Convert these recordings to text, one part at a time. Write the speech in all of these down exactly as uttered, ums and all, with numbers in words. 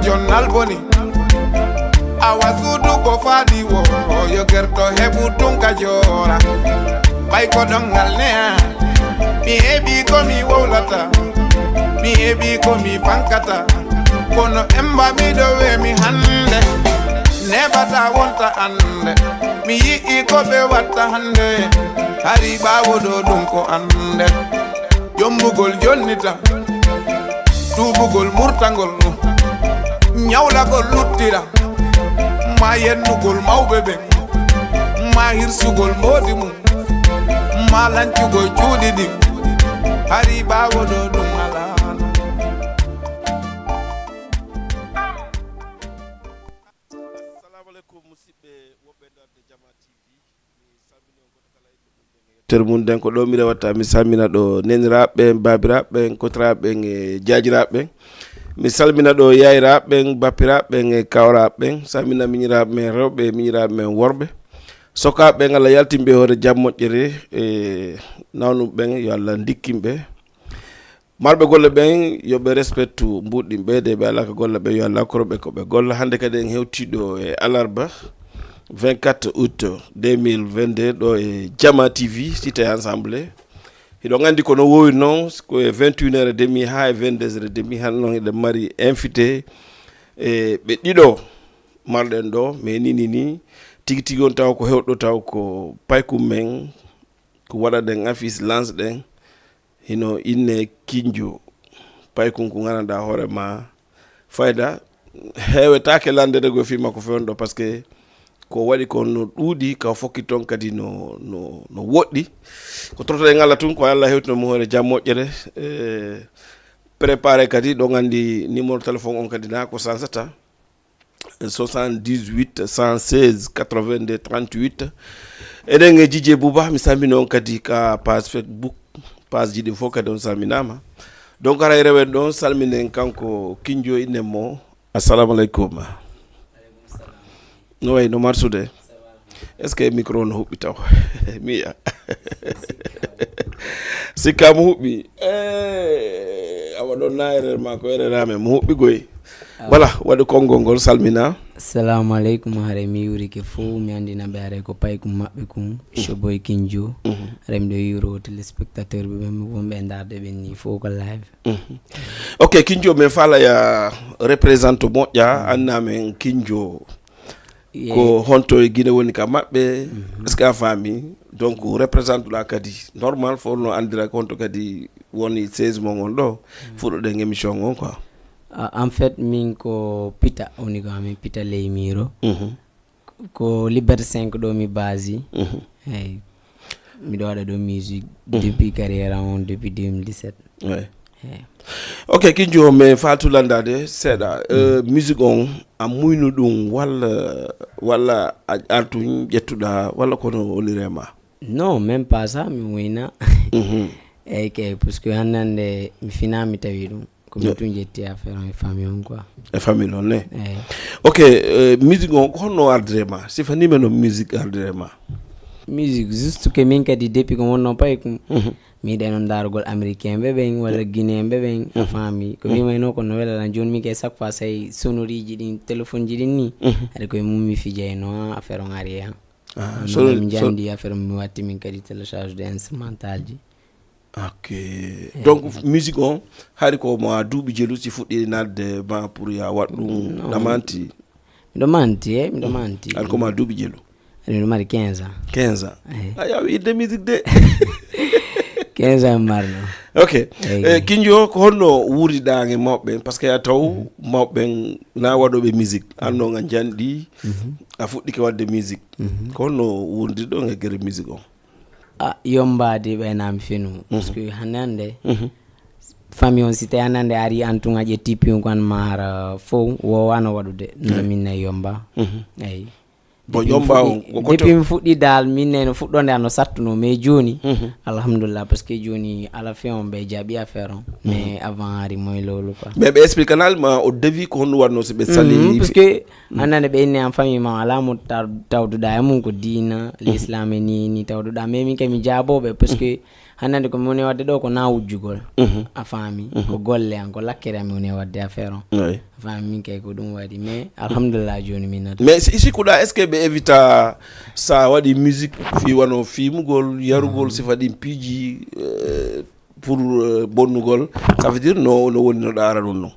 Jonnal boni. Awa suudu ko faadi wo, yo gerto heɓu tun ka joora. Ɓay ko ɗon ngal neya. Mi heɓi ko mi wowlata. Mi heɓi ko mi fankata. Kono emba miɗo we mi hannde. Neɓata wonta annde. Mi yi'i ko ɓe watta hannde. Hari ɓaawo ɗo ɗum ko annde. Jombugol jonnita. Tuubugol murtangol. Ñawlagol luttira. Ma yennugol mawɓe ɓen. Ma hirsugol mboodi mum. Ma lancugol cuuɗi ɗin. Hari ɓaawo ɗo ɗum alaano. Assalamu alaikum, musidɓe woɓɓe darde Jama T V. Mi salmini on goto kala e yettere mum nden. Ko ɗo mi rewata, mi salmina ɗo neniraaɓe ɓen, baabiraaɓe ɓen, kotiraaɓe ɓen e jaajiraaɓe ɓen. Mi salmina ɗo yaayiraaɓe ɓen, bappiraaɓe ɓen e kawraaɓe ɓen. Salmina miñiraaɓe men rewɓe e miñiraaɓe men worɓe. Sokaaɓe ɓen, Allah yaltin ɓe e hoore jam moƴƴere e nawnuɓe ɓen, yo Allah ndikkin ɓe. Marɓe golle ɓen, yo ɓe respectu mbuuɗɗin ɓe, de ɓe alaa ka golle ɓen, yo Allah okkoro ɓe ko ɓe golla. Hannde kadi en hewtii ɗo e alarba vingt-quatre août deux mille vingt-deux, ɗo e Jama T V, Cité Ensemble. Hiɗon anndi ko no woowiri non, ko e vingt et une heures et demie haa e vingt-deux heures et demie, hannde non hiɗen mari invité e ɓe ɗiɗo marɗen ɗo, mais ni, ni, ni, tigi tigi on taw ko hewɗo taw ko paykum men, ko waɗaɗen affiche, lance ɗen. Hino inne Kinjo, paykun ko gandanɗa hoore ma fayda, heewetaake lanndede ko fii makko feewndo ɗo, parce que ko waɗi ko no ɗuuɗi, ka fokki toon kadi no, no, no woɗɗi. Ko tortoɗen Allah tun, ko Allah hewtino mo hoore jam moƴƴere. E, préparé kadi, ɗon anndi numéro téléphone on kadi na ko sansata. Soixante-dix-huit, cent seize, quatre-vingt-deux, trente-huit. Eɗen e Jijee Buuba, mi salmini on kadi ka page Facebook, page ji ɗin fof kadi on salminaama. Donc, haray rewen ɗon, salminen kanko Kinjo, innen mo. Assalamu aleykum. No wayi no marsude? Est-ce que micro no huɓɓi taw? Mi yi'a. Sikka mo huɓɓi. Eh, awa ɗon na erreur ma ko erreur amen. Mo huɓɓi goy. Ah. Voilà, waɗu konngol ngol, salmina. Assalamu aleykum, haray mi yuurike fof, mi anndina ɓe haray ko paykum maɓɓe kum, Shoboy Kinjo. Mhm. Haray miɗo yuuro téléspectateur ɓe ɓen, wonɓe e ndaarde ɓen ni fof ko live. Mhm. Ok, Kinjo, min faalaya représente moƴƴa, anna men Kinjo. Ye- Ko honto e Guinée woni ka maɓɓe? Mhm. Est-ce que a faami? Donc, représente ɗa kadi. Normal, fof no anndira ko honto kadi woni seize mo ngon ɗo. Mhm. Fuɗɗoɗen émission on quoi. Ah, en fait, min ko Pita, woni ko amin Pita Leymiro. Mhm. Ko Liberté cinq ɗo mi base. Mhm. Eyi. Miɗo waɗa ɗo musique Mhm. depuis carrière am on, depuis deux mille dix-sept. Ouais. Eyi. Ok, Kinjo, mi faatu landaade seeɗa. Euh, musique on, a muynu ɗum walla, walla a artu ƴettuɗa walla kono woni rema? Non, même pas ça, mi muyna. Mhm. Eyi kay, parce que hannde hannde mi fina mi tawi ɗum. Ko min tun ƴetti affaire on e famille on quoi. E famille on ne? Eyi. Ok, euh, musique on ko honno ardire ma? Sifanima no musique ardire ma? Musique, juste que min kadi depuis ko wonno pay ko Mhm. mi yiɗano ndaargol américain ɓe ɓen walla guinéen ɓe ɓen, a faami? Ko mi mayno ko no wela lan. Jooni min kay chaque fois say sonoriji ɗin, téléphone ji ɗin ni, Mhm. haɗa koye mum mi fijayno, affaire on ari han. Ah, Ɗum so, mi so jandi affaire on mi watti min kadi télécharge de instrumental ji. Ok. Donc, musique on, hari ko mo a duuɓi jelu si fuɗɗi nadde ma pour ya waɗ ɗum Non. ɗamanti? Miɗo manti, eh, miɗo manti. Hari ko ma duuɓi jelu? Hari miɗo mari quinze ans. Quinze ans? Eyi. A yawi idde musique de. Quinze ans mi marno. Ok. Eyi. Eh, Kinjo, ko honno wuuriɗa e mawɓe ɓen? Parce que a taw mawɓe ɓen na waɗoɓe musique. An non a janɗi, Mhm. a fuɗɗike waɗde musique. Mhm. Ko honno wuurdirɗon e gere musique on? Ah, yombaade ɓe na mi fenu. Parce que hannde hannde, Mhm. famille on, si tawi hannde hannde a ari an tun a ƴetti piyon ko an ma hara fow, wowano waɗude. No min nayi yomba. Mhm. Eyi. Bon, Depuis mi yomba fuɗɗi, on, ko depuis koto? mi fuɗɗi dal, min nayi no fuɗɗonde an no sattuno, mais jooni, Mhm. alhamdulillah, parce que jooni ala fe on ɓe jaɓi affaire on. Mais avant hari moy lowlu quoi. Mais ɓe explique anal ma o devis ko honno waɗno si ɓe sali Mhm, parce que Hannde ɓe inni an famille ma alaa mo taw-, tawduɗaa e mum ko diina, l'islam e ni, ni tawduɗaa. Mais min kay mi jaabooɓe, parce que Hannde ko mi woni waɗde ɗo ko na wujjugol. A faami? Ko golle an, ko lakkere an mi woni waɗde affaire on. A faami? Min kay ko ɗum waɗi. Mais alhamdulillah, jooni min nata. Mais si, si kuɗa, est-ce que ɓe évita sa waɗi musique fi wano fimugol, yarugol, sifa ɗin piiji, euh, pour, euh, bonnugol? Ça veut dire no, no woni no ɗaara ɗum non?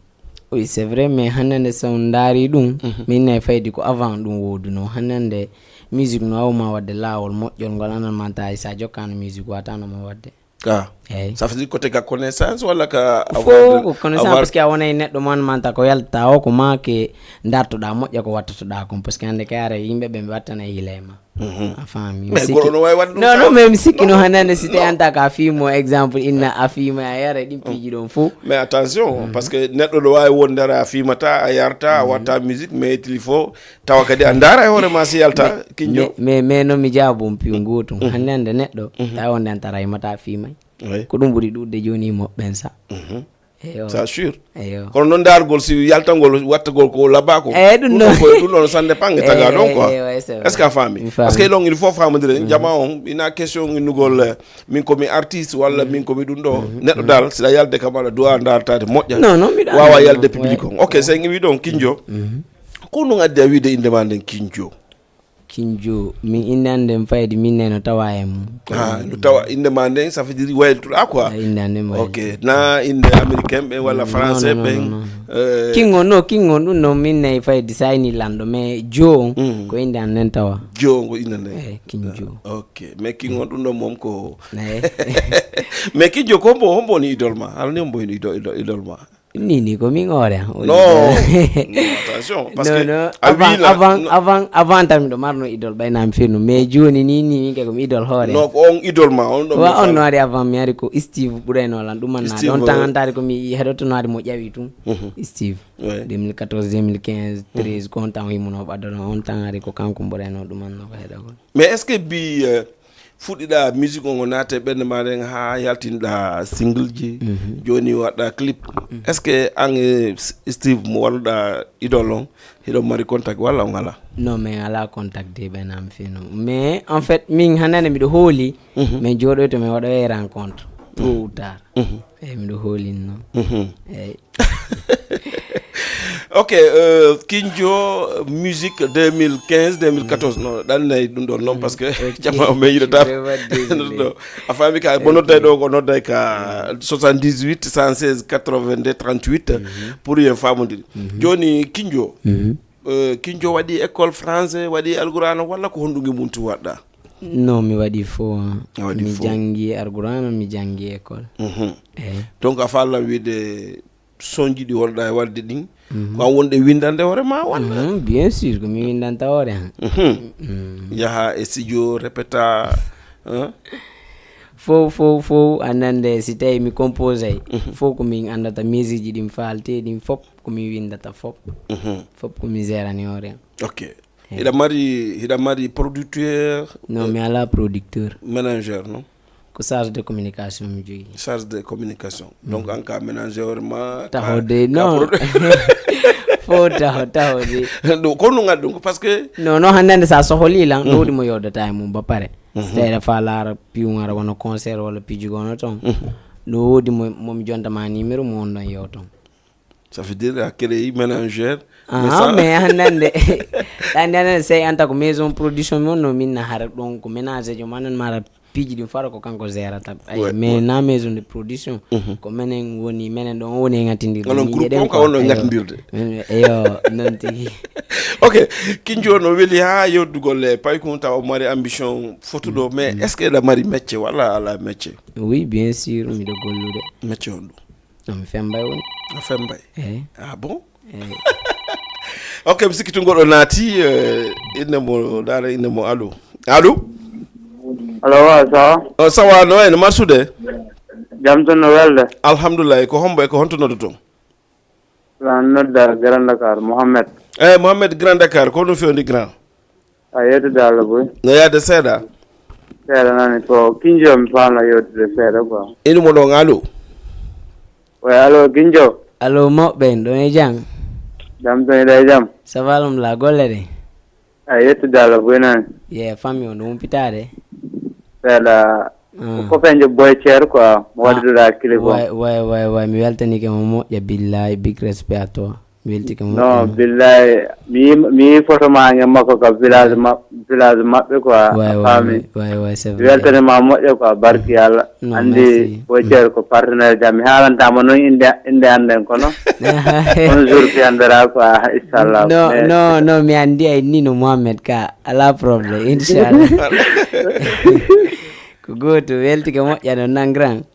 Oui, c'est vrai, mais hannde so on ndaari ɗum, min nay faydi ko avant ɗum woodunoo. Hannde musique no awma waɗde laawol moƴƴol ngol, anan manta hay sa jokkaano musique wataano mo waɗde. Ah. Eyi. Ça veut dire côté ka connaissance wala ka fof avoir de, ko connaissance avoir parce que a wonay neɗɗo man manta ko yalta o ko ma ke dartoɗa moƴƴa ko wattatoɗa kon, parce que hannde kay ara yimɓe ɓe ɓe wattanay hila e ma. A faami? Mais goɗɗo no wawi waɗde ɗum non non, mais mi sikki no hannde si tawi anta ka fimo exemple inna a fima a yara ɗin piiji ɗon fof. Mais attention, parce que neɗɗo no wawi wondere a fimata, a yarta, a watta musique, mais il faut tawa kadi a ndaara e hoore ma si yalta. Kinjo. Mais mais non, mi jaabo on piyu ngootum hannde hannde neɗɗo tawi wonde an tara yimata fiimay. Ko ɗum ɓuri ɗuɗde jooni moɓɓen sa. Eyo. Ça sûr. Eyo. Kono noon ndaargol si yaltangol wattagol ko labba ko. Eyi, ɗum ɗum ɗon. Ɗon ko ɗum ɗon sande pange taga ɗon quoi. Eyo, eyo, c'est vrai. Est-ce que a faami? Mi faami. Parce que ɗon il faut faamodire jama on ina question innugol, eh, min ko mi artiste walla min ko mi ɗum ɗo. Neɗɗo dal siɗa yalde kam aɗa duwa ndaartaade moƴƴa. Non non, miɗa wawa yalde public on. Ok, so en iwi ɗon Kinjo. Ko ɗum addi a wiide innde ma nden Kinjo? Kinjo, min innde an nden fayde min neno tawa e mum. Ah, no tawa innde ma nden, ça veut dire waylutuɗa quoi. Ah, innde an nden waylutuɗa. Ok, na innde américain ɓen walla français ɓen. Kingo no, kingo ɗum no min nayi fayde sayni lanɗo, mais jo on ko innde an nden tawa. Jo on ko innde nden. Eh, Kinjo. Ok, mais kingo ɗum ɗon mom ko. Mais Kinjo ko hombo, hombo woni idol ma? Ala ni hombo woni idol, idol, idol ma? Ni ni ko min hoore an. Non. Non, attention, parce que non, non. Avant, avant, avant, avant tan miɗo marno idol ɓayna mi fennu, mais jooni ni ni min kay ko mi idol hoore an. Non, ko on idol ma on ɗo. Wa on no ari avant mi ari ko Steve ɓurayno lan ɗum manna. Steve, on tan antari ko mi heɗotono ari mo ƴawi tun. Steve. Ouais. deux mille quatorze, deux mille quinze, treize, ko on tan o yimmuno ɓaddono on tan ari ko kanko ɓurayno ɗum manno ko heɗagol. Mais est-ce que bi, euh, fuɗɗiɗa musique on o naata e ɓernde ma nden ha yaltinɗa single ji, jooni waɗɗa clip? Est-ce que an e Steve mo walluɗa idol on hiɗon mari contact walla on ala? Non, mais ala contact de ɓe nam fino, mais en fait min hanande miɗo hooli. Min jooɗoyto min waɗoye rencontre tôt ou tard. Eyi, miɗo hoolin noon. Eyi. Ok, euh, Kinjo, musique deux mille quinze, deux mille quatorze, non, ɗannay ɗum ɗon noon, parce que jama o min yiɗata ɗum ɗo. A faami ka mo nodday ɗo ko nodday ka soixante-dix-huit, cent seize, quatre-vingt-deux, trente-huit pour yen faamodiri. Jooni Kinjo, euh, Kinjo waɗi école français, waɗi alqur'aana walla ko honɗum e mum tu waɗɗa? Non, mi waɗi fo. A waɗi mi fo. Janngi alqur'aana, mi janngi école. Eyi. Donc a faallan wiide sonji ɗi wonɗa e waɗde ɗin, ko an wonɗe windande hoore ma walla? Bien sûr, ko mi windanta hoore an. Yaha e studio répéta, hein? Fow fow fow annande si tawi mi composay, fow ko min anndata musique ji ɗin faalte ɗin fop ko mi windata fop. Fop ko mi gérani hoore an. Ok. Hiɗa mari, hiɗa mari producteur? Non, mi ala producteur. Manager non? Ko charge de communication mi jogi. Charge de communication. Donc an ka manager ma tahode non. Fo taho tahode. Ɗum ko ɗum ngaddu ɗum ko parce que non non, hannde hannde sa soholi lan no wodi mo yewdata e mum ba pare. So tawi aɗa fa laara piwŋara wona concert walla pijugo wona toon. No wodi mo mo mi jonta ma numéro mo won ɗon yew toon. Ça veut dire a créé manager. Ah, mais hannande hannande sey anta ko maison production mi wonno min na hara ɗon ko ménage jo manan mara piiji ɗin fara ko kanko gérata. Ay, mais na maison de production ko menen woni menen ɗon woni e gattindirde. Onon groupe on ka wonno e gattindirde. Eyo, non tigi. Ok, Kinjo no weli ha yewdugol e paykun taw o mari ambition fotuɗo, mais est-ce que eɗa mari métier walla ala métier? Oui, bien sûr miɗo gollude. Métier on ɗum? Non, mi Femmbay woni. A Femmbay? Eyi. Ah bon? Eyi. Ok, mi sikki tun goɗɗo naati, eh, inde mo, daara inde mo, allo. Allo? Allo, wa, ça va? Oh, ça va, no en marsude? Jam tan no welde. Alhamdulillah, ko hombo e ko honto noddoton? Lan nodda Grand Dakar, Mohamed. Eh, Mohamed Grand Dakar, ko ɗum fewndi grand? A yettude Allah boy. No yaade seeɗa? Seeɗa nani ko Kinjo mi faala yewtude seeɗa quoi. Inu mo ɗon allo? Oy allo Kinjo. Allo mawɓe, ɗon e jam? Jam ton iɗa e jam? Ça va alhamdulillah, golle ɗe? A yettude Allah boy nani? Ye famille on ɗo humpitaade? Seeɗa. Ko copain je Boy Thier quoi, mo waɗi ɗo clip o. Way, way, way, way. Mi weltanike mo moƴƴa, billahi, big respect à toi. Mi weltike mo moƴƴa. Non, billahi, mi yi, mi yi photo ma nge makko ka village ma, village maɓɓe quoi, a faami. Way, way, c'est vrai. Mi weltanima moƴƴa quoi, barki Yalla. Non, andi merci. Boy Thier ko partenaire jam. Mi haalantama noon inde, inde anden kono. Un jour mi andara quoi, inchallah. Non, non, non, mi andi ay ni no Mohamed ka. Ala problème, inchallah. Ko gooto, weltike moƴƴa noon, nan grand.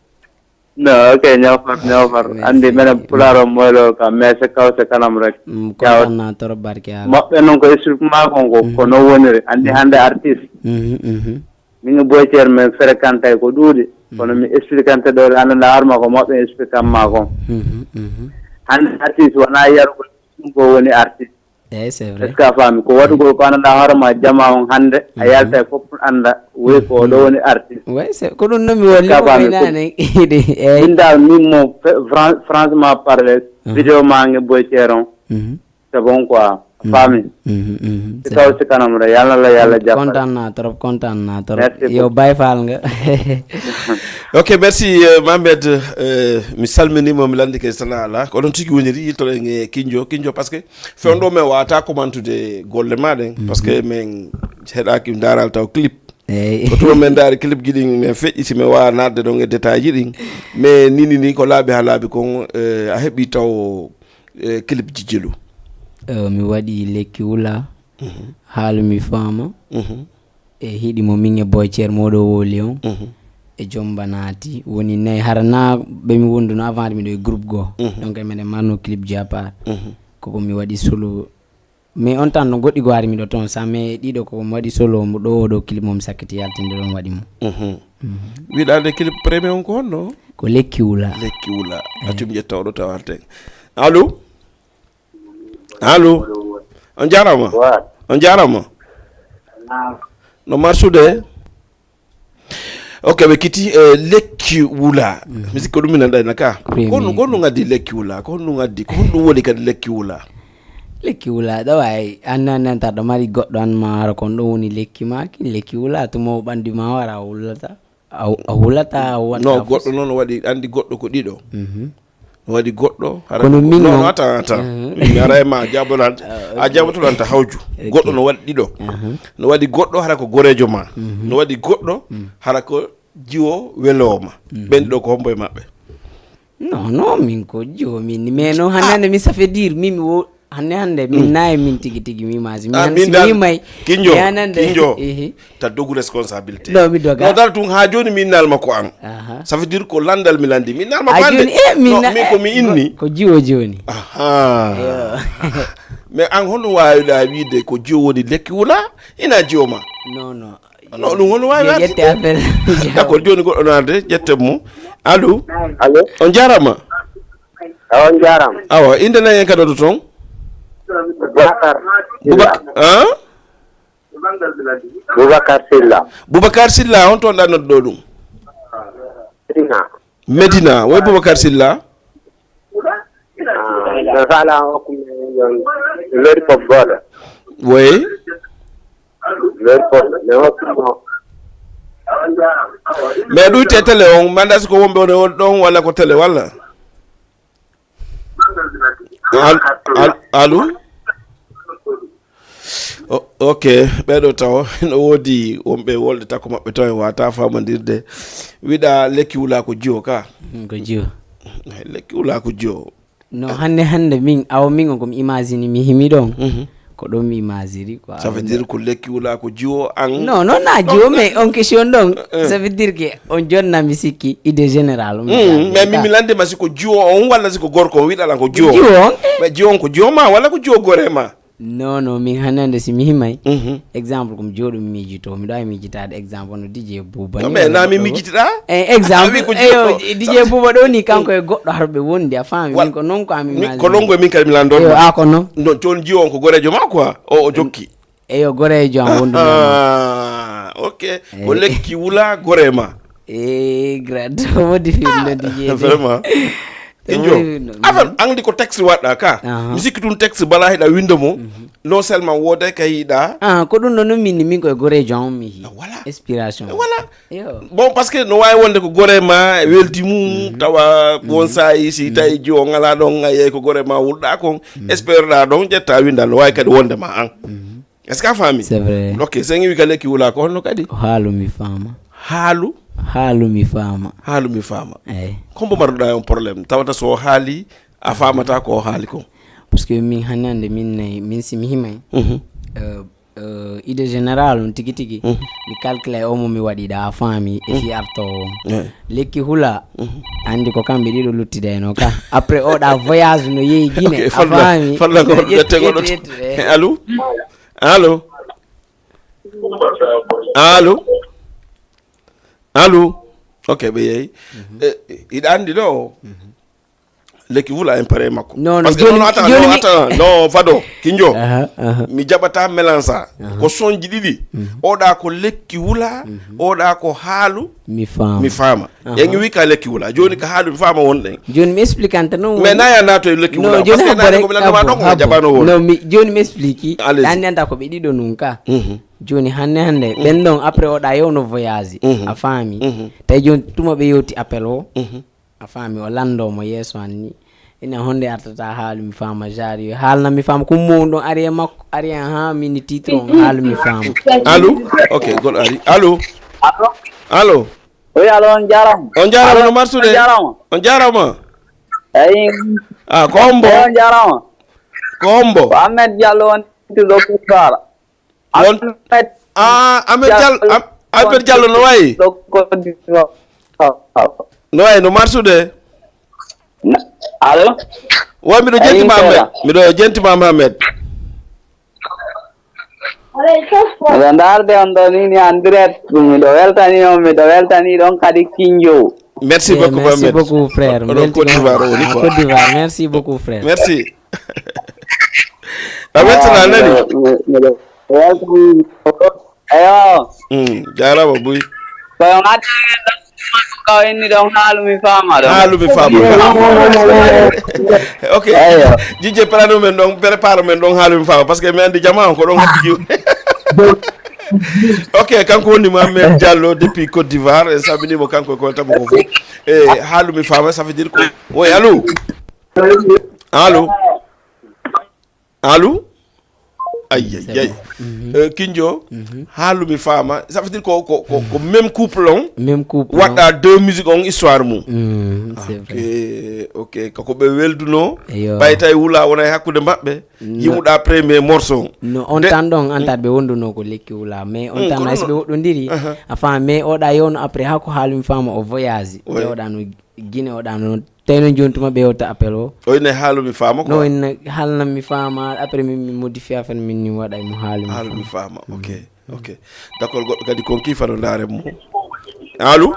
Non, ok, ñawfar, ñawfar. Merci. Andi menen pulaar o moylo ka, mais c'est kaw c'est kanam rek. Mm, kontaan naa trop, barke Yàlla. Moɓɓe noon ko explique ma kon ko, ko noon woniri. Andi hannde artiste. Mhm, mhm. Min e Boy Thier min fréquenté ko ɗuuɗi. Kono mi expliquante ɗo, hannde nda harma ko moɓɓe expliquant ma kon. Mhm, mhm. Hannde artiste wona yarugol ɗum ko woni artiste. Eeyi, c'est vrai. Est-ce que a faami? Ko waɗugol ko anndaa hoore ma, jamaa on hannde, a yalta e fof annda, woy ko oɗo woni artiste. Oui, c'est, ko ɗum noon mi woni ko faami ko naane. Eeyi. Min dal, min mo, fran-, franchement parler, vidéo ma nge Boy Thier on, c'est bon quoi. A faami? Mhm, mhm. Si taw si kanam rek, Yàlla la Yàlla jàppale. Kontaan naa trop, kontaan naa trop. Merci beaucoup. Yow Baye Fall nga. Ok, merci, euh, Mohamed. Euh, mi salminii mo, mi lanndike sana ala. Ko ɗon tigi woniri, yiltoɗen e Kinjo. Kinjo, parce que fewndo men wata commentude golle ma ɗen, parce que min heɗaki, min ndaral taw clip. Eeyi. Ko tuma min ndaari clip ji ɗin, min feƴƴiti, min wawa naatde ɗon e détail ji ɗin. Mais nini ni ko laabi ha laabi kon, eh, a heɓi taw, eh, clip ji jelu? Eh, mi waɗi Lekki Wula, Haalu Mi Faama, e Hiɗi Mo Min e Boy Thier Moɗo Woli On, e Jomba Naati. Woni nayi, hara na ɓe mi wonduno avant miɗo e groupe goo. Donc, meɗen marno clip ji à part. Koko mi waɗi solo. Mais on temps no goɗɗi goo ari miɗo toon, sa, mais ɗiɗo ko mi waɗi solo, mo ɗo, oɗo clip mo mi sakkiti yaltinde ɗon waɗi mo. Mhm. Mhm. Wiɗande clip premier on ko honno? Ko Lekki Wula. Lekki Wula. Eh. Accu mi ƴetta oɗo tawarten. Allo? Allo? On jarama? Wa. On jarama? Naam. No marsude? Ok, ɓe kiti, eh, Lekki Wula. Mhm. Mi sikko ɗum mi nanɗa ena ka. Premier. Ko honno, ko honno ngaddi Lekki Wula? Ko honno ngaddi? Ko honɗum woni kadi Lekki Wula? Lekki Wula, ɗo wawi, an nan, nan taɗo mari goɗɗo an ma hara kon ɗo woni lekki ma, kin Lekki Wula, to mo ɓandu ma wara a wulata, a, a wulata, a watta. No, goɗɗo noon waɗi, andi goɗɗo ko ɗiɗo. Mhm. No waɗi goɗɗo, hara kono ko, min non, non, attends, attends. Mhm. Min mi ara e ma, a jaabotolanta, ah, ok, a jaabotolanta hawju. Ok. Goɗɗo no waɗi ɗiɗo. Aha. No waɗi goɗɗo, hara ko goreejo ma. Mhm. No waɗi goɗɗo, hara ko jiwo weloowo ma. Mhm. Ɓen ɗo ko hombo e maɓɓe? Non, non, min ko jiwo min. Mais non, hannde mi, ça fait dire, min mi wo-, hannde, hannde, min nayi min tigi tigi mi image. Mi, ah, hannde min si dal, mi may, Kinjo, mi hannde, Kinjo. Ehe. Ta dogu responsabilité. Non, mi doga. Non, dara tun ha joni mi innal makko an. Aha. Ça veut dire ko landal mi landi. Mi innal makko hannde. Ah, joni, eh, mi non, na-, min ko mi inni. Ko jiwo joni. Aha. Yo. Mais an honno wawiɗa wiide ko jiwo woni Lekki Wula, ina jiwo ma? Non, non. Non, ɗum honno wawi waɗde? Ƴette appel. D'accord, joni goɗɗo no arde, ƴetten mo. Allo? Allo? On jarama. Awa, on jarama. Awa, inde nayi en kadi oɗo toon? Boubacar. Boubac-, Sylla. Hein? Boubacar Sylla. Boubacar Sylla, on toon ɗa nodduɗo ɗum? Medina. Medina, woy Boubacar Sylla. Ah, no sala hokku mi yon lollipop goɗɗo. Woy. Lollipop, mi hokku mo. Mais ɗuyte télé on, mi annda si ko wonɓe on e won ɗon walla ko télé walla? Al-, al-, allo? O-, ok, ɓeɗo taw, no woodi wonɓe wolde takko maɓɓe taw en wata famandirde. Wiɗa Lekki Wula ko jiwo ka? Mm, ko jiwo. Lekki Wula ko jiwo. No, hannde, hannde min, awa min on ko mi imagine mi himi ɗon. Mhm. Ko ɗon mi imagine quoi. Ça veut dire ko Lekki Wula ko jiwo an? Non, non, na jiwo, mais on question ɗon. Eh. Ça veut dire que on jonna mi sikki idée générale. Mm, mais min mi lande ma si ko jiwo on walla si ko gorko on, wiɗa lan ko jiwo. Jiwo on. Mais jiwo on ko jiwo ma walla ko jiwo gore ma? Non, non, min hannde si mi himay. Mhm. Exemple, ko mi jooɗo mi miijito, miɗo waawi miijitaade exemple, hono D J Bouba. Non, ni mais walla na mi goɗɗo miijitiɗa? Eh, exemple, a wi ko eyo, jiwo. D J Bouba ɗo ni, kanko e goɗɗo harɓe wondi, a faami, wa-, min ko non ko ami mi, ko non ko min kadi mi landon. Eyo, ma. A ko non. Non, jooni jiwo on ko goreejo ma quoi, o, o jokki. Eyo, goreejo am wondu. Ah, ok. Eh. Ko Lekki Wula gore ma. Eh, grand, wodi film no D J. Vraiment. Injo. Affaire, an di ko texte waɗɗa ka. Mi sikki tun texte bala hiɗa winda mo. Non seulement wode ka yiɗa. Ah, ko ɗum ɗo non min, min koye gorejo an mi hi. Voilà. Inspiration. Voilà. Bon, parce que no wawi wonde ko gore ma weldi mum, tawa won sayi si tawi ji o ngala ɗon, a yeyi ko gore ma wulɗa kon. Espéreɗa ɗon ƴetta winda, no wawi kadi wonde ma an. Est-ce que a faami? C'est vrai. Ok, so en iwi ka lekki wula ko honno kadi? Ko haalu mi faama. Haalu? Haalu mi faama. Haalu mi faama. Eyi. Kombo marɗuɗa on problème tawata so haali a faamata ko haali kon? Parce que min hannde hannde min nayi min si mi himay. Euh, euh, idée générale on tigi tigi mi calcule o mo mi waɗiɗa a faami e si arto on. Lekki hula andi ko kamɓe ɗiɗo luttidayno ka. Après oɗa voyage no yehi Guinée. A faami? Falla ko ƴetti ƴetti ƴetti. Allo? Allo? Allo? Ok, ɓe yehi. Hiɗa andi ɗo o lekki wula en pare makko. Non, non, parce que joni non, attends, joni non, mi attends, non, fado kinjo. Mi jaɓata mélange a ko sonji ɗiɗi. Oɗa ko lekki wula, oɗa ko haalu. Mi faama. Mi faama. Yen wi ka lekki wula joni ka haalu mi faama wonɗen. Joni mi expliquante non mais naya nato e lekki wula joni parce que nani ko mi lannduma ɗon ko jaɓano won. Non mi joni mi explique. Allez. Ɗanni anda ko ɓe ɗiɗo nun ka. Joni hannde hannde ɓen ɗon après oɗa yewno voyage. A faami? Tawi joni tuma ɓe yewti appel o. A faami o lanndo mo yeeso an ni. Ina honde artata haalu mi faama jari haalna mi faama kummo on ɗon ari e makko ari en ha mini titre on haalu mi faama. Allo? Ok, gol ari. Allo? Allo? Oui, allo, on jarama. On jarama no marsude. On jarama. On jarama. Eyi. Ah, ko hombo? Eyi, on jarama. Ko hombo? Ko Ahmed Diallo on to Doktor Sara. Won Ahmed Diallo. Ahmed Diallo no wayi? No wayi no marsude? Allo? Wa miɗo jentima Ahmed. Miɗo jentima Ahmed. Miɗo ndaarde on ɗo ni ni en direct. Miɗo weltani on, miɗo weltani ɗon kadi kinjo. Merci beaucoup. Merci beaucoup frère. Oɗon Côte d'Ivoire o woni quoi? Côte d'Ivoire. Merci beaucoup frère. Merci. A weltana nani? Eyo. Jarama buy. Koyo ngadda ka inni ɗon haalu mi faama ɗon. Haalu mi faama. Ok. Jijje prano men ɗon prépare men ɗon haalu mi faama parce que mi andi jama on ko ɗon hatti. Ok, kanko woni ma men Diallo depuis Côte d'Ivoire en sabinimo kanko e ko tamo ko fof. E haalu mi faama ça veut dire ko. Oui, allo? Allo? Allo? Ayi ayi ayi. Kinjo haalu mi faama ça veut dire ko ko ko même couple on. Même couple waɗɗa deux musique on histoire mum. Ok. Ok, kako ɓe welduno. Ɓay tawi wula wona e hakkude maɓɓe. Yimuɗa premier morceau on. No on tan ɗon antat ɓe wonduno ko lekki wula mais on tan hay so ɓe woɗɗodiri. A faama mais oɗa yewno après hako haalu mi faama o voyage. Te oɗa no Guinée oɗa no. Tawi noon jooni tuma ɓe yewta appel o. O ine haalumi faama quoi. No ine haalnammi faama après min mi modifia fan min ni waɗa mo haalumi. Haalumi faama. Ok. Ok. D'accord, goɗɗo kadi konki fano ndaare mo. Allo?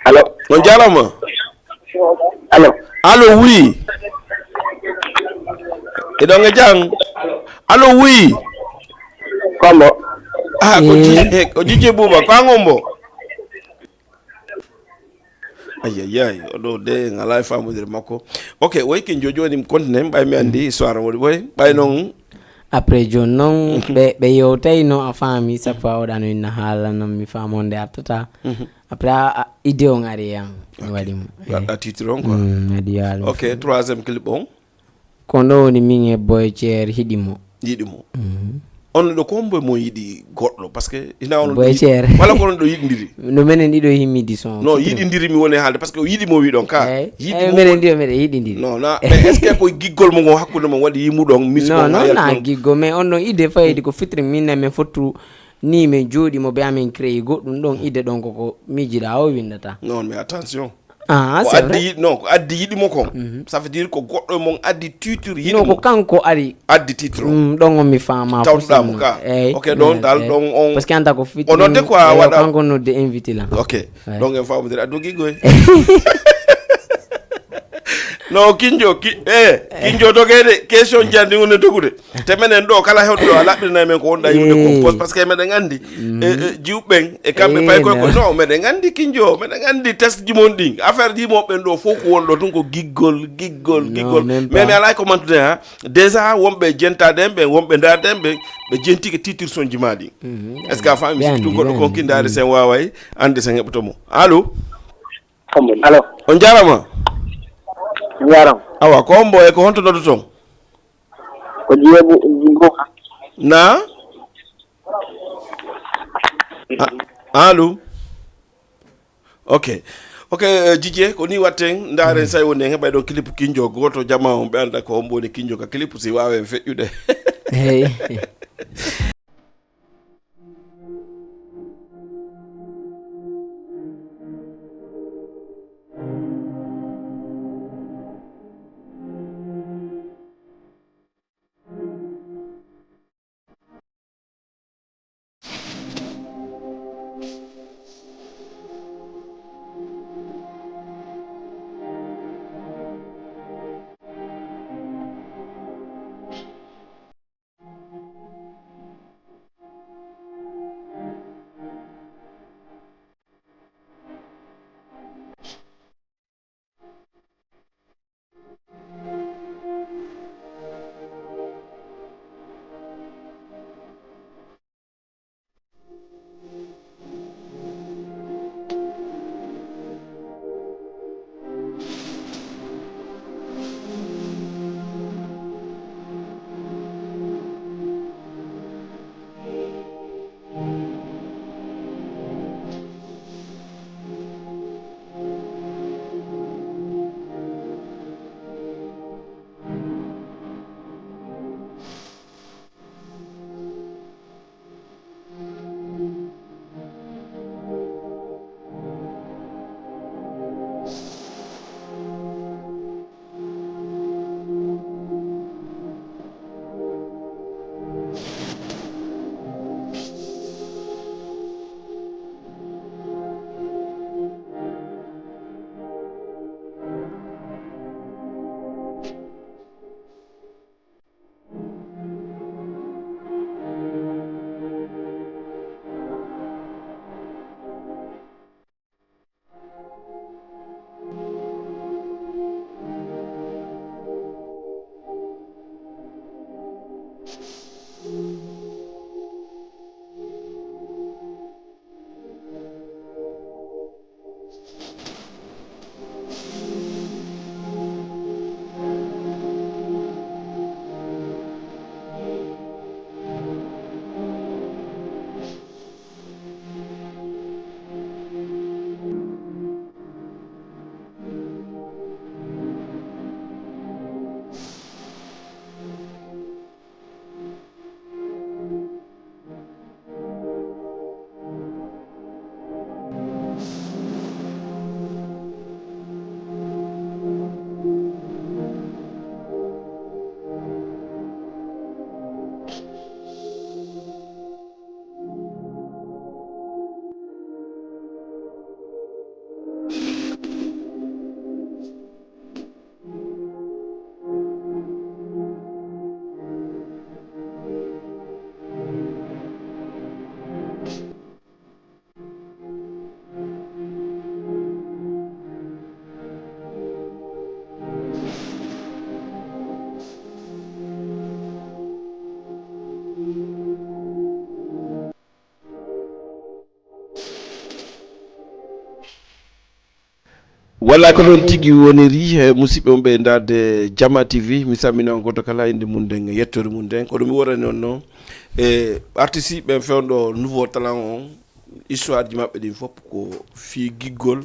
Allo? On jarama. Allo? Allo, oui. Eɗon e jang? Allo, oui. Kombo? Ah, ko jije buuba ko angombo. Ayayay, oɗo de ngala e famodire makko. Ok, woy kin jojo ni continue ɓay mi andi histoire woni woy ɓay noon. Après jooni noon ɓe ɓe yewtayno a faami chaque fois oɗano inna haala noon mi faama onde artata. Après a idée on ari e an mi waɗi mo. Waɗa titre on quoi. Waɗi yaal. Ok, troisième clip on. Ko ɗo woni min e Boy Thier hiɗi mo. Yiɗi mo. On ɗo ko hombo mo yiɗi goɗɗo parce que ina on Boy Thier. Wala ko on ɗo yiɗindiri. No menen ɗiɗo himmidi son. No yiɗindiri mi woni haalde parce que o yiɗi mo wiɗon ka. Yiɗi mo menen ɗiɗo meɗen yiɗindiri. Non na mais est-ce que ko giggol mo ngo hakkunde mo waɗi yimuɗon musique non non na giggo mais on ɗon idée fayidi ko fitri min na min fottu ni min jooɗi mo be amin créé goɗɗum ɗon idée ɗon koko miijiɗa o windata. Non mais attention. Ah, ko c'est addi vrai. Yiɗ- non ko addi yiɗi mo kon ça veut dire ko goɗɗo e mon addi titre yiɗi non ko mo kanko ari addi titre o. Mm, ɗon on mi faama tawtuɗa mo ka. Eyyi. Ok ɗon dal ɗon on parce que anta ko fiti o nodde quoi eyi, waɗa kanko nodde invité lan. Ok. Eyyi. Donc en famodire addu gigoy. No, kinjo ki, eh, kinjo dogede, question jandi ngone dogude. Te menen ɗo kala hewɗo ɗo a laɓɓinay men ko wonɗa yimude ko poste, parce que meɗen andi, eh, eh, jiwɓen e kamɓe pay koy ko, no, meɗen andi kinjo, meɗen andi test ji mon ɗin. Affaire ji mon ɓen ɗo fof ko wonɗo tun ko giggol, giggol, giggol. Mais mi alay ko mantude ha. Déjà wonɓe jentade en ɓen, wonɓe ndaade en ɓen, ɓe jentike titre son ji ma ɗin. Est-ce que a faami? Sikki tun ko ɗo konki ndaade sen waaway ande sen heɓoto mo. Allo? Allo. On jarama. Jarama. Awa, ko on mbo e ko honto noddoton? Ko Jeebu Jimbo. Na? A-, allo? Ok. Ok, eh, Jijee, ko ni watten. Ndaaren, mm, say woni en heɓay ɗon clip kinjo gooto, jama on ɓe annda ko on woni kinjo ka clip, si waawen feƴƴude. Hey. Walla ko noon tigi woniri, eh, musidɓe wonɓe e ndaarde Jama T V, mi salmina on gooto kala innde mum nden e yettoode mum nden. Ko ɗum mi worani on noon. E artiste ɓen fewndo nouveau talent on, histoire ji maɓɓe ɗin fof ko fii giggol.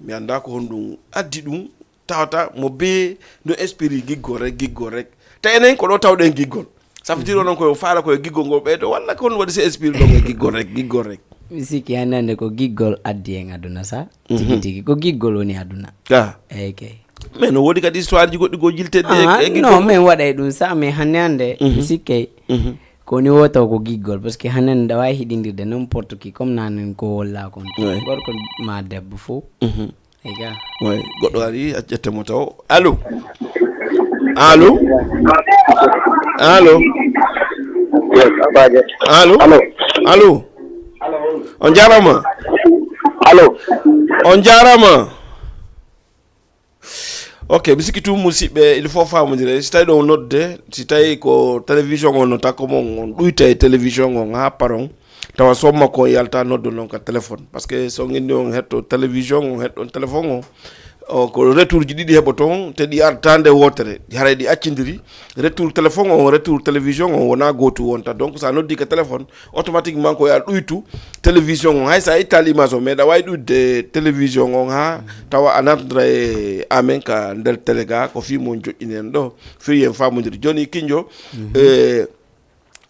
Mi anndaa ko honɗum addi ɗum, tawata mo bee no esprit giggol rek, giggol rek. Te enen ko ɗo tawɗen giggol. Ça veut dire onon koye faala koye giggol ngol ɓeydo, walla ko honɗum waɗi si esprit ɗon e giggol rek, giggol rek? Mi sikki hannde hannde ko giggol addi en aduna sa. Mhm. Tigi tigi, ko giggol woni aduna. Ah. Eey kay. Mais no woodi kadi histoire ji goɗɗi goo jilteɗi e, ah, e giggol non, ngol? Min waɗay ɗum sa, mais hannde hannde, mhm, mi sikkay. Mhm. Ko woni woo taw ko giggol, parce que hannde hannde ɗa waawi hiɗindirde n'importe qui, comme nanen ko wolla kon. Ouais. Gorko ma debbo fof. Mhm. Ega. Way, goɗɗo ari, a ƴetta mo taw. Allo? Allo? Allo? Allo? Allo? On jarama. Allo? On jarama. Ok, mi sikki tun musidɓe, il faut famodire. Si tawi ɗon nodde, si tawi ko télévision on no takko mon, on ɗuyta e télévision on ha paron, tawa somma ko yalta noddo non ka téléphone. Parce que so nginni on hetto télévision on, hetto on téléphone on, o, ko retour ji ɗiɗi heɓo toon, te ɗi artande wotere, haray ɗi accindiri. Retour téléphone on, retour télévision on, wona gootu wonta. Donc, sa noddi ka téléphone, automatiquement ko ya ɗuytu télévision on. Hay sa itta l'image on, meɗa wawi ɗuyde télévision on ha tawa a nattra e amen ka nder télé ga, ko fi mon joƴƴinen ɗo, firi en famodiri. Joni kinjo, eh,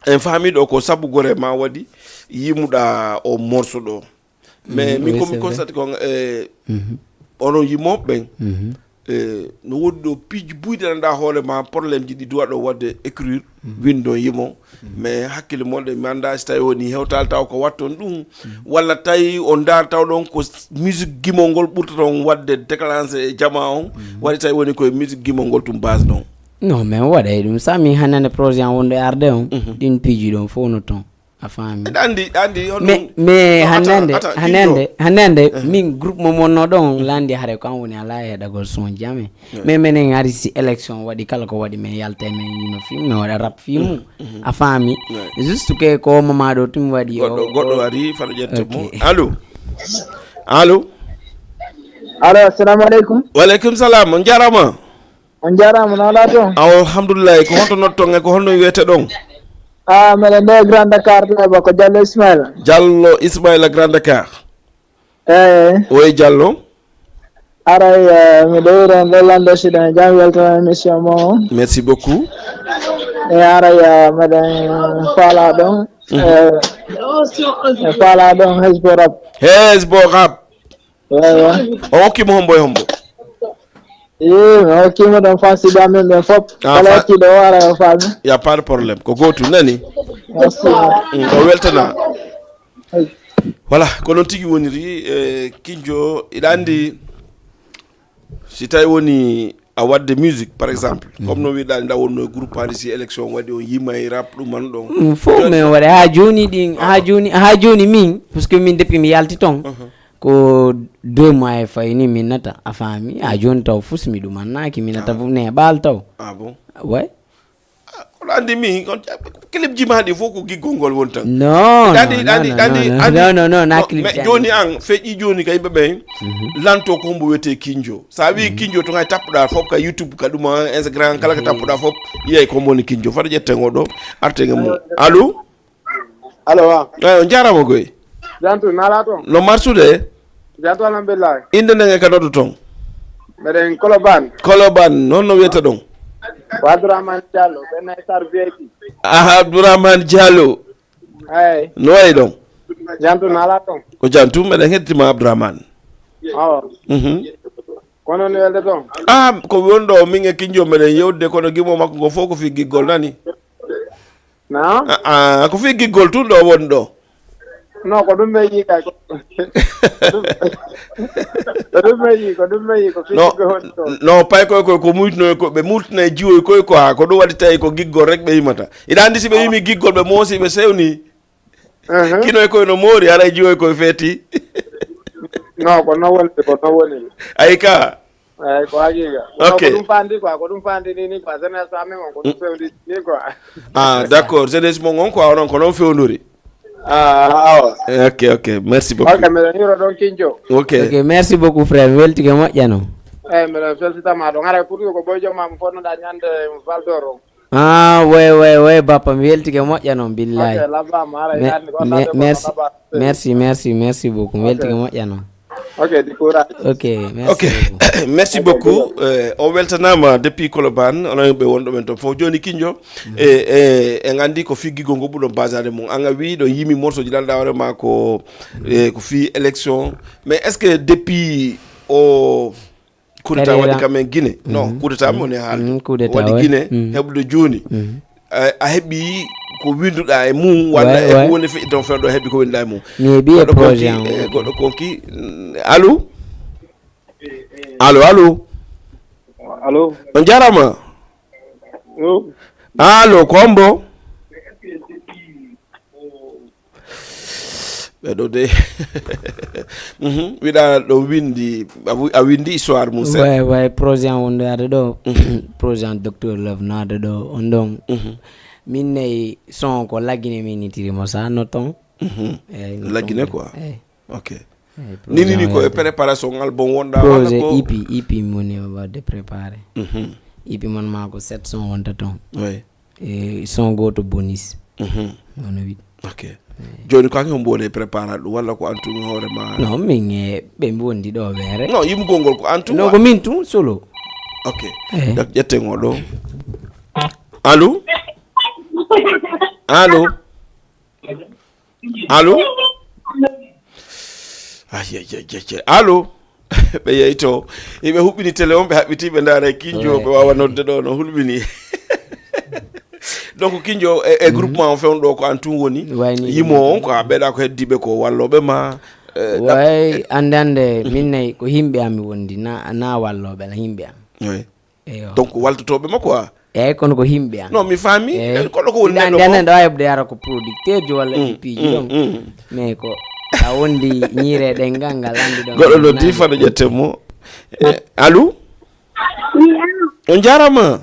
en faami ɗo ko sabu gore ma waɗi yimuɗa o morceau ɗo. Mais min komi constate kon, eh, onon yimoɓe ɓen, eh, no woodi ɗo piiji buyɗe ɗanɗa hoore ma, problème ji ɗi duwa ɗo wadde écrire, windon yimo. Mais hakkille mon ɗe mi annda si tawi woni hewtal taw ko watton ɗum, walla tawi on dar taw ɗon ko musique gimol ngol ɓurta ton wadde déclenché e jama on, waɗi tawi woni koye musique gimol ngol tum base ɗon. Non, mais waɗay ɗum sa min hannande projet an wonɗo e arde on, ɗin piiji ɗon fof no ton. A faami? Aɗa andi, aɗa andi, mais mais hannde hannde hannde hannde min groupe mo monno ɗon landi hare ko an woni ala e heɗagol son jame. Mais menen ari si élection waɗi kala ko waɗi, min yalta min yima film, min waɗa rap film. A faami? Juste que ko mama ɗo tum waɗi o goɗɗo goɗɗo ari fano ƴette mo. Allo? Allo? Allo, assalamu aleykum. Wa aleykum salam, on jarama. On jarama, no ala toon? Alhamdulillahi. Ko honto nodton e ko honno wiyete ɗon? Ah, meɗen ɗo e Grand Dakar, to Eba, ko Diallo Ismaila. Diallo Ismaila, Grand Dakar. Eyi. Oye Diallo? Aray, eh, miɗo wuro en ɗo lando siɗen jam, weltana émission mo. Merci beaucoup. E aray, eh, meɗen faala ɗon. E faala ɗon hesbo rap. Hesbo rap. O hokkimo hombo e hombo? Ii, mi hokkimo ɗon fansiɓe amen ɓen fop. Kala hokkiɗo o ara o faami. Y a pas de problème. Ko gootu nani? Merci. Mm, o weltana. Voilà, ko noon tigi woniri. E kinjo iɗa andi si tawi woni a wadde musique par exemple comme no wiɗa nda wonno e groupe haali si élection waɗi on yimay rap ɗum man ɗon ɗum fof min waɗa ha joni ɗin ha joni ha joni min parce que min depuis mi yalti ton ko deux mois e fayi ni min nata a faami ha joni taw fof mi ɗum annaki min nata fof ne ɓaal taw ah bon ouais kono andi mi on clip ji ma ɗi fof ko giggol ngol woni tan non andi andi andi andi non non non na clip joni an feƴƴi joni ka yimɓe ɓen lanto ko hombo wiyete kinjo sa wi kinjo to hay tappuɗa fof ka youtube ka ɗuma instagram kala ka tappuɗa fof yiyay ko moni kinjo fata ƴetten o ɗo artege mum allo allo wa eyi on jarama koy jantu nala toon no marsude jantu alhamdulillahi inde nden e ka noddo toon meɗen koloban koloban noon no wiyete ɗon ko abdourahmane diallo ɓenna e sar vip aha abdourahmane diallo eyi no wayi ɗon jantu nala toon ko jantu meɗen hettima abdourahmane awa mhm kono no welde toon ah ko won ɗo min e kinjo meɗen yewde kono gimo makko ngo fof ko fi giggol nani na ah, ah, ko fi giggol tun ɗo won ɗo non ko ɗum ɓe yii kay ko ɗum ɓe yii ko ɗum ɓe yii ko fi giggol won ɗo non pay koy koy ko muytunoy ko ɓe multina e jiwoy koy ko ha ko ɗum waɗi tawi ko giggol rek ɓe yimata iɗa andi si ɓe yimi giggol ɓe moosi ɓe sewni kinoy koy no moori haray jiwoy koy feeti non ko non woni ko non woni ayi ka eyi ko haqiqa ok ko ɗum fandi quoi ko ɗum fandi ni ni quoi jeunesse amen on ko ɗum fewndi ni quoi ah d' accord jeunesse mon on quoi onon ko noon fewndori ah awa ok ok merci beaucoup ok mbiɗa hiwra ɗon kinjo ok ok merci beaucoup frère mi weltike moƴƴano eyi mbiɗa feltitama ɗon haray pour que ko ɓoy joom ma mo fonnoɗa ñande valdor on ah ouais ouais ouais bappa mi weltike moƴƴa noon billahi merci merci merci beaucoup mi weltike moƴƴa noon ok merci ok merci beaucoup eh, o weltanama depuis colobane onon ɓe wonɗo ɓen toon fof joni kinjo e e en andi ko figgigol ngol ɓuɗon basade mum anga wi ɗo yimi morceau ji ɗanɗa hoore ma ko e ko fi élection mais est ce que depuis o coup d'état waɗi quand même guine non coup d'état mi woni e haalde waɗi guine heɓude joni a heɓi ko winduɗa e mum walla e ko woni feƴƴi ton fewɗo heɓi ko winduɗa e mum mi heɓi e projet am goɗɗo konki allo Allo, allo. Allo. On jarama. Allo, ko hombo? Ɓeɗo de. Mhm. Wiɗa ɗo windi, a wi- a windi histoire mum seeɗa. Way, way, projet am wonde ada ɗo. Mhm. Projet am Docteur Love naada ɗo on ɗon. Mhm. Min nayi son ko lagine minitiri mo sa no ton. Mhm. Eyyi, no lagine ton quoi. Eyyi. Ok. Eyyi, ni ni ni projet ko e am préparation album wonɗa walla projet ko E P, E P moni o wadde préparé. Mhm. E P mon ma ko sept son wonta ton. Oui. E son goto bonus. Mhm. Nono wi. Ok. Eyyi. Joni ko hanke hombo woni e préparé ɗum walla ko an tun hoore ma? Non, min e ɓe mbondi ɗo ɓeere. Non, yimgol ngol ko an tun non wa- ko min tun solo. Ok. Eyyi. Dak ƴetten o ɗo. Allo? Allo? Allo? Ayayayay. Allo? Ɓe yeyto. Iɓe huɓɓini télé on, ɓe haɓɓiti, ɓe ndaara e Kinjo, ɓe wawa nodde ɗo no hulɓini. Donc Kinjo e, e groupement on fewndo ɗo ko an tun woni. Wayni yimo on ko a ɓeɗa ko heddiɓe ko walloɓe ma. Eh, ɗa- way ande ande min nayi ko yimɓe am mi wondi na na walloɓe na yimɓe am. Oui. Eyo. Donc waltotoɓe ma quoi. Eyyi, kono ko yimɓe an. Non, mi faami. Eyyi. Eh, kono ko woni neɗɗo ande ɗo hebde ara ko producteur jo walla mm, E P ji mm, ɗon. Mm. Mais ko a wondi ñiire ɗen ngal ngal andi ɗon. Goɗɗo no di fano ƴette mo. Eh, allo? Oui, allo. On jarama.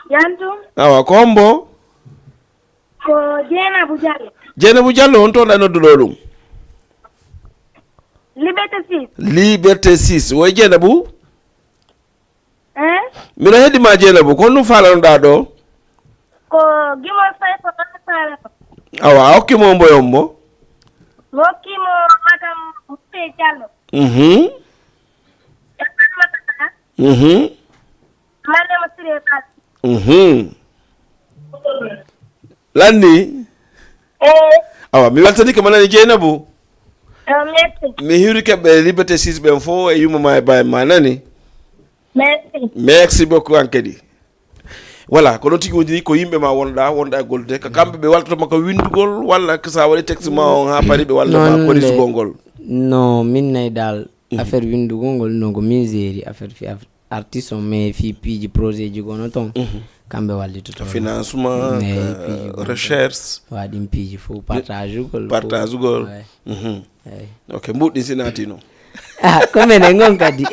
Yantum. Awa, ko hombo? Ko Jeynabou Diallo. Jeynabou Diallo, on toon ɗa nodduɗo ɗum? Liberté six. Liberté six. Woy Jeynabou? Eh? Miɗo heɗi ma Jeynabou, ko honɗum faalanoɗaa ɗo? Ko Gimol Faye ko ɗon faalano. Awa, a hokki mo mboyo mo? Mi hokki mo Madame Moussé Diallo. Mhm. E Fatmata Ka. Mhm. Mariama Siré Fall. Mhm. Lanni? Eh. Awa, mi weltanike ma nani Jeynabou. Oh, merci. Mi hiwri keɓɓe Liberté six ɓen fof e yumma ma e baay ma nani. Merci. Merci beaucoup an kadi. Voilà, ko noon tigi woniri ko yimɓe ma wonɗa, wonɗa e gollude. Ko kamɓe ɓe waltotoma ko winndugol walla ko sa waɗi texte ma on ha paari ɓe wallat ma ko risugol ngol? Non, min nayi dal affaire winndugol ngol non ko min géré affaire fi affaire artiste on mais fi piiji projet ji gono ton. Mhm. Kamɓe wallitoto. Financement, eh, piiji gono ton. Recherche. Wa ɗin piiji fof partage ugol. Partage ugol. Ouais. Mhm. Eyyi. Ok, mbuɗɗi si naati noon. Ah, ko minen ngon kadi.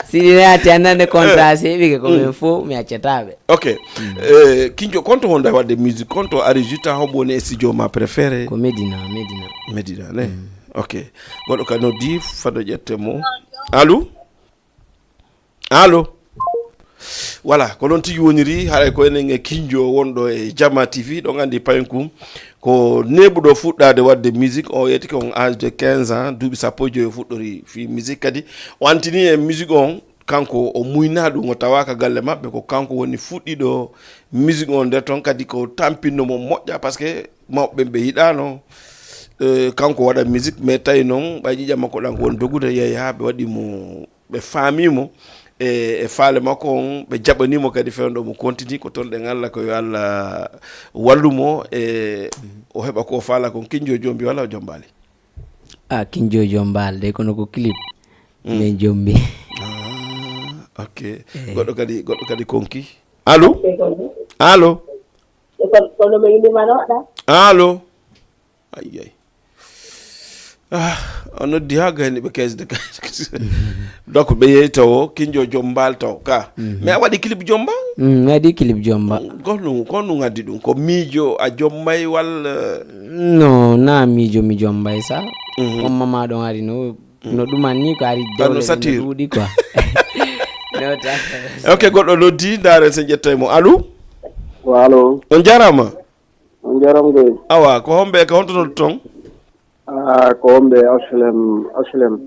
Si ɗi naati annande contrat seeɓike ko min fof mi accataɓe. Ok. Eh, Kinjo, konto honɗa wadde musique, konto a résultat hombo woni e studio ma préféré? Ko Medina, Medina. Medina ne. Ok. Goɗɗo ka noddi fado ƴette mo. Allo? Allo? Voilà, ko noon tigi woniri, haray ko enen e Kinjo wonɗo e Jama T V, ɗon anndi paynkum ko neeɓuɗo fuɗɗaade waɗde musique, o yettike on âge de quinze ans, duuɓi sappo e joyi o fuɗɗori fii musique kadi. O antini e musique on, kanko o muyna ɗum, o tawaaka galle maɓɓe, ko kanko woni fuɗɗiɗo musique on nder ton, kadi ko tampinno mo moƴƴa, parce que mawɓe ɓe yiɗaano, eh, kanko waɗa musique, mais tawi noon ɓay ƴiƴam makko ɗan ko woni dogude, yehi haa ɓe waɗi mo ɓe faami mo e, e faale makko on, ɓe jaɓani mo kadi fewndo mo kontini ko ton ɗen Allah ko yo Allah wallu mo e o heɓa ko faala kon. Kinjo jombi wala o jombaali? Ah, Kinjo jombaali de kono ko clip. Mm. Min jombi. Ah, ok. Eh. Goɗɗo kadi, goɗɗo kadi konki. Allo? Allo? Allo? Ay, ay. Ah, o noddi haa gayni ɓe keesde kay. Donc ɓe yehi tawo Kinjo jombal taw ka. Mhm. Mais a waɗi clip jomba? Mm, mi waɗi clip jomba. Ko ɗum, ko ɗum addi ɗum? Ko miijo a jombay walla? No, na miijo mi jombay sa. Mhm. On mama ɗon ari no, no ɗuman ni ko ari dewle ɗe no ɗuuɗi quoi. No ta. Ok, goɗɗo noddi, ndaaren sen ƴettay mo. Allo? Wa allo. On jarama. On jarama gay. Awa, ko homɓe, ko honto noddu ton? Ah, ko homɓe H L M, H L M.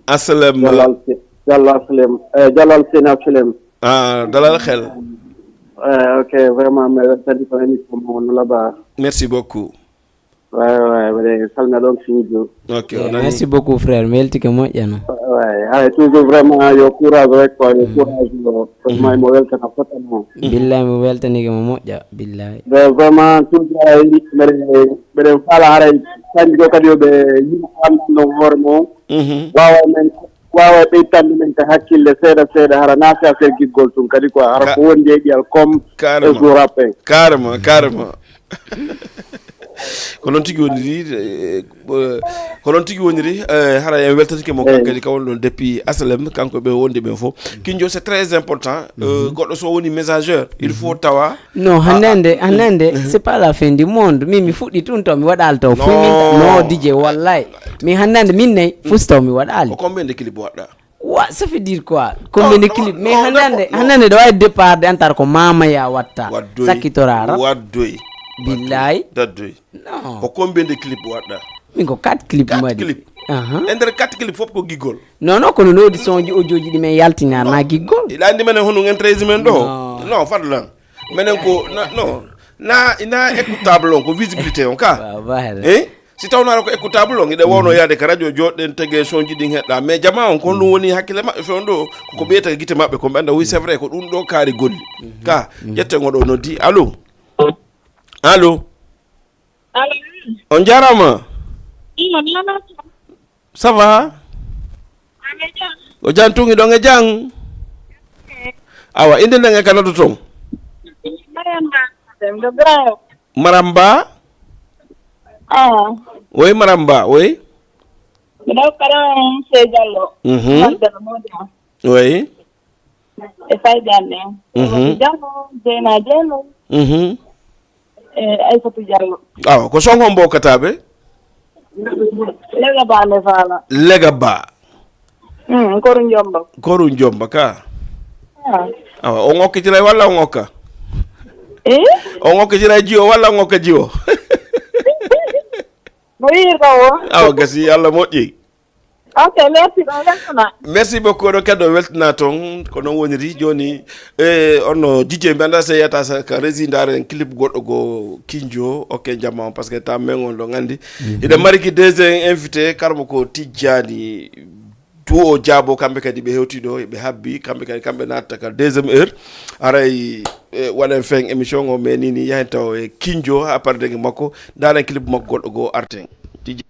H L M. Jalal Se-, Jalal H L M. Eh, Jalal Sen H L M. Ah, Dalal Xel. Eh, ok, vraiment, mi weltani ko émission mo no laba. Merci beaucoup. Ouais, ouais, ouais, salmina ɗon Kinjo. Ok, eh, merci beaucoup, frère. Mi weltike moƴƴa no. Ouais, hay, toujours vraiment, yo courage rek quoi, yo courage, yo. Vraiment, mo weltana fotano. Billahi, mi weltanike mo moƴƴa, billahi. Ɓe vraiment toujours ay mbeɗen mbeɗen faala haray kanji ɗo kadi yoɓe yimɓe anndan ɗon hoore mum. Mhm. Wawa men Waawa ɓeytande men ka hakkille seeɗa seeɗa, hara naati affaire giggol tun kadi quoi, hara ko wondi e ƴiyal comme e jour après. Carrément, carrément. Ko noon tigi woniri, eh, eh, ko noon tigi woniri, eh, hara en weltatike mo kankadi ka woni ɗon depuis H L M, kanko ɓe wondi ɓen fof. Kinjo, c'est très important. Euh, goɗɗo so woni messager, il faut tawa. Non, hannde, hannde, c'est pas la fin du monde. Min, mi fuɗɗi tun taw mi waɗaali taw. Fuy min, non, D J, wallahi. Min hannde, min nayi, fusi taw mi waɗaali. Ko combien de clip waɗɗa? Wa, ça veut dire quoi? Combien de clip? Mais hannde, hannde, ɗo wawi départ de antar ko Mama Ya watta. Waddoy. Sakkitora rap. Waddoy. Billahi. Daddoy. Non. Ko combien de clip waɗɗa? Min ko quatre clip mi waɗi. Quatre clip. Aha. E nder quatre clip fof ko giggol. Non, non, kono no wodi sonji, audioji ɗi men yaltinarna giggol. Iɗa andi menen hono en treize men ɗo? Non, fadlan. Menen ko, na, non. Na, na écoutable on, ko visibilité on ka. Waaw, waaw. Eh? Si tawnaaro ko écoutable on, iɗa wawno yaade ka radio joɗɗen tege sonji ɗin heɗɗa. Mais jama on, ko honɗum woni hakkille maɓɓe fewndo? Ko ko ɓeyta gite maɓɓe, ko ɓe anda, oui, c'est vrai, ko ɗum ɗo kaari golli. Ka, ƴetten oɗo noddi. Allo? Allo? Allo? On jarama. Iyo, mi nana. Ça va? Amin jam. Ko jam tun, hiɗon e jam? Eh. Awa, innde nden e ka noddoton? Mariam Ba, ɗo Grand Yoff. Maram Ba? Ah. Oui, Maram Ba, oui. Miɗo kara on Sey Diallo. Mhm. Umar Diallo, Modibo. Oui. E Fayde en. Mhm. Diallo, Zeyna Diallo. Mhm. E Aissatou Diallo. Awa, ko son hombo kataa ɓe? Lega Ba ne fala. Lega Ba. Mm, Koru Jomba. Koru Jomba ka. Ah. Awa, on okkitiray walla on okka? Eh? On okkitiray jiwo walla on okka jiwo? Mo yirta o. Awa, gasi, Allah moƴƴi. Ok, merci, ɗon weltana. Merci beaucoup, ɗo kadi o weltina toon. Ko noon woniri jooni. E, onno D J, mbi anndaa se yiyata sa ka régie, ndaaren clip goɗɗo goo, Kinjo. Ok, jamma on, parce que temps men on ɗon anndi. Mhm. Hiɗen mari ki deuxième invité, karmo ko Tijjani. Tout o jaabo, kamɓe kadi ɓe hewti ɗo, ɓe habbi, kamɓe kadi, kamɓe natta ka deuxième heure. Aray, e, waɗen fin émission o, mais ni, ni yahen taw e Kinjo, à part dengue makko, ndaaren clip makko goɗɗo goo, arten. Tijjani.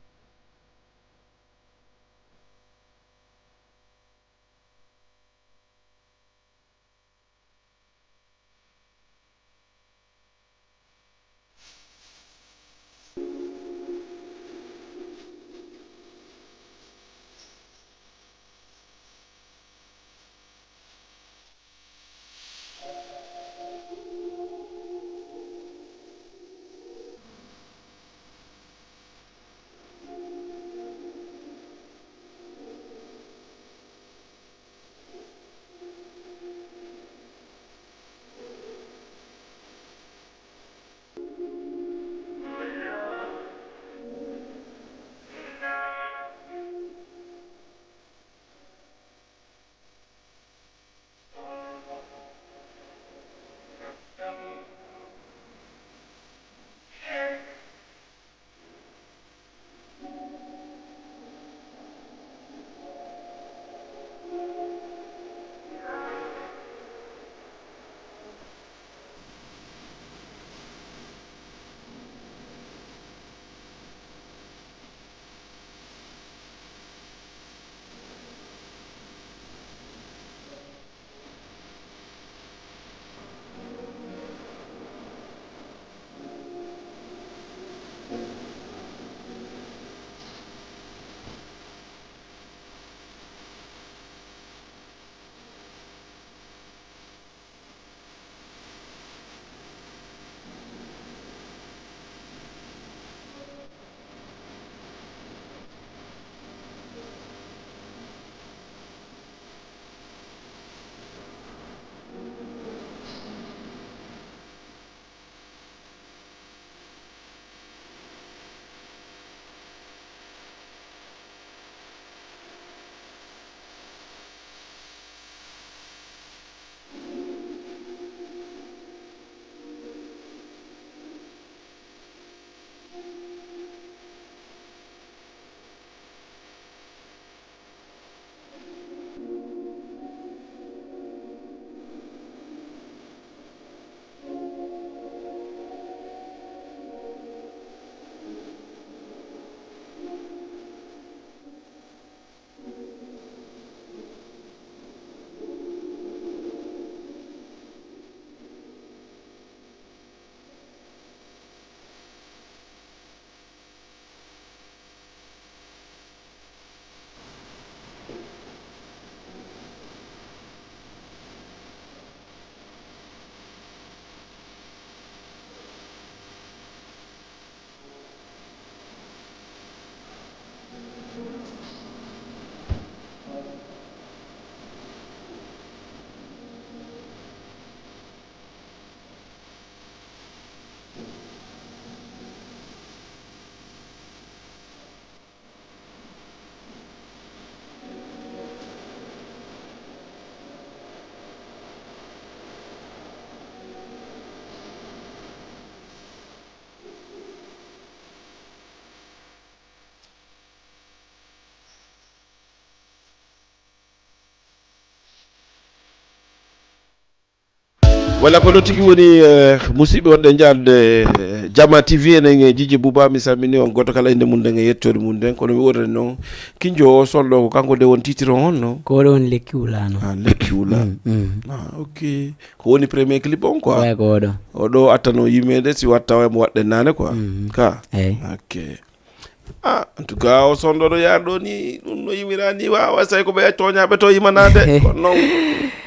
Wala ko noon tigi woni, eh, musidɓe wonɓe njaarde, eh, Jama T V enen e Jiji Buba, mi salmini on gooto kala innde mum nden e yettoode mum nden. Kono mi woodani noon kinjo o solɗo ko kanko de won titre on honno? Ko ɗo woni lekki wulaano. Ah, lekki wulaano. Mm, mm. Ah, ok. Ko woni premier clip on quoi? Way ko oɗo. Oɗo attano yimeede si watta way mo waɗɗen naane quoi. Mm. Ka? Eyi. Ok. Ah, en tout cas, o sonɗo ɗo yaar ɗo ni, ɗum no yimira ni, wawa say ko ɓe tooñaɓe to yimanaade. Kono noon,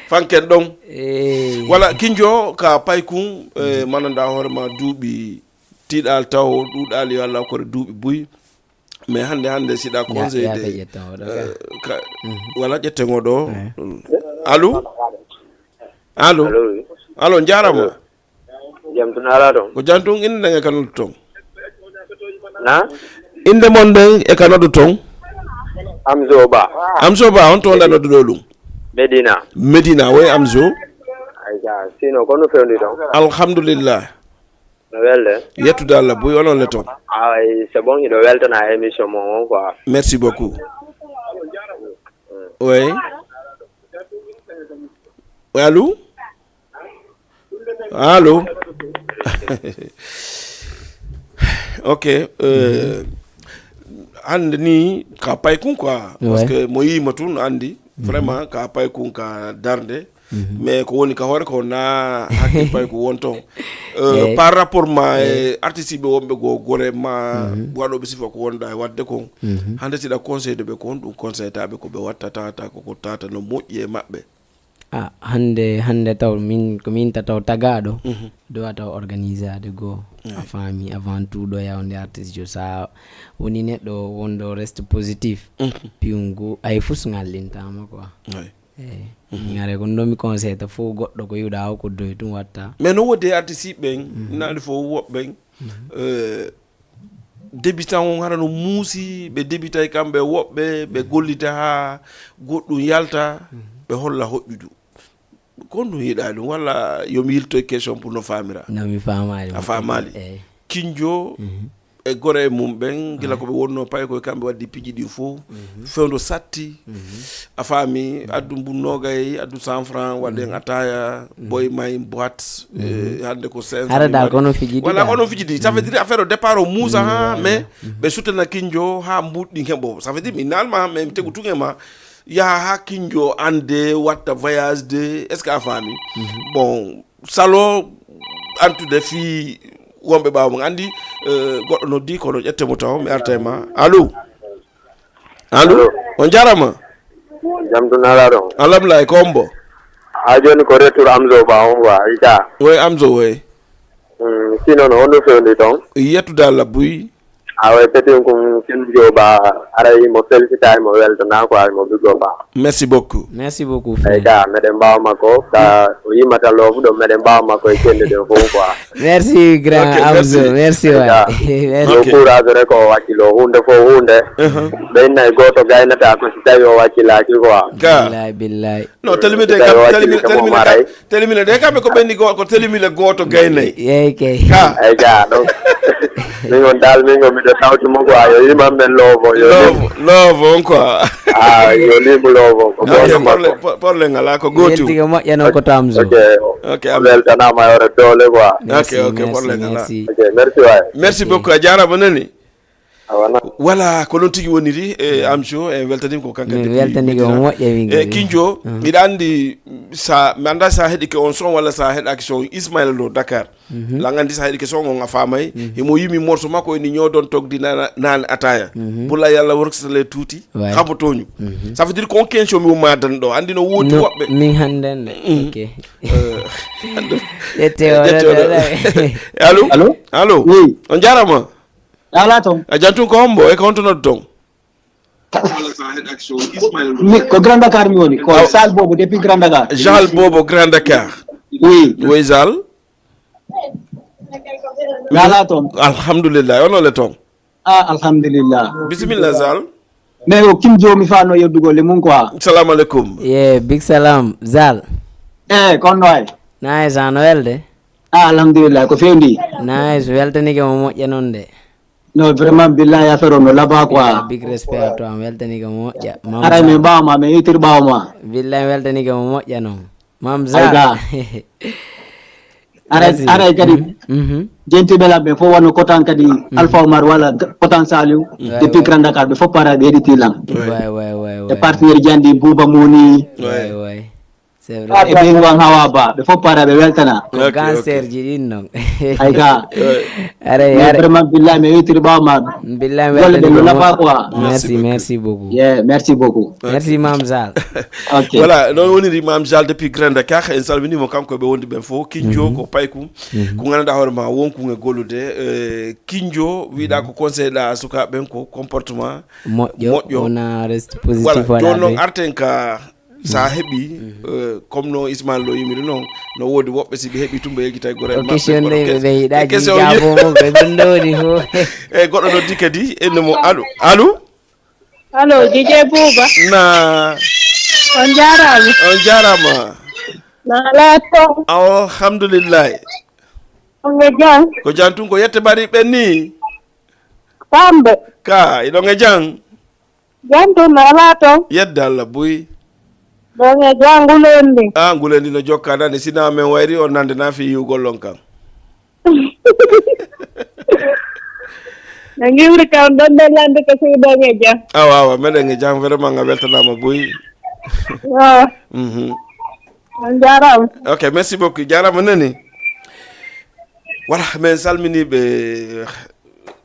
fanken ɗon. Eh. Wala kinjo ka paykun, eh, mananda hoore ma duuɓi tiiɗal taw, ɗuuɗal yo Allah kore duuɓi buy. Mais hannde, hannde siɗa Ya, conseil ya de, ɓe ƴetta oɗo eh, ka. Ka, Mhm. wala ƴetten oɗo. Eh. Allo? Allo? Allo, oui. Allo, njaarama. Allo. Jam tun alaa toon? Ko jam tun, innde nden e ka noddu toon? Na? Innde mon nden e ka noddu toon? Amzo Ba. Amzo Ba, on toon da noddu ɗo ɗum? Medina. Medina, woy Amzo. Ayca, sinon, ko no fewndi toon? Alhamdulillah. No welde? Yettude Allah, buy onon le toon? Ay, c'est bon, hiɗo weltana émission mon on quoi. Merci beaucoup. Oui. Allô? Allô? Ok, euh, hannde ni ka paykun quoi. Parce Ouais. que mo yiima tun andi, vraiment ka paykun ka darde. Mhm. Mais ko woni ka hoore ko na hakkil payko won toon. Euh, Eyi. Par rapport ma e Eyi. artiste ɓe wonɓe go gore ma Mhm. waɗoɓe sifa ko wonɗa e waɗde kon. Mhm. Hannde siɗa conseil de ɓe ko honɗum conseil taɓe ko ɓe wattata ta ko ko tata no moƴƴi e maɓɓe? Ah, hannde, hannde taw min, ko min ta taw tagaɗo, Mhm. dowa taw organiser ade goo. Eyi. A faami, avant tout ɗo yawnde artiste jo, sa woni neɗɗo wonɗo reste positif, Mhm. piyungu, ay fus ngallintama quoi. Eyi. Eyi. Mhm. Ngare ko ɗum mi conseil ta fof goɗɗo ko yiwɗa o ko doy ɗum watta. Mais no woodi e artiste ɓen, Mhm. naali fof woɓɓe ɓen, Mhm. euh, débutant on hara no muusi, ɓe débutay kamɓe woɓɓe, ɓe gollida haa goɗɗum yalta, Mhm. ɓe holla hoƴƴudu. Ko ɗum yiɗa ɗum, walla yo mi yilto e question pour no faamira? No mi faamaali. A faamaali? Eyi. Kinjo, Mhm. e gore e mum ɓen, gila Eyi. ko ɓe wonno pay koye kamɓe waddi piiji ɗi fof, Mhm. fewndo satti, Mhm. a faami, addu mbun noogay, addu cent franc, waɗen Mhm. ataya, Mhm. boy may boîte, Mhm. eh, hannde ko cinq cent mille. Hara da kono fiji ɗi Voilà, da. kono fiji ɗi. Ça veut Mhm. dire affaire o départ o muusa Mhm, ha, voilà. mais Mhm. ɓe sutana kinjo ha mbuɗɗi heɓo. Ça veut dire mi nalma, mais mi tegu tun e ma, yaha ha kinjo ande, watta voyage de, est-ce que a faami? Mhm. Bon, salo antude fii wonɓe ɓaawo mum. Anndi, eh, goɗɗo noddi, kono ƴette mo taw, mi arta e ma. Allo? Allo? Allo? On njaaraama? Jam tun alaa ɗon? Alhamdulillahi, ko hombo? Haa jooni ko retour Amzo Ba on quoi, Ita. Woy Amzo, woy. Mm, sinon, no, honno fewndi ton? Yettude Allah buy. Awa, e petit kun, Kinjo Ba, aray mo felicita, mo weltana quoi, mo big up. Merci beaucoup. Merci beaucoup, Ay, frère. ka, meɗen mbaawa makko, ka o yimata loofu ɗo, meɗen mbaawa makko e cende ɗen fof quoi. Merci, grand Ok, Amzo. merci. Merci, Ay, waay. ka. Merci. Yo Ok. courage rek o wakkilo, huunde fof huunde. Uh-huh. Ɓe inna e gooto gaynata ko si tawi o wakkilaaki quoi. Ka. Billahi, billahi. No, telimide Tawi kam, o wakkili telimide, ko mo telimide maray. kam, telimide de kamɓe ko ɓenni go-, ko telimide gooto gaynay. Yeey kay. Ka. Ay, ka, ɗon. Min on dal, min on miɗo tawti mo quoi, yo iman men loobo, yo lim. Loobo, loobo on quoi. Ah, yo lim loobo, ko Ok, gooto problème, makko. po-, problème alaa, ko gootum. Welti ko moƴƴa noon ko Tamzo. Ok. Ok, O amen. weltanaama, yo doole quoi. Merci, Ok, ok, merci, problème alaa. merci. Ok, merci waay. Merci Ok. beaucoup, a jaaraama nani. A wona. Voilà, ko noon tigi woniri, e Amjo, en weltaniima ko kanko Min Depuis weltanii ko Medina. moƴƴa, min E kadi. Kinjo, Mhm. miɗa anndi sa, mi anndaa sa heɗike on son walla sa heɗaaki son Ismaël Lo Dakar. Mhm. Lan anndi sa heɗike son on a faamay. Mhm. Himo yimi morso makko eni ñoodon togdi nana, naan ataya. Mhm. Bula yalla worksale tuuti, Waay. habo tooñu. Mhm. Ça veut dire ko on kenso mi wumma dan ɗo, anndi no woodi No, woɓɓe. min hannden ɗo. Mhm. Ok. Eh, Ƴette o, ƴette o ɗo. ɗo, ɗo. Allo? Allo? Allo? Oui. On jaaraama. Alaa toon. A jam tun ko hombo e ko honto noddu toon? Mi, ko Grand Dakar mi woni. Ko Aw. Sal Bobo depuis Grand Dakar. Jal Bobo Grand Dakar. Oui. Oui, Zal. Alaa toon. Alhamdulillah. Ono le toon? Ah, alhamdulillah. Bisimilla, Zal. Mais o Kim Jomi fa no yeddugol e mum quoi. Salam alaikum. Yeah, big salam. Zal. Eh, kon no ay? Nice, ano welde? Ah, alhamdulillah. Ko fewndi? Nice, weltanike mo moƴƴa noon de. No, vraiment, billahi, affaire o no laba quoi. Yeah, big respect à toi, mi weltanike mo moƴƴa. Mam Haray Zal. Min ɓaawo ma, min itir ɓaawo ma. Billahi, mi weltanike mo moƴƴa noon. Mam Zal. Ayda. Aray, aray kadi, jentiɓe lan ɓe fof wano kotan kadi Alpha Omar walla kotan Saliou, depuis Grand Dakar, ɓe fof para ɓe heɗiti lan. E partenaire jandi Bouba Moni. E ɓen wan hawa ba ɓe fof para ɓe weltana. Ko cancer ji ɗin non. Ay ga. Aray aray. Vraiment billahi mi witiri ɓawa ma. Billahi mi golle ɓe no nafa quoi. Merci, merci beaucoup. Yeah, merci beaucoup. Merci Mam Zal. Ok. Voilà, non woniri Mam Zal depuis Grand Dakar, en salminimo kanko ɓe wondi ɓen fof, Kinjo ko payku. Ko ganduɗa hoore ma won kuge gollude, eh, Kinjo wiɗa ko conseil ɗa sukaɓe ɓen ko comportement moƴƴo. Wona reste positif. Voilà, joni noon arten ka sa heɓi, eh, comme no Ismail no yimiri noon, no woodi woɓɓe si ɓe heɓi tumba yejjitay gore maɓɓe. Question ɗe ɓe ɓeyɗa jijabomo ɓe ɗum ɗo woni fof. E goɗɗo noddi kadi enne mo. Allo, allo. Allo, Dj Bouba. Na. On jarama. On jarama. Na ala toon. Alhamdulillahi. On e jam. Ko jam tun ko yette bari ɓen ni. Kamɓe. Ka iɗon e jam. Jam tun na ala toon. Yedde Allah buy. Ɗon e jam ngulendi. Ah ngulendi no jokka nani sina men wayri on nande na fi yiwgol on kan. No ngiwri kam ɗon ɗon lande ko suuɗon e jam. Awa awa meɗen e jam vraiment nga weltanama buy. Awa. Mhm. On jarama. Ok merci beaucoup jarama nani. Voilà min salminiɓe.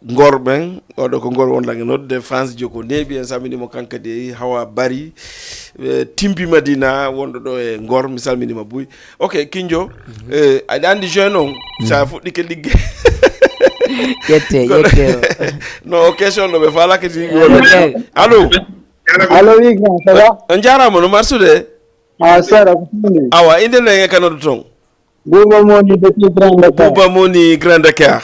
Ngor ɓen oɗo ko ngor wonɗan e nodde France joko neeɓi en salminimo kan kadi hawa bari. Timpi madina wonɗo ɗo e ngor mi salminima buy. Ok kinjo. Aɗa andi juin noon sa fuɗɗike ligge. Ƴette ƴette. No question ɗo ɓe falaka ti. Allo. Allo wi grand ça va? On jarama no marsude. Ah sara ko tindi. Awa inde nden e kanoɗo toon. Bouba Moni depuis Grand Dakar. Bouba Moni Grand Dakar.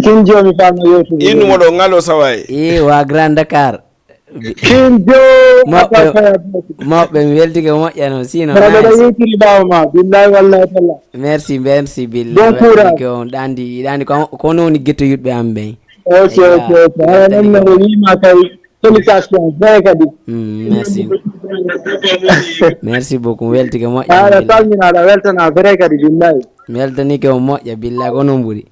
Kin jomi fama yewtude. Innumo ɗo ngalo sawaye. E wa Grand Dakar. Kin jo. Mawɓe mi weltike moƴƴa noon sino. Mbaɗa mbaɗa yewtiri ɓawa ma billahi wallahi talla. Merci merci billahi. Bon courage. On ɗandi ɗandi ko kono woni guetto yuɗɓe am ɓen. Ok ok ok. Hara nan no wima kay. Félicitations vrai kadi. Mm, merci. Merci beaucoup mi weltike moƴƴa. Aɗa salmina aɗa weltana vrai kadi billahi. Mi weltanike mo moƴƴa billahi ko noon ɓuri.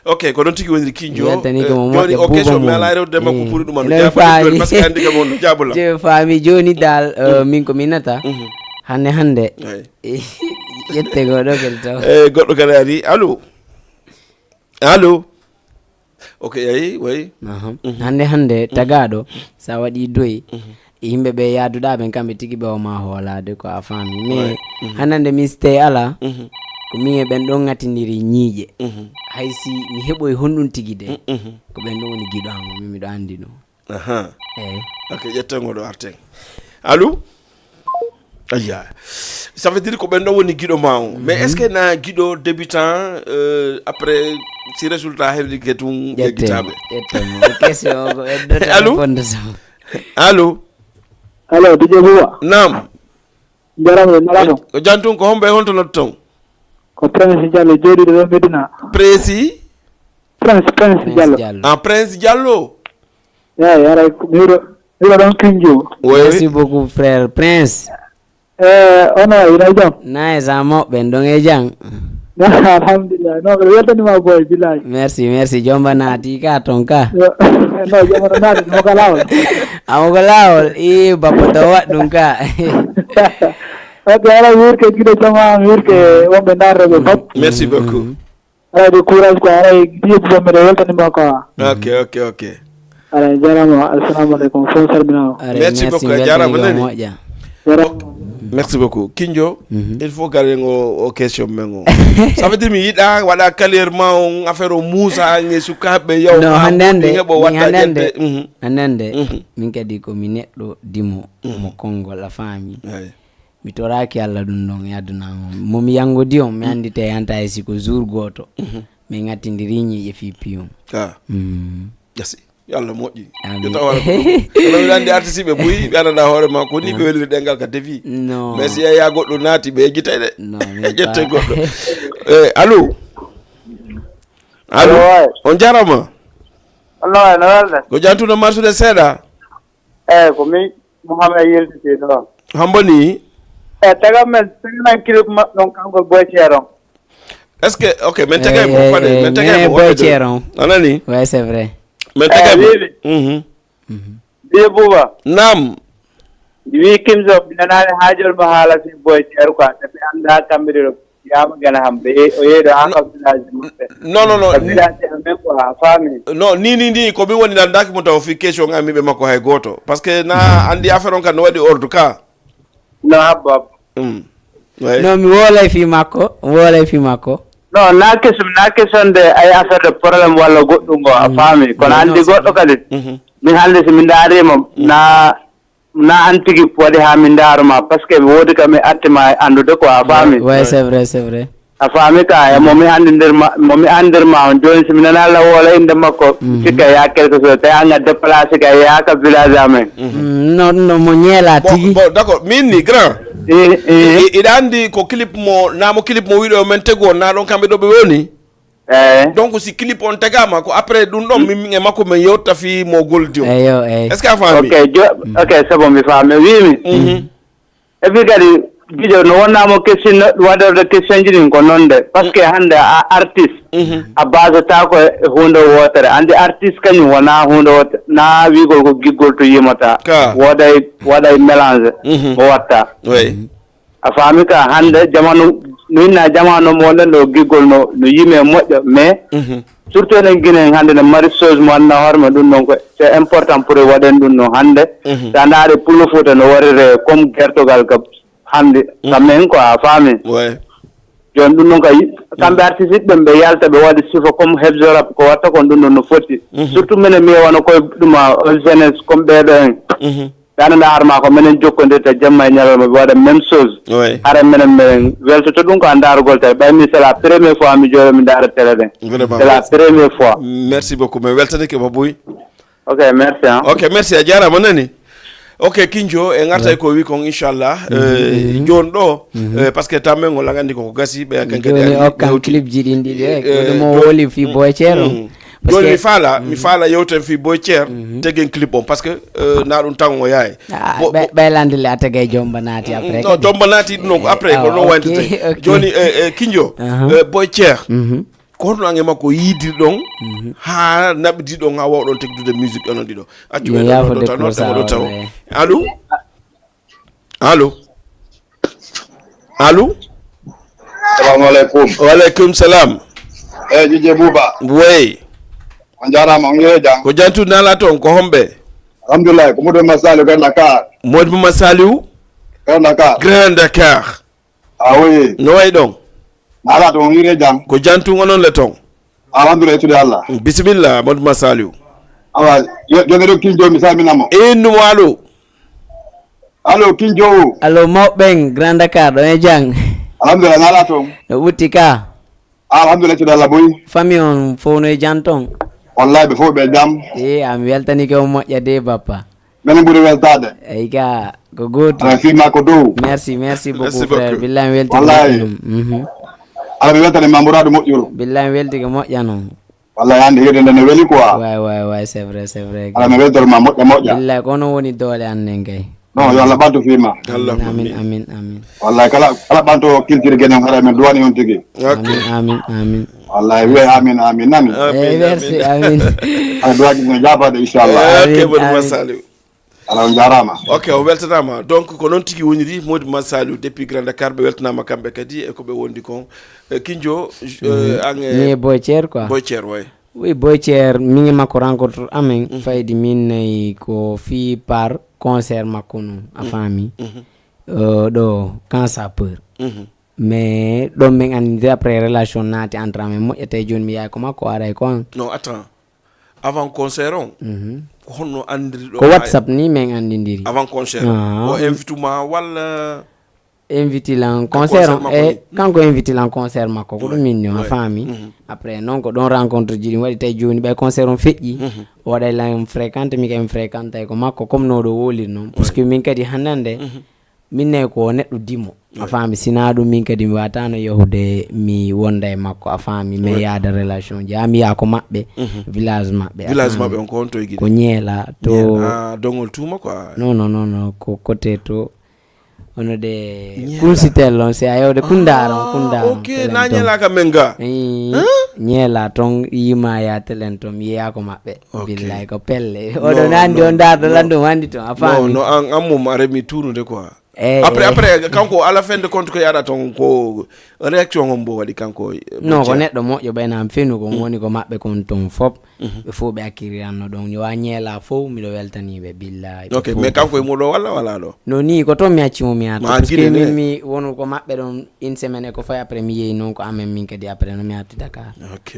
Ok ko noon tigi woniri kinjo. Mi weltanike mo moƴƴa joni o question mi ala rewde makko ɓuri ɗum ano jaabole parce que andi kam on no jaabola. Je faami joni dal euh, min ko mi nata. Hande hande. Ƴette goɗo kadi taw. Eh goɗɗo kadi ari allo. Allo. Ok ayi way. Aha. Hande hande tagaɗo sa waɗi doyi e yimɓe ɓe yaaduɗa ɓen kamɓe tigi ɓe o ma hoolade ko a faami mais hande hande min so tawi ala ko min e ɓen ɗon gatindiri ñiiƴe hay si mi heɓoy honɗum tigi de ko ɓen ɗum woni giɗo am min miɗo andi ɗum. Aha. Eyi. Ok ƴetten oɗo arten. Allo. Ayya. Ça veut dire ko ɓen ɗo woni giɗo ma o mais est ce que na giɗo débutant euh, après si résultat heblike tun yeggitaɓe. Allo. Allo. Allo dj bouba. Nam. Jarama e nalaɗo. Ko jantun ko homɓe honto notto ton? Ko prince diallo jooɗiɗo ɗo medina. Précis. Prince prince diallo. Ah prince diallo. Eyi aray mi wuro mi wuro ɗon kinjo. Merci beaucoup frère prince. E ono ina jam. Nice a moɓɓe ɗon e jam. Alhamdulillah no ɓe weltanima boy bilayi. Merci merci jomba naati ka ton ka. No jomba naati mo ka lawol. Amo ko lawol i bappo to waɗ ɗum ka. Ok ala mi wirke giɗo jama mi wirke wonɓe darreɓe fop. Merci beaucoup. Aray de courage quoi aray diye buba mbeɗa weltanima quoi. Ok ok ok. Aray jarama assalamu aleykum fof salminama. Merci beaucoup a jarama nani. Moƴƴa. Merci beaucoup kinjo. Il faut garden o o question men o. Ça veut dire mi yiɗa waɗa kalier ma on affaire o muusa ange sukaɓe yaw. No hande hande heɓo watta ƴedde. Hande hande min kadi komi neɗɗo dimo mo konngol a faami. Mi toraaki Allah ɗum ɗon e aduna on. Mo mi yanngodi on, mi annditay hanta e si ko jour gooto. Min ŋattindiri ñiiƴe fii piyum. Ah. Mm. Gasi. Yo Allah moƴƴi. Amin. Yo taw hara ko ɗum. Kono miɗa anndi artiste ɓe buy, ɓe annda hoore ma ko ni ɓe weliri ɗengal ka defi. Non. Mais si yaya goɗɗo naati ɓe yejjitay de. Non. Ƴette goɗɗo. Eh, allo. Allo. On jarama. Allah no welda. Ko jantuno marsude seeɗa. Eyi ko min Mouhamed yiltiti ɗo. Hombo ni? E tagam men taganan clip maɓɓe on kanko Boy Ceer on. Est-ce que, ok, min tegay mo, eh, fade, eh, min tegay mo, boy ceer on. A nani? Ouais, c'est vrai. Min tegay mo. Mhm. Biye Buba. Naam. Wi Kimzo, mi nanaani haajol mo haala fi boy ceer quoi, te mi anndaa kamɓe ɗiɗo. Yaama gana ham, ɓe ye-, o yeeɗo haa ka village maɓɓe. Non, non, non. Ka village amen quoi, a faami? Non, ni, ni, ni, ko mi woni nandaaki mo taw fi question ngal mi ɓe makko hay gooto. Parce que na anndi affaire on kan no waɗi ordre ka. No, habbo, habbo. Mm. Ouais. Non, mi woolay fii makko, mi woolay fii makko. Non, na question, na question de ay affaire de problème walla goɗɗum ngo, a faami? Kono non, anndi non, goɗɗo kadi. Mhm. Min hannde si mi ndaariima, na, na an tigi waɗi haa mi ndaaruma, parce que mi woodi ka mi atti ma anndude quoi, a faami? Ouais, c'est vrai, c'est vrai. A faami ka, e mo mi anndir ma, mo mi anndir ma on, jooni si mi nana Alla woola innde makko, mhm, sikka ya quelque chose, te an a déplacé ka ya ka village amen. Mhm. Mm, non, non, mo ñeela. Bon, tigi. Bon, d'accord, min ni grand. Eh, eh. I-, iɗa anndi ko clip mo, na mo clip mo wiɗo men tegu on, na ɗon kamɓe ɗo ɓe woni. Eh. Donc si clip on tegama ko après ɗum ɗon min e makko min yewta fi mo goldi o. Eyo, eyo. Est-ce que a faami? Ok, jo-, ok, c'est bon, mi faami. Wi mi. Mhm. Et puis kadi, Gijo, no wonnamo question, waɗorde question ji ɗin ko non de. Parce que hannde a artiste, mhm, a basata ko e huunde wootere. Anndi artiste kañum wona huunde wootere. Na wiigol ko giggol to yimata. Ka. Wooday, waɗay mélange, mhm, o watta. Oui. A faami ka, hannde jamanu, no inna jamanu mo wonɗen ɗo giggol no, no yime moƴƴo, mais, mhm, surtout enen Guinée en hannde no mari chose mo annda hoore ma ɗum ɗon ko, c'est important pour waɗen ɗum ɗon hannde. Mhm. Sa ndaari Pullo Fouta no warire comme gertogal ka hannde, mhm, ka men quoi, a faami? Ouais. Jooni ɗum ɗon ka yi-, kamɓe, mhm, artiste ɓe, ɓe yalta ɓe waɗi sifa comme hebzo rap ko watta kon ɗum ɗon no foti. Mhm. Surtout minen mi wano koye ɗum a, on jeunesse comme ɓeɗo en. Mhm. Ɗa annda hoore ma ko minen jokkondirta jamma e ñalawma, ɓe waɗa même chose. Oui. Hara minen, minen weltoto ɗum ko a ndaarugol tan. Ɓay min c'est la première fois mi jooɗo mi ndaara télé ɗen. Vraiment, c'est la première fois. Merci beaucoup. Min weltanike ma buy. Ok, merci, hein. Ok, merci. A jaaraama, nani? Ok, Kinjo, e ngartay ko wi kon, inchallah. Mhm, eh, mhm. Jooni ɗo, mhm, eh, parce que tammen ngol a nganndi koko gasi, ɓe kan kadi jooni ari okkan hewti clip ji ɗin ɗiɗi, eh, eh, ko ɗum o jo-, woli fi mm, boy ceero. Mm. Parce jooni que mi faala, mi mm, faala yewten fi boy ceer, mhm, tegen clip on, parce que, eh, na ɗum tan o yaay. Ah, bo-, ɓe, bo-, ɓe landile a tegay jomba naati mm, après non, kadi. Jomba naati ɗum non ko après, ko ah, non ok, wayndete. Ok. Jooni, eh, eh, Kinjo, aha, eh, boy ceer. Mhm. Ko honno an e makko yiidirɗon, mhm, haa naɓidiɗon haa wawɗon tekdude musique onon ɗiɗo? Accu mi en ɗo, yaafo ɗo de taw, ɗo taw, ɗo taw. Allo? Allo? Allo? Salamu aleykum. Wa aleykum salam. Eh, Jije Buba. Wey. On jaaraama, on yewti jam. Ko jantu nala toon, ko homɓe? Alhamdulillah, ko Modou Mamadou Saliou, Grand Dakar. Modou Mamadou Saliou? Grand Dakar. Grand Dakar. Ah, oui. No wayi ɗon? Ala to on yire jam. Ko jantun onon le ton? Alhamdulillah, etude Allah. Bisimilla, Modou Masaliou. Awa, yo, yo ne rokkin joomi salminamo. Innu mo allo. Allo, kin jowo. Allo, mawɓen, Grand Dakar, ɗon e jam. Alhamdulillah, nala ton. No ɓutti ka? Alhamdulillah, etude Allah boy. Famille on fof no e jam ton? Wallahi, ɓe fof ɓe jam. E, a mi weltanike on moƴƴa de, bappa. Menen ɓuri weltaade. Eyi ka, ko gootum. Ala fii ma ko dow. Merci, merci beaucoup, merci beaucoup, frère. Billahi mi weltii. Wallahi. Mhm. Ala mi weltani ma muraadu moƴƴuru. Billahi mi weltii ko moƴƴa noon. Wallahi hannde hirde nde ne weli quoi. Way, way, way, c'est vrai, c'est vrai. Ala mi weltoro ma moƴƴa, moƴƴa. Billahi ko onon woni doole an nen kay. Non, yo Allah ɓantu fii ma. Allahumma amin, amin, amin, amin. Wallahi kala, kala ɓanto culture Guinée on haray men duwani on tigi. Ok. Amin, amin, amin. Wallahi wiye amin, amin nani. Amin, eh, merci, amin. Amin. Ala duwaji no jaabade inchallah. Ok, amin, Modou amin. Masaliou. Ala on jaaraama. Ok, o weltanaama. Donc, ko noon tigi woniri, Modou Mamadou Saliou depuis Grand Dakar, ɓe weltanaama kamɓe kadi e ko ɓe wondi kon. Eh, Kinjo, eh, mhm, an e mi e Boy Thier quoi. Boy Thier, way. Oui, Boy Thier, min e makko rencontre amen, mhm, faydi min nayi ko fii par concert makko noon, a mhm, faami. Mhm. Eh, ɗo, Camp Sapeur. Mhm. Mais ɗon min anndi après relation naati entre amen moƴƴa, tawi jooni mi yahay ko makko, o aray ko an. Non, attends. Avant concert on, mhm, ko honno anndiri ɗo? Ko WhatsApp ni min anndindiri. Avant concert. Ah. O invite ma walla? Invite lan concert on, concert makko e ni? Kanko invite lan concert makko, ko ɗum min no a faami. Mhm. Après noon ko ɗon rencontre ji ɗin waɗi, tawi jooni ɓay concert on feƴƴi, mhm, o waɗay lan fréquente, mi kay mi fréquente ko makko, comme no ɗo woliri noon. Parce que min kadi hannde, mhm, min ne ko neɗɗo dimo. A faami, sinaa ɗum min kadi mi waataano yahude mi wonda e makko, a faami, mi yaada relation ji. Haa mi yaha ko maɓɓe, village maɓɓe, a faami. Village maɓɓe on ko honto e Guinée? Ko Ñeela, to Ñeela, ah, Dongol Tuuma quoi. Non, non, non, non, ko côté to, Hono de kunsitel on, si a yewde kundaara on, kundaara on, ok, na ñeelaka men ga. Ñeela toon, yima ya telen toon, mi yeeyaa ko maɓɓe. Ok. Billahi ko pelle. Oɗo nandi on daardo lan ɗum handi toon, a faami? No, an, an mum a remi tuunude quoi. Après, après, kanko, à la fin de compte, ko yaɗa toon ko réaction on mbo waɗi kanko? No, ko neɗɗo moƴƴo ɓay na am fenu ko woni ko maɓɓe kon toon fop. Ɓe fof ɓe akkiriranno ɗon, yo a ñeela fof, miɗo weltanii ɓe, billahi. Ok, mais kanko e muɗo walla wala ɗo? No nii, ko toon mi acci mo mi arta. Parce que min mi wonu ko maɓɓe ɗon une semaine e ko fayi, après mi yehi noon ko amen min kadi, après no mi arti Dakar. Ok.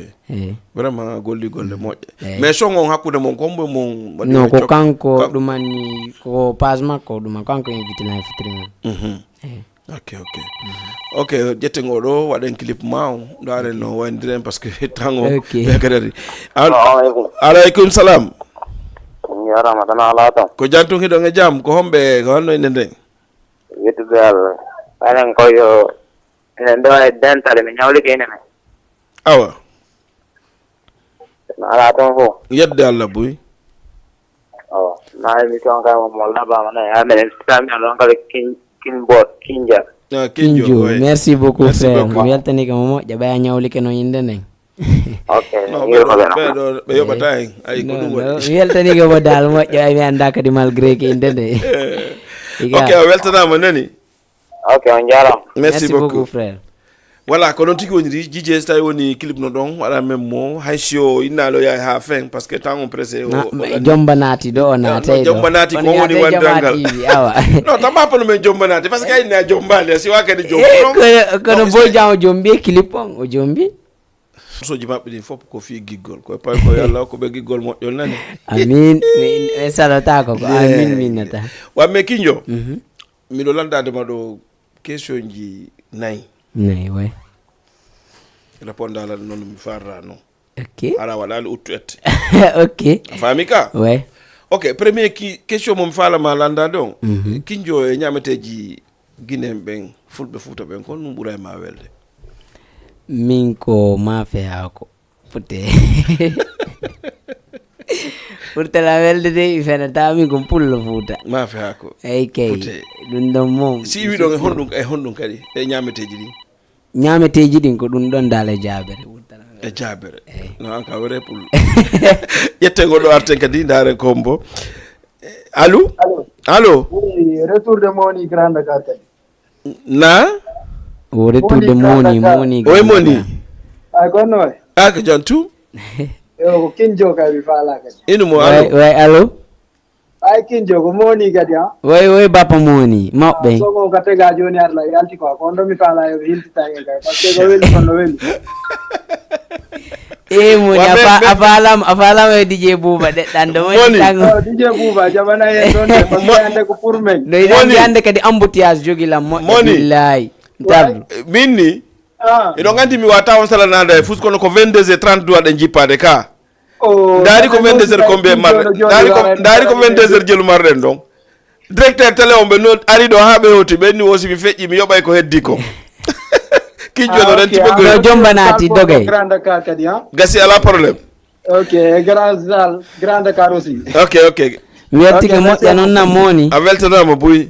Vraiment golli golle moƴƴe. Mais son on hakkunde mon ko mbo mon waɗi? No, ko kanko ɗumanni, ko page makko ɗuma, kanko invité na e fitiri men. Ok, ok. Ok, ƴetten oɗo, waɗen clip ma o, ndaaren no wayndiri en, parce que tango ɓe kadari. Assalamu alaikum. Alaikum salam. On jarama, tan ala tan. Ko jantum hiɗon e jam, ko homɓe, ko honno inde nden? Yettude Allah. Enen ko yo, enen ɗo e dental, mi ñawlike ene men. Awa. No ala toon fof. Yedde Allah buy. Awa, na émission kay mo, mo labama na, amen en sami alon kala kin, kin bot, kin ja. Ah, kinjo, kinjo, merci beaucoup, frère. Mi weltanii ko mo moƴƴa, ɓaya ñawlike noon innde nden. Ok. No, ɓe yoɓata en. Ay, ko ɗum waɗi. Mi weltanii ko mo dal moƴƴa, ay, mi annda kadi malgré que innde nde. Ok, a weltanaama nani? Ok, on jarama. Merci beaucoup, frère. Voilà, ko noon tigi woniri. Jije, so tawi woni clip no ɗon waɗa même mo, hay si o innaali o yahay ha fin, parce que temps on pressé. Jomba naati ɗo, o naatay ɗo. Jomba naati ko woni wondirangal. Awa. Non, tamba pano men jomba naati, parce que a inni a jombaali, a siwa kadi jomba. Kono boy jam o jombi e clip on, o jombi. Soji maɓɓe ɗin fof ko fii giggol, ko pay ko yalla ko ɓe giggol moƴƴol nani. Amin. Mi salotako ko amin minnata. Wa me kinjo. Miɗo landaade ma ɗo question ji nayi. Nayi, way. Réponde ala noon mi farra noon. Ok. Ara waɗaali uttu ette. Ok. A faami ka? Way. Ok, premier ki, question mo mi faala ma landaade on. Kinjo e ñaameteeji Guinéen ɓen, fulɓe Fuuta ɓen, ko ɗum ɓura e ma welde? Min ko maafe haako. Pute. Ɓurtala welde de, mi fenata, min ko pullo Fuuta. Maafe haako. Eyi kay. Pute. Ɗum ɗon moom. Si iwi ɗon e honɗum, e honɗum kadi, e ñaameteeji ɗin? Ñaameteeji ɗin ko ɗum ɗon dal e jaabere. Ɓurtala welde. E jaabere. Eyi. No, an ka were pullo. Ƴetten goɗɗo arten kadi, ndaaren ko hombo. Allô? Allô? Allô? Oui, retour de Moni Grand Dakar kadi. Na? O retour de Moni, Moni. Oye Moni. Ay, ko honno wayi? A ko jam tu? Yo, ko Kinjo kay mi faala kadi. Inu mo, allo? Way, way, allo? Ay, Kinjo, ko Moni kadi, ha? Way, way, Bappa Moni, maɓɓe. Sogo ka tega jooni ar la yalti quoi, ko on ɗo mi faala yo ɓe hiltita en kay, parce que ko weli, kono weli. Eh, Moni, a fa-, a faalam, a faalam e D J Buuba, ɗeɗɗan ɗo woni tango. Oh, D J Buuba, jaɓana en ɗon de, parce que hannde ko pour men. No yiɗi anndi hannde kadi embouteillage jogi lam moƴƴo, billahi. Tablo. Min ni, hiɗon anndi mi wata on sala naada e fus, kono ko vingt-deux heures trente duwaɗen jippaade ka. Ndaari ko vingt-deux heures combien marɗen? Ndaari ko, ndaari ko vingt-deux heures jelu marɗen ɗon. Directeur télé on ɓe no ari ɗo haa ɓe hewti, ɓe ni o si mi feƴƴi, mi yoɓay ko heddi ko. Kinjo no renti ɓe goy. Jomba naati dogay. Grand Dakar kadi, ha? Gasi, ala problème. Ok, e Grand Zal, Grand Dakar aussi. Ok, ok. Mi weltike moƴƴa noon na Moni. A weltanaama buy.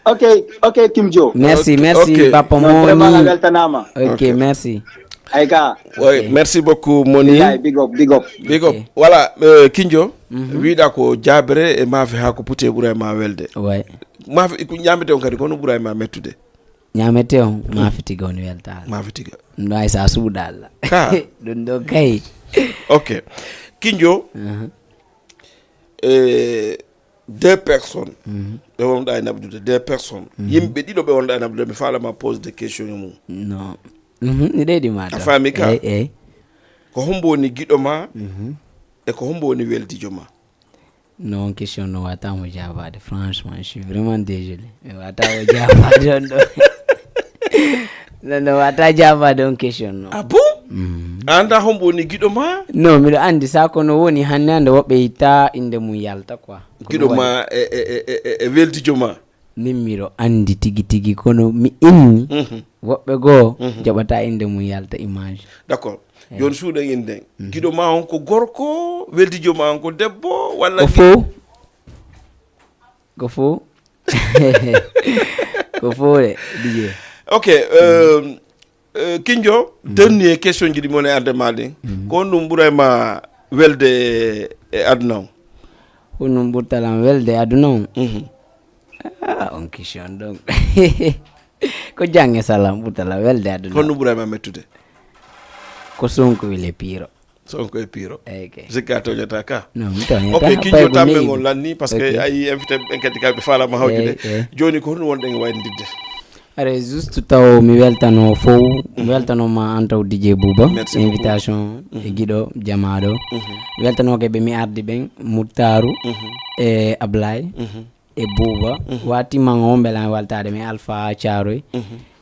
Ok, ok, Kinjo. Merci, merci, Bappa Moni. Vraiment, a weltanaama. Ok, merci. Ay ka. Merci beaucoup, Moni. Big up, big up. Big up. Voilà, euh, Kinjo, wiɗa ko jaabere e maafe haako pute ɓura e ma welde. Way. Maafe, ko ñaamete on kadi, kono ɓura e ma mettude? Ñaamete on, maafe tiga on weltaare. Maafe tiga. Ɗum ɗo hay sa suuɗa Allah. Ka. Ɗum ɗo kay. Ok. Kinjo, eh, deux personnes ɓe wonɗa e naɓdude, deux personnes. Yimɓe ɗiɗo ɓe wonɗa e naɓdude, mi faala ma pose de question mum. Non. Mhm, ni ɗeyɗi ma. A faami ka? Eyi, eyi. Ko hombo woni giɗo ma e ko hombo woni weldijo ma? Non, question no wata mo jaabaade. Franchement, je suis vraiment désolé. Mi wata mo jaabaade on ɗo. Non, non, wata jaabaade on question no. Ah bon? Mhm. A anda hombo woni giɗo ma? Non, miɗo andi sa kono woni hannde hannde woɓɓe yitta innde mum yalta quoi. Giɗo ma e, e, e, e, e weldijo ma? Min miɗo anndi tigi tigi, kono mi inni woɓɓe goo jaɓata innde mum yalta image. D'accord. Jooni suuɗen innde. Giɗo ma on ko gorko, weldijo ma on ko debbo, walla ko fow? Ko fow. Ko fow de, D J. Ok, euh, euh, Kinjo, dernier question ji ɗi mi woni arde ma ɗin. Ko honɗum ɓuray ma welde e aduna on? Honɗum ɓurtalam welde e aduna on? Mhm. Ah, on question donc. Ko jannge salam ɓurtalam welde e aduna on? Honɗum ɓuray ma mettude? Ko Sonko wile piiro. Sonko e piiro. Eyke. Sikka toñata ka. Non, mi toñata. Ok, Kinjo, tamme on lanni, parce que ayi invité ɓen kadi kamɓe faalama hawjude. Joni ko honɗum wonɗen e waynidde? Are juste taw mi weltano fow, mi weltano ma an taw D J Bouba, merci beaucoup, invitation e giɗo jamaaɗo. Mi weltanoke ɓe mi ardi ɓen, Muttaru e Ablaye. E Bouba, wati man on belan waltade mi Alpha Thiaroye.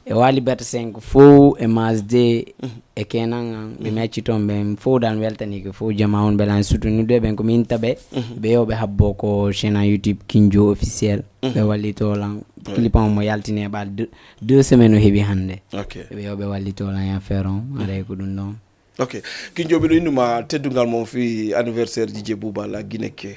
E wali bet cinq fow e Mas de e kenan an ɓe mi acci toon ɓen fow dan weltanike fow jama on belan sutunude ɓen ko min taɓe. Ɓe yo ɓe habbo ko chaîne YouTube Kinjo officiel. Ɓe wallito lan clip on mo yaltini e ɓal deux, deux semaines o heɓi hannde. Ok. Ɓe yo ɓe wallito lan e affaire on, aray ko ɗum ɗon. Ok, Kinjo, miɗo innuma teddungal mon fii anniversaire D J Bouba La Guineke.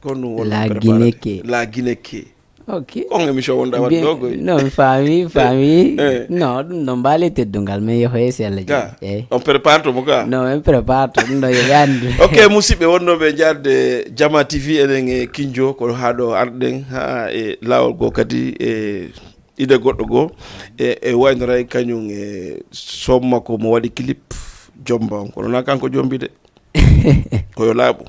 Ko honɗum wonɗon préparé? La Guineke. La Guineke. Ok. On émission wonɗa waɗde o koy? Non, mi faami, mi faami. Eh. Non, ɗum ɗon mbaali teddungal, mais yo hoye si Allah jaɓi. Ka. Eh. On prépare to mo ka? Non, en prépare to, ɗum ɗon yo ɓe anndu. Ok, musidɓe wonnoɓe jaarde Jama T V, enen e Kinjo, ko haa ɗo arɗen, haa e laawol goo kadi e ide goɗɗo goo, e, e waynoray kañum e somma ko mo waɗi clip jomba on. Kono na kanko jombi de. Ko yo laaɓu.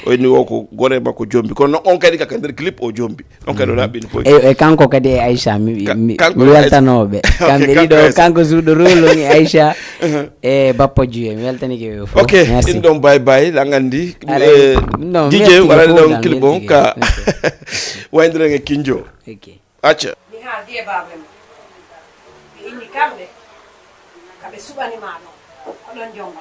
O inni o ko gore makko jombi. Kono on kadi kaka nder clip o jombi. On kadi o laaɓi no poy. E, e kanko kadi e Aïcha, mi, Ka-, mi, kanko mi e Aïcha. Weltanooɓe. Ok, kamɓe kanko ɗiɗo, e Aïcha. Kanko suuɗo rôle on e Aïcha, e Bappa Juye. Mi weltanike ɓe fof. Ok, merci. Ɗin ɗon bye bye, la ngandi. Aray, eh, non, D J, merci waɗani beaucoup, ɗon dan, clip on merci, ka merci. Waynoren e Kinjo. Ok. Acca. Mi haaldi e baaba mum. Ɓe inni kamɓe, ka ɓe suɓani ma ɗon, ko ɗon jomba.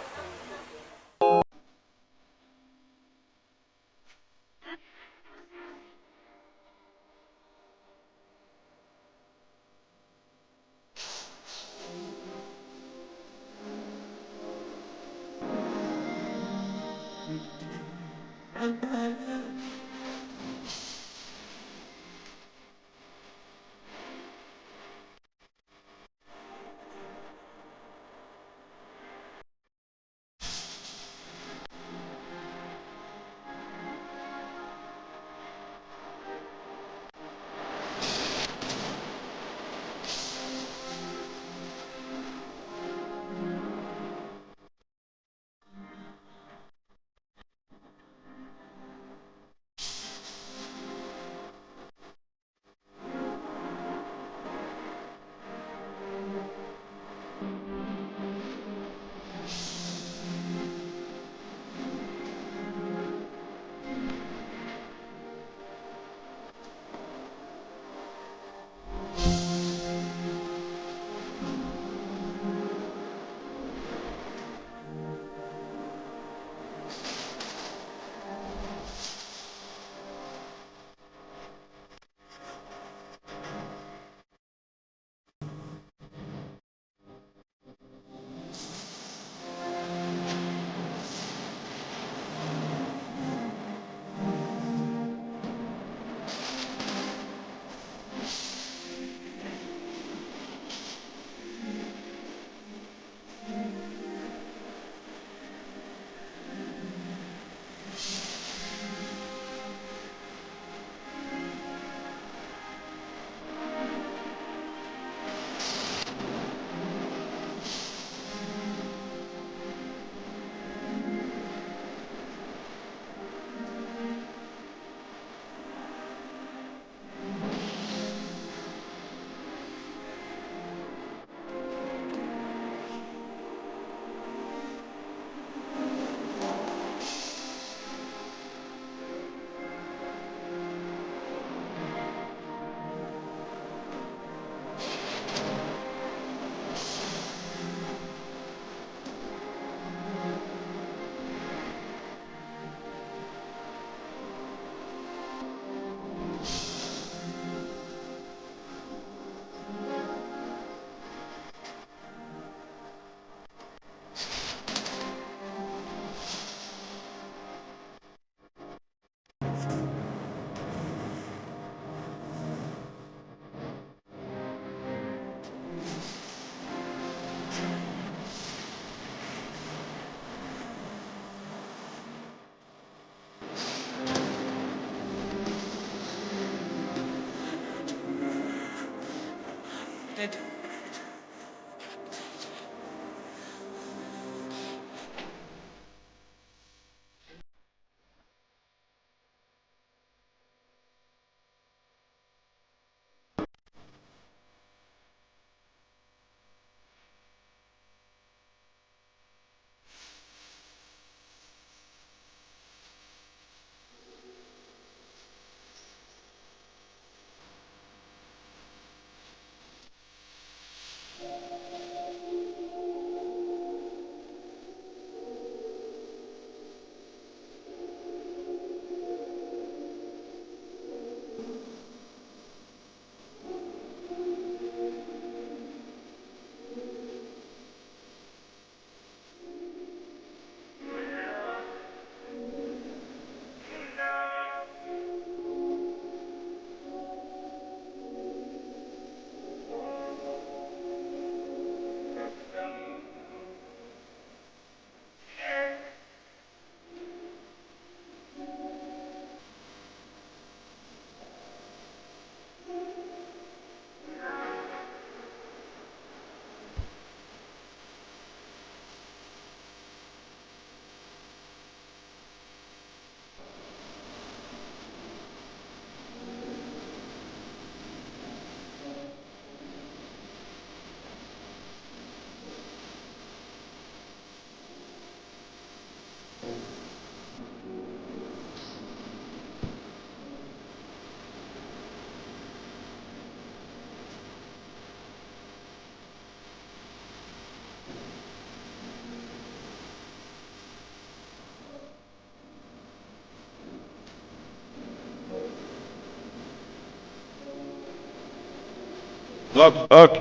Ok, ok.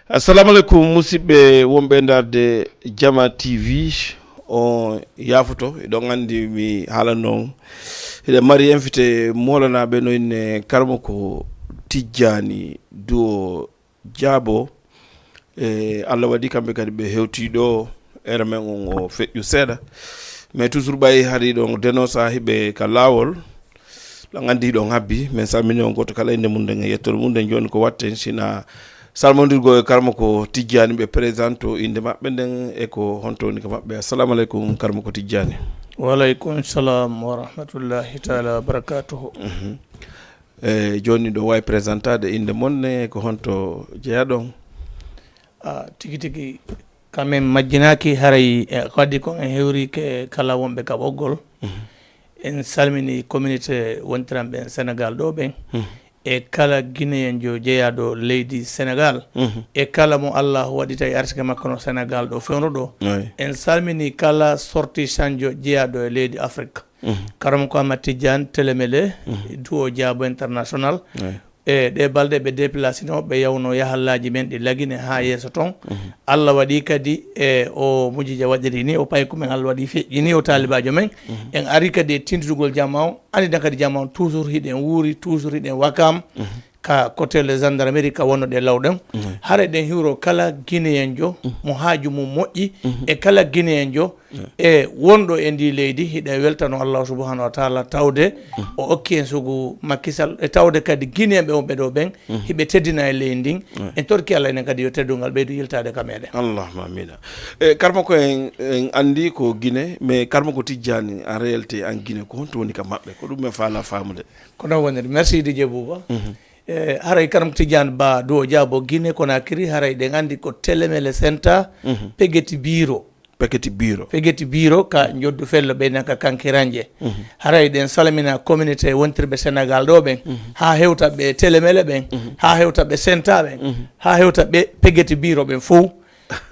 Assalamu aleykum, musidɓe wonɓe e ndaarde Jama T V. On yaafoto, eɗon anndi mi haala noon. Hiɗen mari invité moolanaaɓe no inne Karmo ko Tijjaani Duwo Jaabo. E Allah waɗi kamɓe kadi ɓe hewtii ɗo, heure men on o feƴƴu seeɗa. Mais toujours ɓay hari ɗon deno saahiɓe ka laawol, ɗon anndi ɗon habbi, min salmini on gooto kala innde mum nden e yettoode mum nden. Jooni ko watten sina salmondirgo e Karmo ko Tijjaani, ɓe présente o innde maɓɓe nden e ko honto woni ka maɓɓe. Assalamu aleykum, Karmo ko Tijjaani. Waleykum salam wa rahmatullahi taala wa barakatuhu. Mhm. E jooni ɗo waawi présentaade innde mon ne, ko honto jeyaɗon? Ah, tigi tigi, kamen majjinaaki haray, e, ko addi kon en hewri ke kala wonɓe ka ɓoggol. Mhm. En salmini communauté wontiranɓe en Sénégal ɗo ɓen. Mhm. E kala Guinéen jo jeyaaɗo leydi Sénégal. Mhm. E kala mo Allah waɗi tawi arsike makko no Sénégal ɗo fewndo ɗo. Ayi. En salmini kala sorti sanjo jeyaaɗo e leydi Afrique. Mhm. Karam ko Amat Tidiane Telemele, Mhm. Duo Diabo International. Ayi. E ɗe balɗe ɓe déplacino, ɓe yawno yahallaaji men ɗi lagine haa yeeso ton. Mhm. Allah waɗi kadi e o mujija waɗiri ni, o payku men Allah waɗi feƴƴini, o taalibaajo men. Mhm. En ari kadi e tindudugol jama on, anndina kadi jama on, toujours hiɗen wuuri, toujours hiɗen wakam, Mhm. ka côté le gendarmerie ka wonno ɗe lawɗen. Mhm. Hara eɗen hiwro kala Guinéen jo, Mhm. mo haaju mum moƴƴi, Mhm. e kala Guinéen jo, e wonɗo e ndi leydi, hiɗen weltano Allah subhanahu wa taala tawde o okki en sugu Macky Sall, e tawde kadi Guinéen ɓe wonɓe ɗo ɓen, hiɓe teddina e leydi ndin. En torki Allah enen kadi yo teddungal ɓeydu yiltaade ka meɗen. Allahumma amina. E, Karmo ko en, en anndi ko Guinée, mais Karmo ko Tijjani en réalité en Guinée, ko honto woni ka maɓɓe? Ko ɗum men faala faamude. Ko noon woniri. Merci Didier Bouba. Mhm. E, haray Karmo Tijjani Ba Duo Diabo Guinée Conakry, haray ɗen anndi ko Telemele Senta, Mhm. Pegeti Biro. Pegeti Biro. Pegeti Biro ka Njoddu Fello ɓeyna ka Kankiranje. Mhm. Haray ɗen salmina communauté wontirɓe Sénégal ɗo ɓen, Mhm. haa hewta ɓe Telemele ɓen, Mhm. haa hewta ɓe Senta ɓen, Mhm. haa hewta ɓe Pegeti Biro ɓen fow.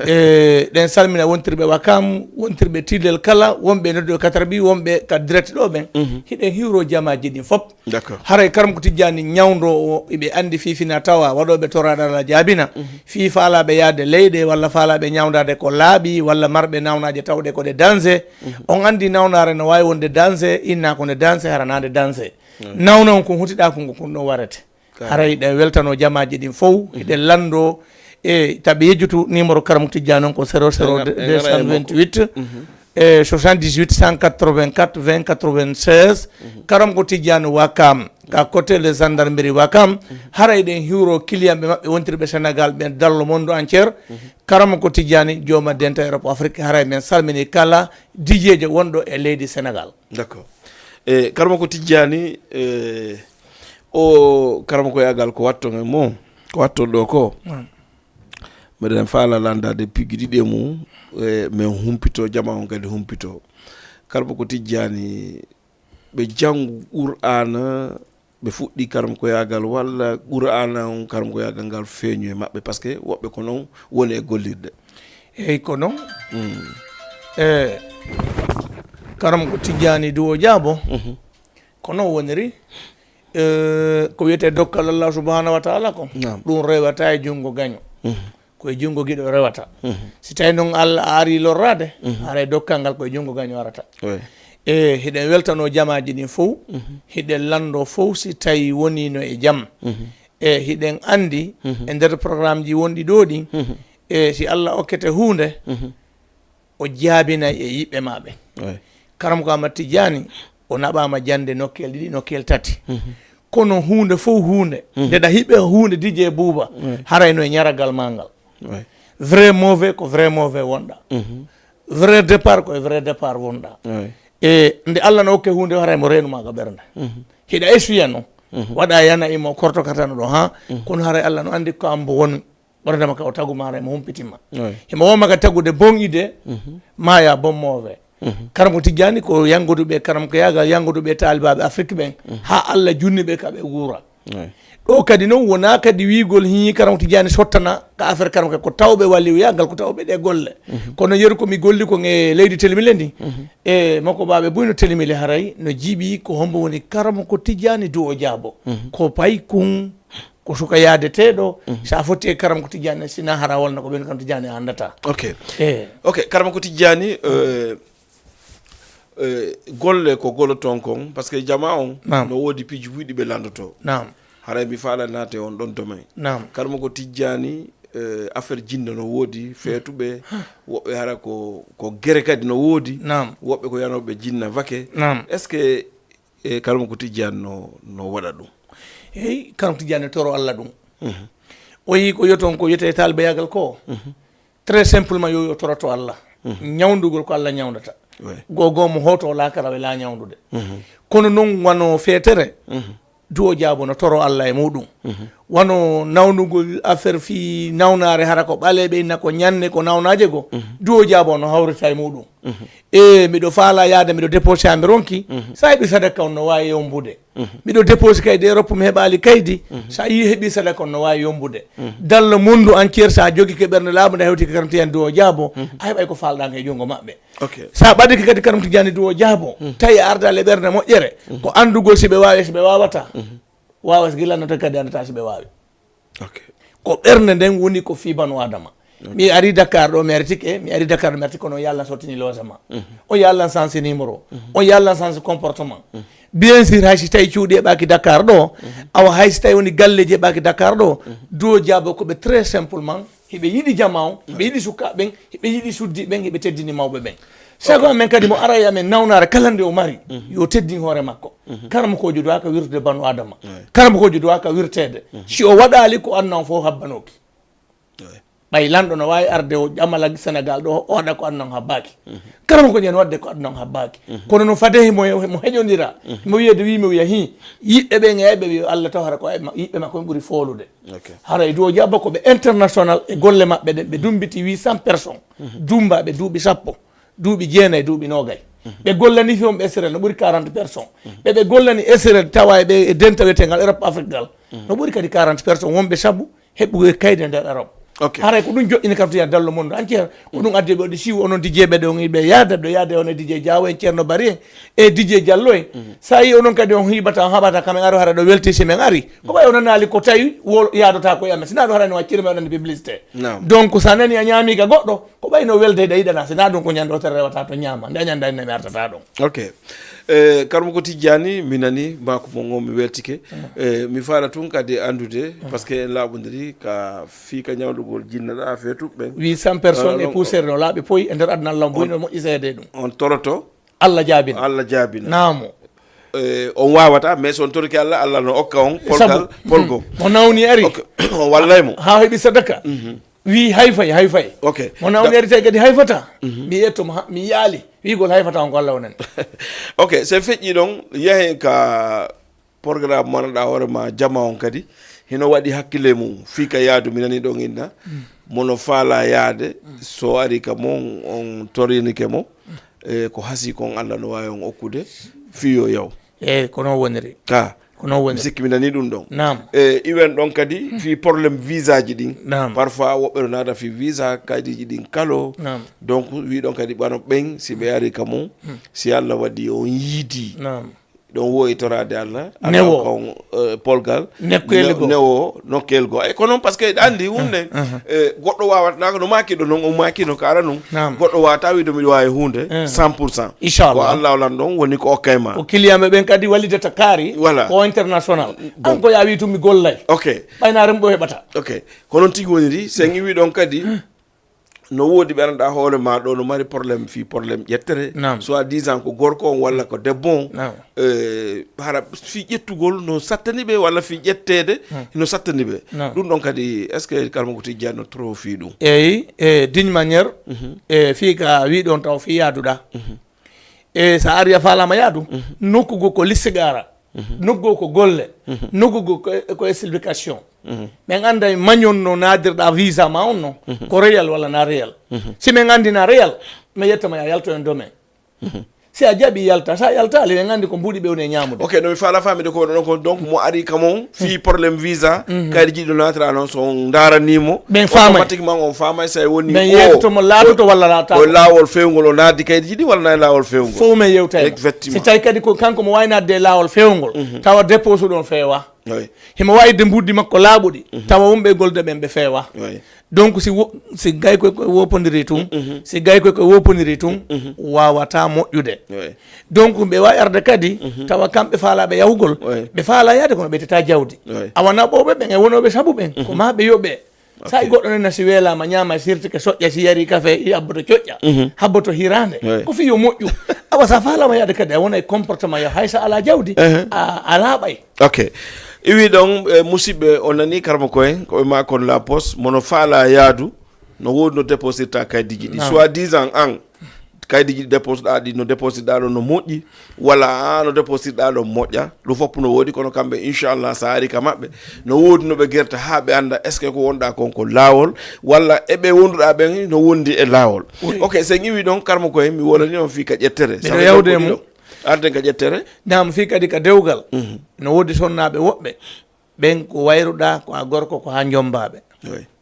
E, ɗen salmina wontirɓe Wakam, wontirɓe Tilel kala, wonɓe nodduɓe Katarbi, wonɓe ka direct ɗo ɓen. Mhm. Hiɗen hiwro jamaaji ɗin fop. D'accord. Haray Karam ko Tijjani ñawndo o, iɓe anndi fifina tawa waɗooɓe toraɗo Alla jaabina. Mhm. Fii faalaaɓe yaade leyɗe walla faalaaɓe ñawndaade ko laaɓi walla marɓe nawnaaje tawɗe ko ɗe danse. Mhm. On anndi nawnaare no waawi wonde danse, inna ko nde danse, hara naa nde danse. Mhm. Nawna on ko hutiɗa ko ngo kun ɗo warete. Ka- Haray ɗen weltano jamaaji ɗin fow, Mhm. hiɗen lanndo e taɓe yejjutu numéro Karam Tijjani on ko zéro zéro deux cent vingt-huit. Mhm. E soixante-dix-huit cent quatre-vingt-quatre vingt quatre-vingt-seize, Mhm. Karam ko Tijjani Wakam, ka côté le gendarmerie Wakam, Mhm. haray ɗen hiwro clientɓe maɓɓe wontirɓe Sénégal ɓen dans le monde entier, Mhm. Karam ko Tijjani jooma denta Europe Afrique, haray men salmini kala dijeejo wonɗo e leydi Sénégal. D'accord. E Karam ko Tijjani, e, o Karam ko yagal ko watton e mo, ko watton ɗo ko. Naam. Mbeɗen faala landaade piggi ɗiɗi e mum, e, men humpito, jama on kadi humpito. Karmo ko Tijjani, ɓe janngu Qur'aana, ɓe fuɗɗi karamkoyaagal, walla Qur'aana on karamkoyaagal ngal feeñu e maɓɓe, parce que woɓɓe ko noon woni e gollirde. Eyi, ko noon. Mm. E, Karam ko Tijjani Duwo Jaabo, Mhm. ko noon woniri. E, ko wiyetee dokkal Allah subhanahu wa taala ko, Naam. ɗum rewata e junngo gaño. Mhm. Ko e junngo giɗo rewata. Mhm. Si tawi noon Allah ari lorraade, Mhm. haray dokkal ngal ko e junngo gaño arata. Oui. E, hiɗen weltanoo jamaaji ɗin fow, Mhm. hiɗen lanndoo fow si tawi woniino e jam. Mhm. E, hiɗen anndi Mhm. e nder programmeji wonɗi ɗo ɗin, Mhm. e, si Allah okkete huunde, Mhm. o jaabinay e yiɓɓe maa ɓen. Oui. Karamoko Amat Tijjaani, o naɓaama jannde nokkel ɗiɗi, nokkel tati. Mhm. Kono huunde fof huunde, Mhm. nde ɗa hiɓe huunde Didier Bouba, Oui. haray no e ñaragal maa ngal. Oui. Vrai mauvais ko vrai mauvais wonɗa. Mhm. Vrai départ ko e vrai départ wonɗa. Oui. E nde Allah no okke huunde, haray mo reenu maa ka ɓernde. Mhm. Hiɗa essuya noon. Mhm. Waɗa yana imo korto katano ɗo, ha? Mhm. Kono haray Allah no anndi ko ambo woni. Ɓornama ka o tagu maara mo humpitima. Oui. Himo woma ka tagude bon idée, Mhm. maya bon mauvais. Mhm. Karamoko Tijjaani ko yanngoduɓe, karamoko yaagal yanngoduɓe taalibaaɓe Afrik ɓen, Mhm. haa Allah junni ɓe ka ɓe wuura. Oui. Ɗo kadi noon wonaa kadi wiigol hii karamoko Tijjaani sottana ka affaire karamoko ko tawɓe waliyu yaagal, ko tawɓe ɗe golle. Mhm. Kono yeru ko mi golli ko e leydi Telimile ndi. Mhm. E makko baaɓe buy no Telimile haray no jiiɓi ko hombo woni karamoko Tijjaani Duwo Jaabo. Mhm. Ko pay kun Ko suka yaadeteeɗo, so a fotti e Karamoko Tijjaani, si na hara walla ko ɓen Karamoko Tijjaani a anndataa. Ok. Eh. Ok, Karamoko Tijjaani, eh, eh, golle ko golloton kon, parce que jama on, Naam. no woodi piiji buy ɗi ɓe lanndotoo. Naam. Haray mi faala naate on ɗon domaine. Naam. Karamoko Tijjaani, eh, affaire jinna no woodi, feetuɓe, woɓɓe hara ko, ko gere kadi no woodi, Naam. woɓɓe ko yanooɓe jinna vake. Naam. Est-ce que, eh, Karamoko Tijjaani no, no waɗa ɗum? Hey, Karamoko Tijjaani toro Allah ɗum. Mhm. O yii ko yoton ko wiyetee taalibayaagal ko. Mhm. Très simplement, yo, yo toroto Allah. Mhm. Ñawndugol ko Allah ñawndata. Ouais. Gogo mo hoto laakara wela ñawdude. Mhm. Kono non wano feetere, Mhm. duwo jaabo no toro Allah e muɗum. Mhm. Wano nawnugol affaire fii nawnaare, hara ko ɓaleeɓe inna ko ñanne ko nawnaaje go, Mhm. duwo jaabo no hawrita e muɗum. Mhm. E, miɗo faala yaade, miɗo déposé, mi ronki, Mhm. sa heɓi sadaka on no waawi yombude. Mhm. Miɗo déposé kaydi Europe, mi heɓaali kaydi. Mhm. Sa yii heɓi sadaka on no waawi yombude. Mhm. Dans le monde entier, sa jogike ɓernde laaɓunde, a hewtike Karamoko Tijjaani duwo jaabo, Mhm. a heɓay ko faalɗaa e junngo maɓɓe. Ok. Sa ɓadike kadi Karamoko Tijjaani duwo jaabo, Mhm. tawi a ardaali e ɓernde moƴƴere, Mhm. ko anndugol si ɓe waawi, si ɓe waawataa. Mhm. Waawa si gila no tawi kadi anndataa si ɓe waawi. Ok. Ko ɓernde nden woni ko fii banu Adama. Ok. Mi ari Dakar ɗo, mi aritike, mi ari Dakar ɗo, mi aritike, kono on yallan sottini logement. Mhm. On yallan sansi numéro. Mhm. On yallan sansi comportement. Mhm. Bien sûr, hay si tawi cuuɗi heɓaaki Dakar ɗo, Mhm. awa hay si tawi woni galleeji heɓaaki Dakar ɗo, Mhm. duwo jaabo ko ɓe très simplement, hiɓe yiɗi jama on, hiɓe yiɗi sukaaɓe ɓen, hiɓe yiɗi suddi ɓen, hiɓe teddini mawɓe ɓen. Sago Ok. amen kadi mo ara e amen nawnaare kala nde o mari, Mhm. yo teddin hoore makko. Mhm. Karamokoojo duwaaka wirtude banu Adama. Ouais. Karamokoojo duwaaka wirteede. Mhm. Si o waɗaali ko anna on fof habbanooki. Ouais. Ɓay lanɗo no waawi arde o ƴamala Senegal ɗo, o waɗa ko anna on habbaaki. Mhm. Karamokoojo en waɗde ko anna on habbaaki. Mhm. Kono no fade himo, mo heƴondira, Mhm. mo wiyeede wi, mo wiya hi, yiɓɓe ɓen e ayɓe ɓe Allah taw hara ko ayɓe ma-, yiɓɓe makko en ɓuri foolude. Ok. Haray duwo jaabo ko ɓe international e golle maɓɓe ɗen, ɓe dumbiti huit cents personnes. Mhm. Dumba ɓe duuɓi sappo. Duuɓi jeenayi, duuɓi noogay. Mhm. Ɓe gollani fii on ɓe Israel no ɓuri quarante personnes. Mhm. Ɓe ɓe gollani Israel tawa e ɓe e denta wiyeteengal Europe Afrique ngal. Mhm. No ɓuri kadi quarante personnes wonɓe sabu heɓuɓe kaydi e nder Europe. Ok. Haray ko ɗum joƴƴini kam to dans le monde entier. Ko ɗum addi ɓe waɗi siiw onon D J ɓe ɗon ɓe yaada, ɓe yaada on e D J Diawo en, Ceerno Bari en, e D J Diallo en. Mhm. Sa yii onon kadi on hiɓata, on haɓata kam en aro hara ɗo welti si men ari. Ko ɓay o nanaali ko tawi wol yaadota ko e amen. Si na ɗum harani wa ciri men waɗande publicité. Naam. Donc sa nani a ñaami ka goɗɗo, ko ɓay no welde ɗa yiɗana, si na ɗum ko ñande o tere rewata to ñaama, nde a ñanda inna mi artata ɗon. Ok. Eh, Karamoko Tijjaani, mi nani maako mo ngon, mi weltike. Mm. Eh, mi faala tun kadi anndude, Mm. parce que en laaɓondiri ka fii ka ñawndugol jinna ɗa, a feetu ɓen. Huit cents personnes Ah, e non. poussière no laaɓi poyi e nder aduna Allah, On buyno moƴƴi seede ɗum. On toroto. Allah jaabina. Allah jaabina. Naamo. Eh, on waawata, mais so on torike Allah, Allah no okka on Sabu. polgal, polgo. Mo nawni ari. Ok. On wallay mo. Haa heɓi sadaka. Mhm. Wi hay fay, hay fay. Ok. Mo nawni Da- ari tawi kadi hay fata. Mhm. Mi yetto mo ha-, mi yaali. Wiigol hay fata on ko Allah wonani. Ok, so en feƴƴi ɗon, yahen ka programme manaɗa hoore ma jama on kadi. Hino waɗi hakkille mum, fii ka yaadu mi nani ɗon inna. Mm. Mono faala yaade, Mm. so ari ka mon, on torinike mo. Mm. E ko hasi kon Allah no waawi on okkude, fii yo yaw. Eey, ko non woniri. Ka. Ko non woni. Mi sikki mi nani ɗum ɗon. Naam. E, iwen ɗon kadi fii problème visa ji ɗin. Naam. Parfois woɓɓe no naata fii visa, kaydiiji ɗin kalo. Naam. Donc, wi ɗon kadi ɓano ɓen, si ɓe ari ka mum, Hmm. si Allah waɗi on yiidi. Naam. Ɗon woytoraade Allah. Newo. Allah hokka on, e, polgal. Nekkeeli Ne-, go. Newo, nokkeeli go. E ko non, parce que ɗa anndi hunde, Mhm. e, goɗɗo waawata, ko no maaki ɗo non, o maaki no ka ara non. Naam. Goɗɗo waawata wiide miɗo waawi hunde, Eh. cent pour cent. Inchallah. Ko Allah o lanɗon woni ko okkay ma. Ko client ɓe ɓen kadi wallidata kaari, Voilà. ko international. Bon. An ko ya wi tun mi gollay. Ok. Ɓayna rem ɗo heɓata. Ok. Ko non tigi woniri, so en iwi ɗon kadi, no woodi ɓe anndaa hoore ma ɗo no mari problème fii problème ƴettere. Naam. Soit disant ko gorko on walla ko debbo on. Naam. Eh, hara fii ƴettugol no sattani ɓe walla fii ƴetteede Hmm. no sattani ɓe. Naam. Ɗum ɗon kadi, est-ce que Karamoko Tijjani no trop fii ɗum? Eyi, e d'une manière, Mhm. e fii ka wi ɗon taw fii yaaduɗa. Mhm. E so a ari a faalaama yaadu, Mhm. nokku go ko listigara, Mhm. nokku go ko golle, Mhm. nokku go ko, ko explication. Mhm. Min annday mañon no naadirɗa visa ma on no, Mhm. ko réel walla na réel. Mhm. Si min anndi na réel, mi yetta ma ya yalto en domaine. Mhm. Si a jaɓi yalta, sa yaltaali, min anndi ko mbuuɗi ɓe woni e ñaamude. Ok, no mi faala faamide ko ɗon ko, donc mo ari ka mon, fii problème visa, Mhm. kaydi jiɗi ɗo naatira noon, so on ndaaranii mo, Ɓen faamay. automatiquement on faamay, so woni Ɓen o, yeeytoto mo laatoto o, walla laataako. Ko laawol feewngol o naatdi kaydi jiɗi walla na e laawol feewngol? Fof min yewtay mo. Effectivement. Si tawi kadi ko kanko mo waawi naatde e laawol feewngol, Mhm. tawa dépose ɗon feewa. Himo waawde mbuddi makko laaɓuɗi, tawa wonɓe e golde ɓen ɓe feewa. Donc si wo- si gaykoy koye wopondiri tun, si gaykoy koye wopondiri tun, wawata moƴƴude. Donc ɓe wawi arde kadi tawa kamɓe faalaɓe yahugol, ɓe faala yaade kono ɓe teta jawdi. Awa naɓoɓe ɓen e wonoɓe sabu ɓen ko ma ɓe yoɓe. Sa i goɗɗo nena si welama ñama e sirtike soƴƴa, si yari kafe i abboto coƴƴa, habboto hirande, ko fi yo moƴƴu. Awa sa falama yaade kadi a wona e comportement yo hay sa ala jawdi, a a laaɓay. Ok. Iwi ɗon, eh, musidɓe, on nani karma koye ko ɓe ma kon la poste mono faala yaadu. No woodi no déposirta kaydiji ɗi, soit disant an kaydiji ɗi déposɗa ɗi no déposirɗa ɗon no moƴƴi, walla a no déposirɗa ɗon moƴƴa. Ɗum fof no woodi, kono kamɓe inchallah sa ari ka maɓɓe no woodi no ɓe gerta haa ɓe annda est ce que ko wonɗa kon ko laawol, walla e ɓe wonduɗa ɓen no wondi e laawol. Ok, so en iwi ɗon karma koye mi wolani on fii ka ƴettere. Miɗo yawde e mum. Arden ka ƴettere. Naam, fii kadi ka dewgal no woodi sonnaaɓe woɓɓe, ɓen ko wayruɗa ko a gorko ko haa jombaaɓe.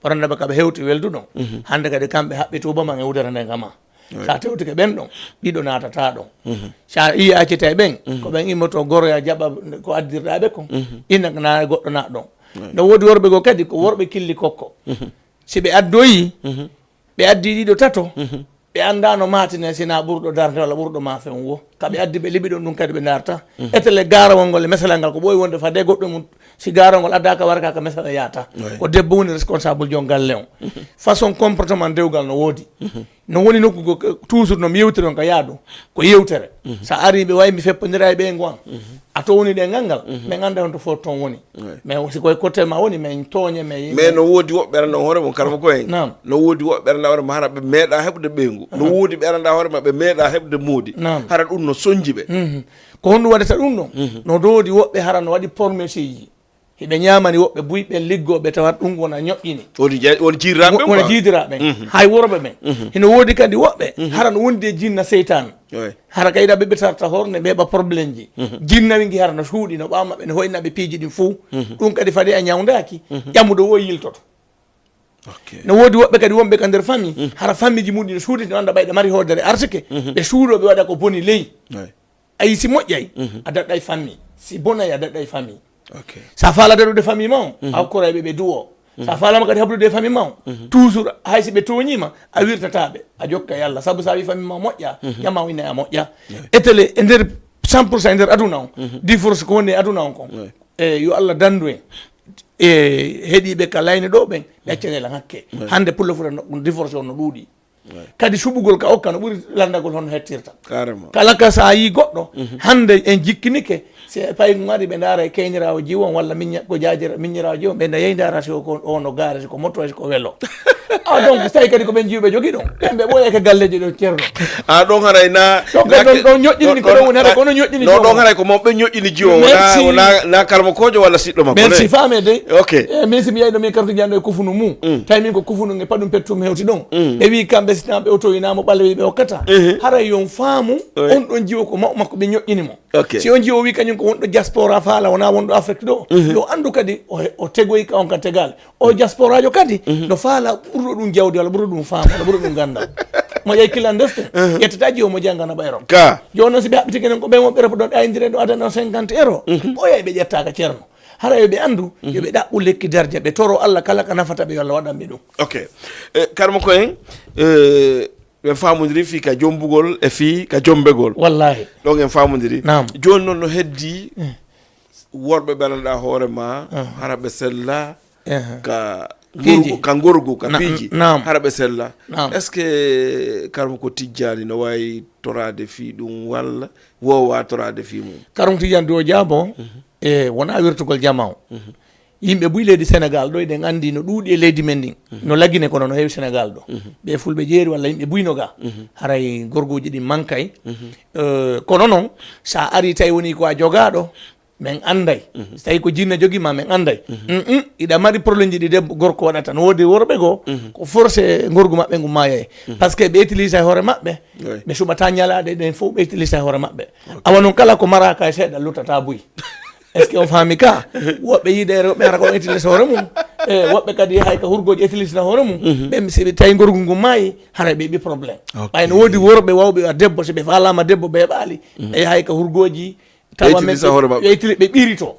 Ɓoranda ɓe ka ɓe hewti welduɗon. Hannde kadi kamɓe haɓɓi tuuba man e wudere nden ka ma. Sa tewtike ɓen ɗon, ɗiɗo naatata ɗon. Sa ii accita e ɓen ko ɓen immoto goroya jaɓa ko addirɗa ɓe kon. Ina na goɗɗo na ɗon. No woodi worɓe goo kadi ko worɓe killi kokko. Si ɓe addoyi ɓe addi ɗiɗo tato, ɓe annda no maatine sina ɓurɗo darde walla ɓurɗo ma fen wo ka ɓe addi ɓe liɓi ɗon ɗum kadi ɓe darta. Etele garawol ngol e mesalal ngal ko ɓooyi wonde fade goɗɗo mum. Si garawol ngol addaka waraka ka mesala yata, ko debbo woni responsable jon galle on. Façon comportement dewgal no woodi. No woni nokku go toujours no mi yewtiri on ka yaadu ko yewtere. Sa ari ɓe wawi mi feppodira e ɓe ngo an a towni ɗe ngal ngal, min annda honto foti toon woni. Mais si koye kotel ma woni min tooñe min mais no woodi woɓɓe rano hoore mum karma koye. Naam. No woodi woɓɓe rano hoore ma hara ɓe meeɗa heɓde ɓeyngu, no woodi ɓe rano hoore ma ɓe meeɗa heɓde moodi. Naam. Hara ɗum no sonji ɓe. Ko honɗum waɗata ɗum ɗon? No woodi woɓɓe hara no waɗi promesseji, hiɓe ñaamani woɓɓe buy ɓen liggooɓe tawa ɗum wona ñoƴƴini. Woni jay- woni jiiriraɓe ɓen wona quoi. Jiidiraɓe ɓen. Hay worɓe ɓen. Hino woodi kadi woɓɓe hara no wondi e jinna seytan. Hara kayɗa ɓe ɓe tarta horne ɓe ɓa problème ji. Jinnawi ngi hara no suuɗi no ɓawa maɓɓe no hoyna ɓe piiji ɗin fof. Ɗum kadi fade a ñawdaki ƴamuɗo wo yiltoto. No woodi woɓɓe kadi wonɓe ka nder famille hara famille ji mum ɗi no suuɗi no anda ɓayɗe mari hoodere arsike. Ɓe suuɗo ɓe waɗa ko boni ley. Ayi si moƴƴay a daɗɗay famille, si bonay a daɗɗay famille. Sa faala daɗude famille ma o a hokkoray ɓe ɓe duwo. Sa faalama kadi hablude e famille ma o toujours hay si ɓe tooñima a wirtataɓe a jokka e Allah sabu sa wi famille ma moƴƴa ƴama o inna a moƴƴa. Etele e nder cent pour cent e nder aduna on divorce ko woni e aduna on kon. E yo Allah dandu en e heɗiɓe ka layne ɗo ɓen ɓe accane lan hakke. Hande pullo fuɗa no divorce on no ɗuuɗi. Kadi suɓugol ka okka no ɓuri landagol honno hettirta. Kala ka sa yi goɗɗo hande en jikkinike se paygu ngari ɓe ndaara e keyniraawo jiwon walla miñña ko jaajira miññiraawo jiwon ɓe nda yeyi ndaara si ko ono gaare si ko moto si ko welo. A donc so tawi kadi ko ɓen jiwɓe jogi ɗon ɓen ɓe ɓooya ka galleji ɗon ceerno. A ɗon haray na ɗon ñoƴƴini ko ɗon woni haray ko ono ñoƴƴini no ɗon haray ko mawɓe ñoƴƴini jiwo wona karmo kojo walla siɗɗo makko merci faame de. Ok. E min si mi yayi ɗo min kartu janɗo e kufunu mum tawi min ko kufunu nge paɗum pettum hewti ɗon. Ɓe wi kamɓe sina ɓe otoyinamo ɓaleɓe ɓe okkata haray yon faamu. On ɗon jiwo ko mawɓe makko ɓe ñoƴƴini mo. Si on jiwo wi kañum ko wonɗo diaspora faala wona wonɗo afrique ɗo yo anndu kadi o tegoyi ka on ka tegal. O diasporajo kadi no faala ɓurɗo ɗum jawdi walla ɓurɗo ɗum faam walla ɓurɗo ɗum gandal. Mo ƴay killandeste ƴettata jiwo mo jangana ɓayro ka. Joni noon si ɓe haɓɓiti kenen ko ɓen wonɓe repo ɗon ɗaydire ɗo adana cinquante euro ɓoyay ɓe ƴettaka ceerno. Hara yo ɓe anndu yo ɓe ɗaɓɓu lekki darja ɓe toro Allah kala ka nafata ɓe yo Allah waɗan ɓe ɗum. Ok. Karma ko en ɓe famodiri fii ka jombugol e fii ka jombegol. Wallahi. Ɗon en famodiri. Naam. Jooni noon no heddi worɓe ɓe anndaa hoore ma hara ɓe sella ka ka ngorgu ka piiji hara ɓe sella. Est ce que karma ko tijjani no wawi torade fii ɗum walla wowa torade fii mum? Karma tijjani do jaabo e wona wirtugol jama o. Yimɓe buy leydi sénégal ɗo eɗen anndi no ɗuuɗi e leydi men ndin no lagine kono no heewi sénégal ɗo. Ɓe fulɓe jeeri walla yimɓe buy no ga haray gorguuji ɗin mankay. Kono noon so a ari tawi woni ko a jogaaɗo min annday. So tawi ko jinna jogima min annday. Iɗa mari problème ji ɗi debbo gorko waɗata no woodi worɓe goo ko forcé gorgu maɓɓe ngu maayay. Par ce que ɓe utilisa e hoore maɓɓe ɓe suɓata ñalaaɗe ɗen fof ɓe utilisa e hoore maɓɓe. Awa noon kala ko maraka e seeɗa luttata buy. Est ce que on faami ka? Woɓɓe yiide ere woɓɓe hara ko on utilisa hoore mum. E woɓɓe kadi yahay ka hurgooji utilisna hoore mum. Ɓe si ɓe tawi ngorgu ngu maayi haray ɓe ɓi problème. Ɓay no woodi worɓe wawɓe a debbo si ɓe faalama debbo ɓe ɓaali ɓe yahay ka hurgooji. Tawa ɓe ittiri ɓe ɓirito.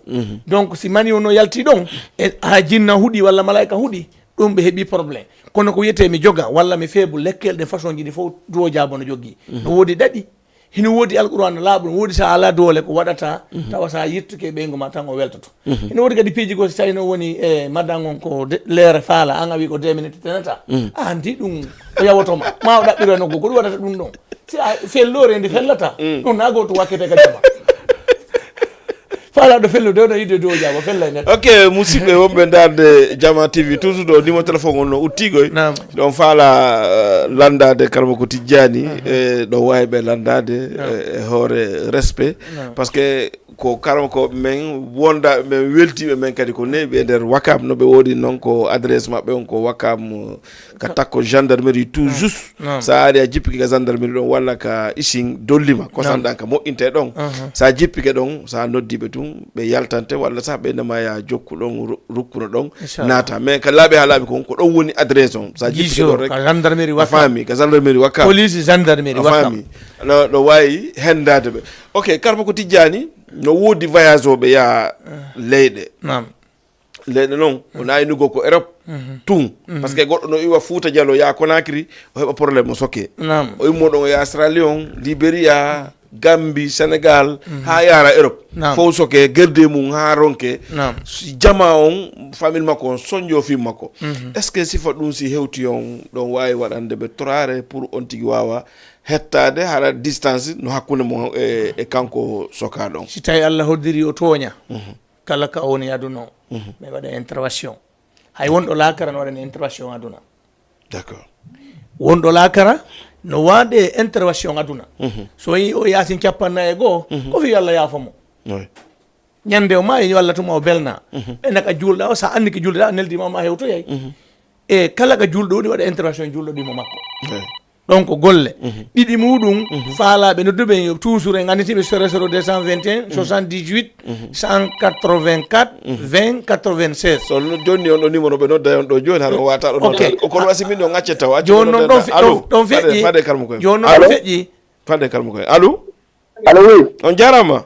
Donc si mani ono yalti ɗon, e ha jinna huɗi walla malaika huɗi, ɗum ɓe heɓi problème. Kono ko wiyete mi joga walla mi feebu lekkel ɗe façon ji ɗi fof duwo jaabo no joggi. No woodi ɗaɗi, hino woodi alquran laaɓu, no woodi sa ala doole ko waɗata, tawa sa yettuke ɓeygu ma tan o weltoto. Hino woodi kadi piiji goo si tawi no woni e madan on ko leere faala, an a wi ko deux minutes tenata. A anndi ɗum o yawotoma, ma o ɗaɓɓiro e nokku, ko ɗum waɗata ɗum ɗon. Si a fellore ndi fellata, ɗum na gooto wakkete kadi ma. Faalaɗo fellude, o no yiɗde dow jaabo, fellay neɗɗo. Ok, musidɓe wonɓe ndaarde Jama T V, toujours ɗo numéro téléphone on no uttigoy. Ɗon faala eh, landaade karma ko tijjani, e ɗon waawi ɓe landaade eh, e hoore respect. Parce que ko karma ko men wonda men weltiɓe men kadi ko neeɓi e nder Wakam no ɓe woodi noon ko adresse maɓɓe on ko Wakam ka takko gendarmerie tout juste. Sa ari a jippike ka gendarmerie ɗon walla ka ising dollima kosanɗan ka moƴƴinte ɗon. Sa jippike ɗon sa noddiɓe tun ɓe yaltante walla sa ɓe nama ya jokku ɗon rukkuno ɗon naata, mais ka laaɓi ha laaɓi kon ko ɗon woni adresse on. Sa jippike ɗon rek ka gendarmerie Wakam. Faami ka gendarmerie Wakam, police gendarmerie Wakam. No ɗo wawi hendade ɓe. Ok, karma ko tijjani no woodi voyage oɓe yaha leyɗe. Leyɗe noon o naaynugo ko Europe tun. Parce que goɗɗo no iwa Fuuta Jalo yaa Conakry o heɓa problème o soke. O immo ɗon o yaa Sierra Leone, Liberia, Gambie, Sénégal, haa yaara Europe. Fof soke gerde mum haa ronke. Si jama on famille makko on sonjo fi makko. Est ce que sifa ɗum si hewti on ɗon waawi waɗande ɓe torare pour on tigi waawa hettaade hara distance no hakkunde mo e kanko soka ɗon? Si tawi Allah hoddiri o tooña. Kala ka o woni aduna o, mi waɗa intervention. Hay wonɗo laakara no waɗani intervention aduna. D'accord. Wonɗo laakara no waɗe intervention aduna. So yi o yaasin capannayi e goo, ko fi Allah yaafo mo. Ñande o maayi yo Allah tuma o belna. Ɓe naka julɗa o sa anndi ki julɗa a neldi ma ma hewtoyay. E kala ka julɗo woni waɗa intervention julɗo ɗimo makko. Ɗon ko golle ɗiɗi muɗum. Faalaaɓe nodduɓe yo toujours en annditiɓe sere sero deux cent vingt et un soixante-dix-huit cent quatre-vingt-quatre vingt quatre-vingt-seize. So jonni on ɗo numéro ɓe nodda on ɗo joni hano wata ɗo nodda o kono wasi min ɗo gacce taw acce jooni noon ɗon ɗon feƴƴi. Jooni noon ɗon feƴƴi. Allo. Allo, oui. On jarama.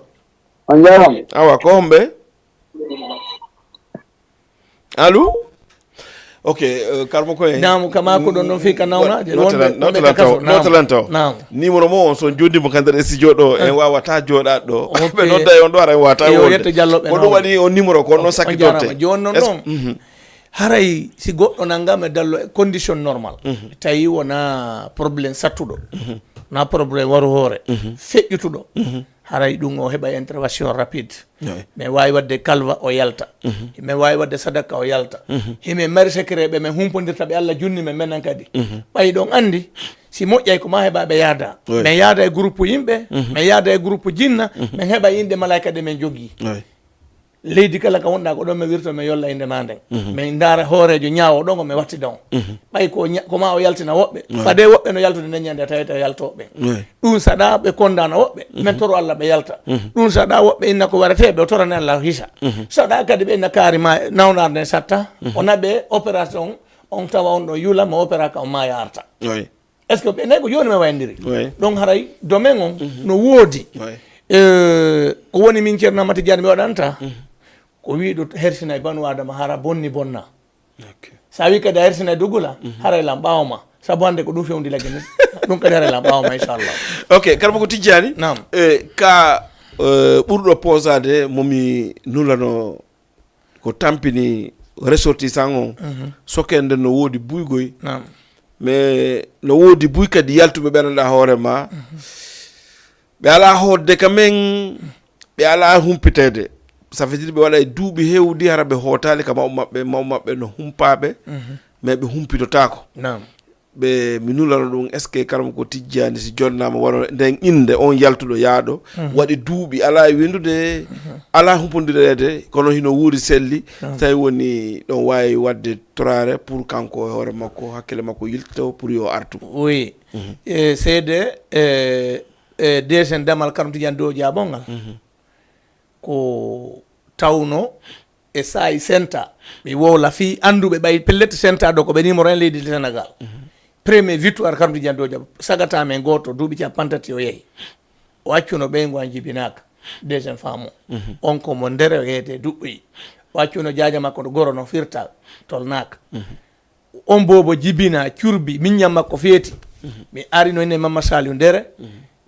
On jarama. Awa ko homɓe? Allo. Ok. Karmo koye namu kama ko ɗon ɗon fii ka nawnaaje notalan taw. Numéro mo on so joddi mo ka nder studio ɗo en wawata joɗaɗo ɗo ɓe nodda e on ɗo ara en wawata wonde ko ɗum waɗi on numéro ko on ɗon sakki dotte. Jooni noon ɗon haray si goɗɗo nangama e dallo e condition normal tawi wona problème sattuɗo, na problème waru hoore feƴƴutuɗo, haray ɗum o heɓa intervention rapide. Mais wawi wadde kalva o yalta. Mais wawi wadde sadaka o yalta. Hime mari secret ɓe men humpondirta ɓe Allah junni men menen kadi. Ɓay ɗon andi si moƴƴay ko ma heɓa ɓe yaada. Mais yaada e groupe yimɓe, mais yaada e groupe jinna, men heɓa inɗe malaika ɗe men jogii. Leydi kala ka wonɗa ko ɗon mi wirto mi yolla innde ma nden. Min ndaara hooreejo ñaawo ɗon o mi wattida on. Ɓay ko ko ma o yaltina woɓɓe fade woɓɓe no yaltude nden ñande a tawete o yalto woɓɓe. Ɗum saɗa ɓe kondana woɓɓe min toro Allah ɓe yalta. Ɗum saɗa woɓɓe inna ko wareteɓe o torani Allah o hisa. Saɗa kadi ɓe inna kaari ma nawnar nden satta o naɓe opération on tawa on ɗon yula mo opéraka on ma yarta. Est ce que ɓe nayi ko jooni mi wayndiri? Ɗon haray domaine on no woodi. Ko woni min ceerno Amati Diagne mi waɗanta ko wiɗo hersina e banu adama hara bonni bonna. Sa wi kadi a hersina e dugula haray lan ɓawo ma sabu hande ko ɗum fewndi lagge ni. Ɗum kadi haray lan ɓawo ma inchallah. Ok, karba ko tijjani nam e ka ɓurɗo posade momi nulano ko tampini ressortissant on. Sokende no woodi buygoy. Mais no woodi buy kadi yaltuɓe ɓe ananɗa hoore ma ɓe ala hoodde ka men. Ɓe ala humpiteede. Ça veut dire ɓe waɗa e duuɓi hewdi hara ɓe hootaali ka maw maɓɓe maw maɓɓe no humpaaɓe. Mais ɓe humpitotaako. Ɓe mi nulano ɗum est ce que karma ko tijjani si jonnaama wano nden innde on yaltuɗo yaaɗo waɗi duuɓi ala e windude. Ala humpondireede kono hino wuuri selli. Tawi woni ɗon waawi waɗde torare pour kanko e hoore makko hakkille makko yilto pour yo artu. Oui. E seede e e deuxième damal karma tijjani dow jaabongal ko tawno e saayi senta mi wowla fii annduɓe ɓay pellet senta ɗo ko ɓe numéro en leydi sénégal. Premier victoire kam ɗi jandoja sagata men gooto duuɓi capantati o yehi o accuno ɓeyngu an jibinaaka. Deuxième femme o. On ko mo ndere weete duɓɓoyi. Waccuno jaaja makko ɗo goro no firta tolnaaka. On boobo jibina curbi miññam makko feeti. Mi arino ine Mamma Saliou ndere.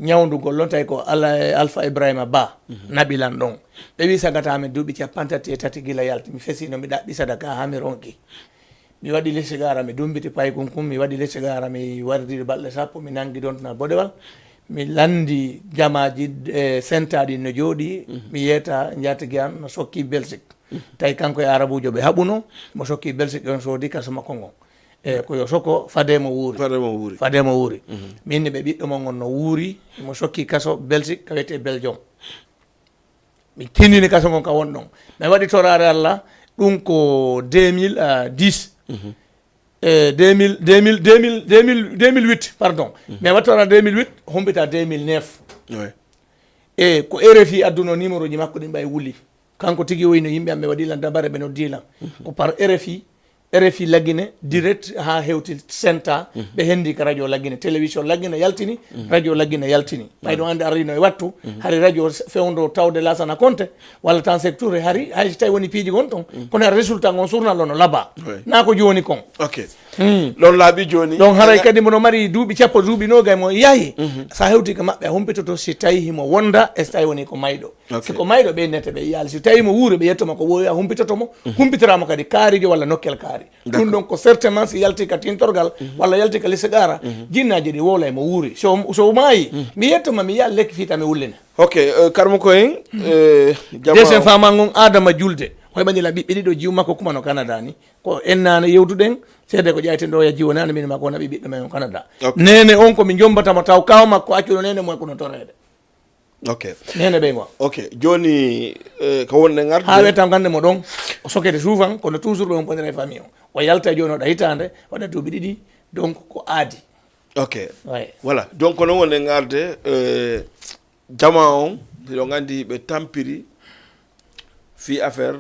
Ñawndugol ɗon tawi ko Ala- Alpha Ibrahima Ba naɓi lan ɗon. Ɓe wi sagata amen duuɓi capantati e tati gila yalti. Mi fesino mi ɗaɓɓi sadaka haa mi ronki. Mi waɗi le sigara mi dumbiti paykun kun, mi waɗi le sigara mi wardi balɗe sappo, mi nangi ɗon na bodewal. Mi landi jamaaji e sentaaɗi no jooɗi. Mi yeeta njaatigi an no sokki Belgique. Tawi kanko e arabuujo ɓe haɓuno, mo sokki Belgique on soodi kaso makko ngon. E ko yo soko fade mo wuuri. Fade mo wuuri. Fade mo wuuri. Min ni ɓe ɓiɗɗo mon on no wuuri, mo sokki kaso Belgique ka wiyetee Belgium. Mi tinini kaso ngon ka won ɗon. Mi waɗi toraare Allah, ɗum ko deux mille dix. E deux mille, deux mille, deux mille, deux mille, deux mille huit, pardon. Mi waɗi toraare deux mille huit, humpita deux mille neuf. E ko R F I adduno numéro ji makko ɗin ɓay wuli. Kanko tigi o wino yimɓe am ɓe waɗi lan dabare ɓe noddi lan. Ko par R F I, R F I Lagine direct haa hewti senta ɓe hendi ka radio Lagine, télévision Lagine yaltini, radio Lagine yaltini. Ɓay ɗon ande arino e wattu, hari radio fewndo tawde Lasana Konte walla tan secteur hari hay si tawi woni piiji gon ton, kono hari résultat ngon surnal ono laba. Na ko jooni kon. Ok. Ɗon laaɓi jooni. Ɗon haray kadi mono mari duuɓi cappo duuɓi nogay mo yahi. Sa hewti ko maɓɓe a humpitoto si tawi himo wonda e si tawi woni ko mayɗo. Si ko mayɗo ɓe nete ɓe yaali si tawi mo wuuri ɓe yettoma ko wowi a humpitoto mo. Humpitira mo kadi kaarijo walla nokkel kaari. Ɗum ɗon ko certainement si yalti ka tintorgal walla yalti ka lisigara jinnaaji ɗi wowla e mo wuuri so so maayi mi yettoma mi yaali lekki fiita mi wullina. Ok. Karmo ko en. Deuxième femme an on adama julde. Hoy ɓanila ɓiɓɓe ɗiɗo jiwu makko kuma no Canada ni. Ko en nane yewtuɗen seede ko ƴayten ɗo ya jiwo nane min makko naɓi ɓiɗɗo men on Canada. Nene on ko mi jombata mo taw kaw makko accuɗo nene mo e kono toreede. Ok. Nene ɓey ngo. Ok. Joni ko wonɗen arde. Ha wetam gande mo ɗon o sokete souvent kono toujours ɓe on ponira e famille o. O yalta joni oɗa hitande waɗa duuɓi ɗiɗi donc ko aadi. Ok. Voilà donc kono wonɗen arde. Jama on hiɗon andi ɓe tampiri fii affaire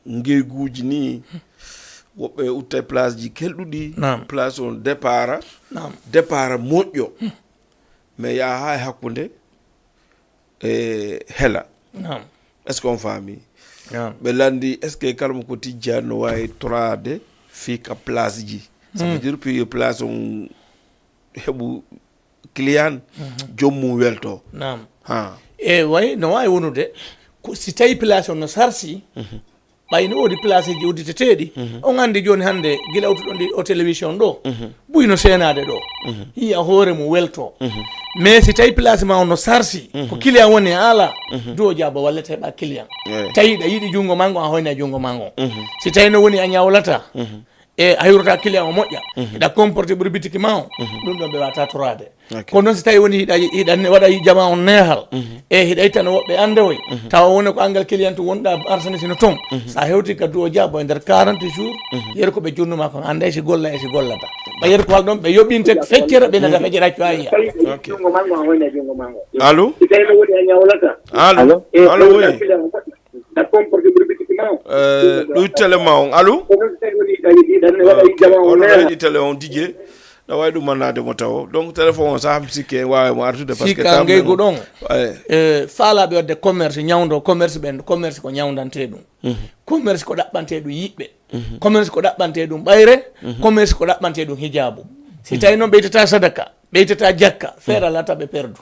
ngeyguuji nii. Woɓɓe utta e place ji kelɗuɗi. Place on dépara. Dépara moƴƴo. Mais yaha haa e hakkunde e hela. Est ce que on faami? Ɓe landi est ce que kala mo ko tijjani no wawi toraade fii ka place ji? Ça veut dire puis place on heɓu client joom mum welto. Naam. Ha. E way no wawi wonude ko si tawi place on no sarsi. Ɓay no woodi place ji udditeteeɗi on andi joni hande gila utuɗon ɗi o télévision ɗo. Buy no seenade ɗo yiya hoore mum welto. Mais si tawi place ma on no sarsi ko client woni e ala duwo jaabo wallete heɓa client. Tawi ɗa yiɗi junngo ma ngo a hoyna junngo ma ngo. Si tawi no woni a ñawlata e a hiwrata client o moƴƴa eɗa comporté ɓuri bitiki ma o. Ɗum ɗon ɓe wata torade. Kono noon si tawi woni hiɗa hiɗa waɗa jama on neehal e hiɗa ittana woɓɓe andewoy tawa woni ko angal client wonɗa arsani sino toon. Sa hewti ka duo jaabo e nder quarante jours yeru ko ɓe jonnuma kon anday si golla e si gollata. Ɓa yeru ko hal ɗon ɓe yoɓinte feccere ɓe nada feccere accu ayiya. Allo. Allo. Allo. Ɗoy télé ma on allo. Oɗon heɗi télé on dije. Na wawi ɗum mannade mo tawo donc téléphone on sah mi sikke en wawi mo artude parce que ka ngeygu ɗon. Faalaɓe wadde commerce ñawdo commerce ɓen commerce ko ñawdante ɗum. Commerce ko ɗaɓɓante ɗum yiɓɓe. Commerce ko ɗaɓɓante ɗum ɓayre. Commerce ko ɗaɓɓante ɗum hijabu. Si tawi noon ɓeytata sadaka ɓeytata jakka feera lata ɓe perdu.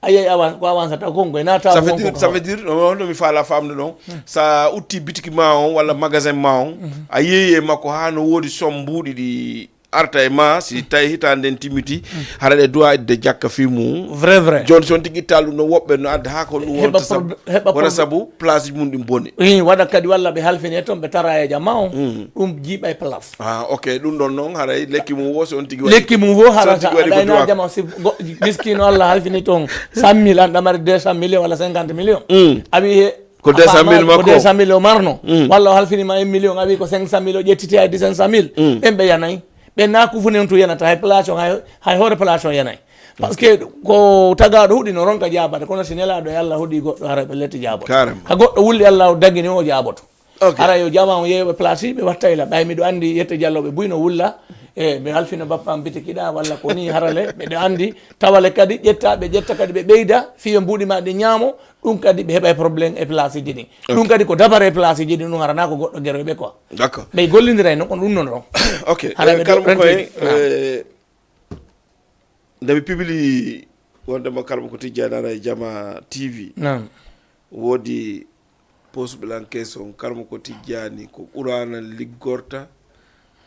A yehi avance ko avance taw konko e naata. Ça veut dire ça veut dire no no mi faala famde ɗon sa utti bitiki ma on walla magasin ma on a yeeyi e makko ha no woodi somme mbuuɗi ɗi arta e ma si tawi hitande nden timmiti hara ɗe duwa idde jakka fi mum. Vrai vrai. Joni son tigi ittal ɗum no woɓɓe no adda ha ko ɗum wonta sabu wona sabu place mum ɗin boni. I waɗa kadi walla ɓe halfini e toon ɓe tara e jama on ɗum jiiɓa e place. Ah, ok. Ɗum ɗon noon haray lekki mum wo si on tigi waɗi lekki mum wo hara sa adayna jama si miskino Allah halfini toon cent mille an ɗamari deux cent million walla cinquante million. A wi he ko deux cent mille makko deux cent mille o marno walla o halfinima un million a wi ko cinq cent mille o ƴettiti hay dix cinq cent mille. Ɓen ɓe yanayi ɓe na kufuni on tu yanata hay place on hay hoore place on yanayi. Parce que ko tagaɗo huɗi no ronka jabade kono si nelaɗo e Allah huɗi goɗɗo hara ɓe letti jaboto. Ka goɗɗo wulli Allah o dagini o jaboto. Hara yo jama on yeeyoɓe place ɓe watta ila ɓay miɗo andi yette jalloɓe buy no wulla. E ɓe halfina bappa am bitikiɗa walla ko ni harale ɓeɗo andi tawale kadi ƴetta ɓe ƴetta kadi ɓe ɓeyda fiyo mbuɗi ma ɗi ñaamo. Ɗum kadi ɓe heɓa e problème e place ji ɗin. Ɗum kadi ko dabare e place ji ɗin ɗum harana ko goɗɗo geroy ɓe quoi. D'accord. Ɓe gollindira e noon on ɗum noon ɗon. Ok. Hara ɓe kalmo koye. Nde mi pibli wondema kalmo ko tijjanana e jama T V. Naam. Woodi posɓe lan question karmo ko tijjani ko qur'ana liggorta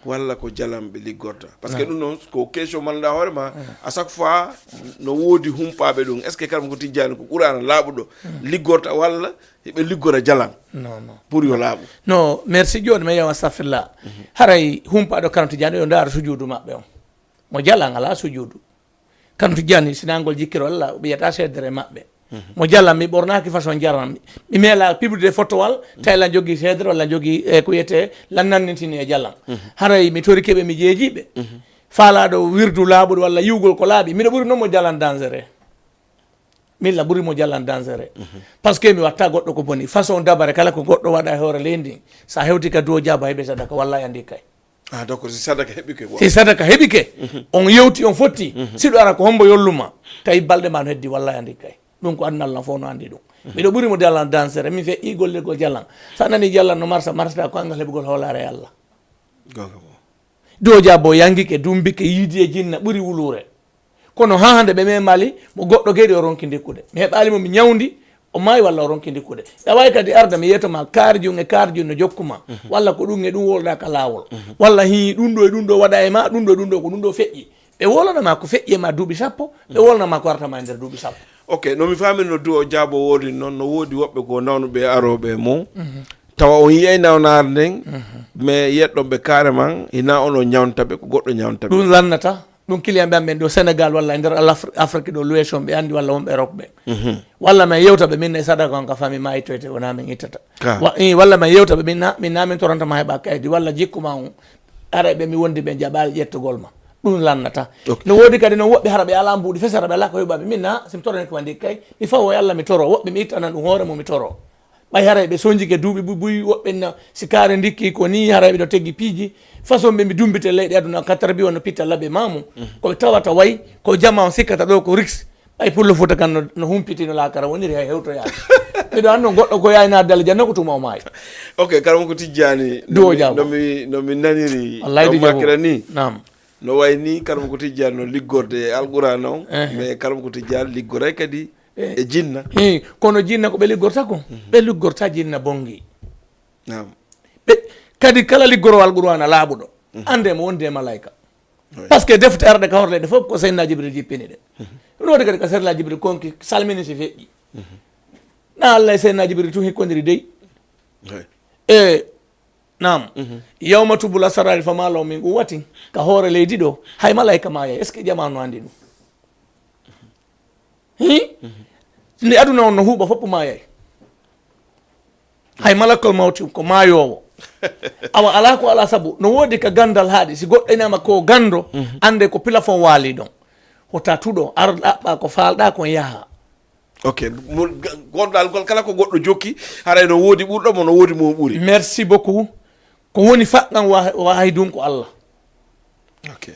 walla ko jalam ɓe liggorta? Parce que ɗum noon ko question malda hoore ma. À chaque fois no woodi humpaɓe ɗum, est ce que karmo ko tijjani ko qur'ana laaɓuɗo liggorta walla ɓe liggora jalam? Non, non. Pour yo laaɓu. No, merci joni mi yawa astafirla. Haray humpaɗo karmo tijjani yo ndaara sujudu maɓɓe on. Mo jalan ala sujudu. Kam tijjani sinangol jikkiro Allah o ɓiyata seedere maɓɓe. Mo jalan mi ɓornaki façon jaran mi meela pibude fotowal tawi lan jogui seedere walla jogui e ko wiyete lan nannintini e jalan. Haray mi tori keɓe mi jeejiɓe. Faalaɗo wirdu laaɓuɗo walla yiwgol ko laaɓi miɗo ɓuri noon mo jalan dangereux. Milla ɓuri mo jalan dangereux. Parce que mi watta goɗɗo ko boni façon dabare kala ko goɗɗo waɗa e hoore leydi sa hewti ka duwo jaaba heɓe sadaka walla andi kay. Ah, donc si sadaka heɓike quoi. Si sadaka heɓike on yewti on fotti siɗo ara ko hombo yolluma tawi balɗe ma no heddi walla andi kay. Ɗum ko aduna Allah fof no andi ɗum. Miɗo ɓuri mo dalan dansere mi feƴƴi golle go jalan. Sa nani jalan no marsa marsata ko angal heɓugol hoolare Allah. Duwo jabo yangike dumbike yiidi e jinna ɓuri wulure. Kono haa hannde ɓe memali mo goɗɗo geyɗo o ronki ndikkude mi heɓali mo mi ñawndi. O maayi walla o ronki ndikkude ɗawaay kadi arda mi yetoma kaarjun e kaarjun no jokkuma walla ko ɗum e ɗum wolɗa ka laawol walla hi ɗum ɗo e ɗum ɗo waɗa e ma ɗum ɗo e ɗum ɗo ko ɗum ɗo feƴƴi. Ɓe wolana ma ko feƴƴi e ma duuɓi sappo ɓe wolana ma ko arata ma e nder duuɓi sappo. Ok, no mi famirno duwo jaabo woodi noon no woodi woɓɓe goo nawnuɓe e arooɓe e mum tawa on yiyay nawnaare nden mais yiyat ɗon ɓe carrément hina on o ñawnta ɓe ko goɗɗo ñawnta ɓe. Ɗum lannata. Ɗum client ɓe am ɓen ɗo Sénégal walla e nder Afrique ɗo louation ɓe anndi walla wonɓe Europe ɓe walla min yewta ɓe min e sadaka on ka famille ma ittoyte wona min ittata. Walla min yewta ɓe min na min toranta ma heɓa kaydi walla jikku ma on. Ara ɓe mi wondi ɓe jaɓali ƴettogol ma. Ɗum lannata. No woodi kadi noon woɓɓe hara ɓe ala mbuuɗi fes hara ɓe ala ko heɓaɓe min na simi torani ko wandi kay mi fawo e Allah mi toro woɓɓe mi ittanan ɗum hoore mum mi toro. Ɓay haray ɓe sonjike duuɓi buy woɓɓe na si kaare ndikki ko ni haray ɓe no teggi piiji façon ɓe mi dumbite leyɗe aduna quatre bi wonno pitta labbe mamu. Ko ɓe tawata way ko jama on sikkata ɗo ko riks. Ɓay pullo fota kan no humpiti no lakara woniri hay hewtoyaade. Miɗo anno goɗɗo ko yayna dalla janna ko tuma o maayi. Ok, karam ko tijjani. Duwo jabo nomi nomi naniri. Wallahi di jabo ni. Nam. No way ni karam ko tijjani no liggorde e alqur'an on mais karam ko tijjani liggoray kadi e jinna. Kono jinna ko ɓe liggorta ko ɓe liggorta jinna bongi. Ɓe kadi kala liggorowo alqur'ana laaɓuɗo ande mo wonde e malayka. Parce que defte arɗe ka horleɗe fof ko seydna jibril jippini ɗe. Ɗum woni kadi ka seydna jibril konki salmini si feƴƴi. Na allah e seydna jibril tun hikkodiri dey. E nam. Yawma tubula sarari fama law min quwwatin ka hoore leydi ɗo hay malayka ma yay est ce que jama no andi ɗum? Hi. Nde aduna on no huuɓa fof maayay. Hay malakol mawti ko maayowo. Awa ala ko ala sabu no woodi ka gandal haaɗi si goɗɗo inama ko gando ande ko pilafon waali ɗon. Wota tuɗo ar ɗaɓɓa ko faalɗa kon yaha. Ok. Gonɗal ngol kala ko goɗɗo jokki haray no woodi ɓurɗo mo no woodi mo ɓuri. Merci beaucoup. Ko woni faɗɗan wahay ɗum ko allah.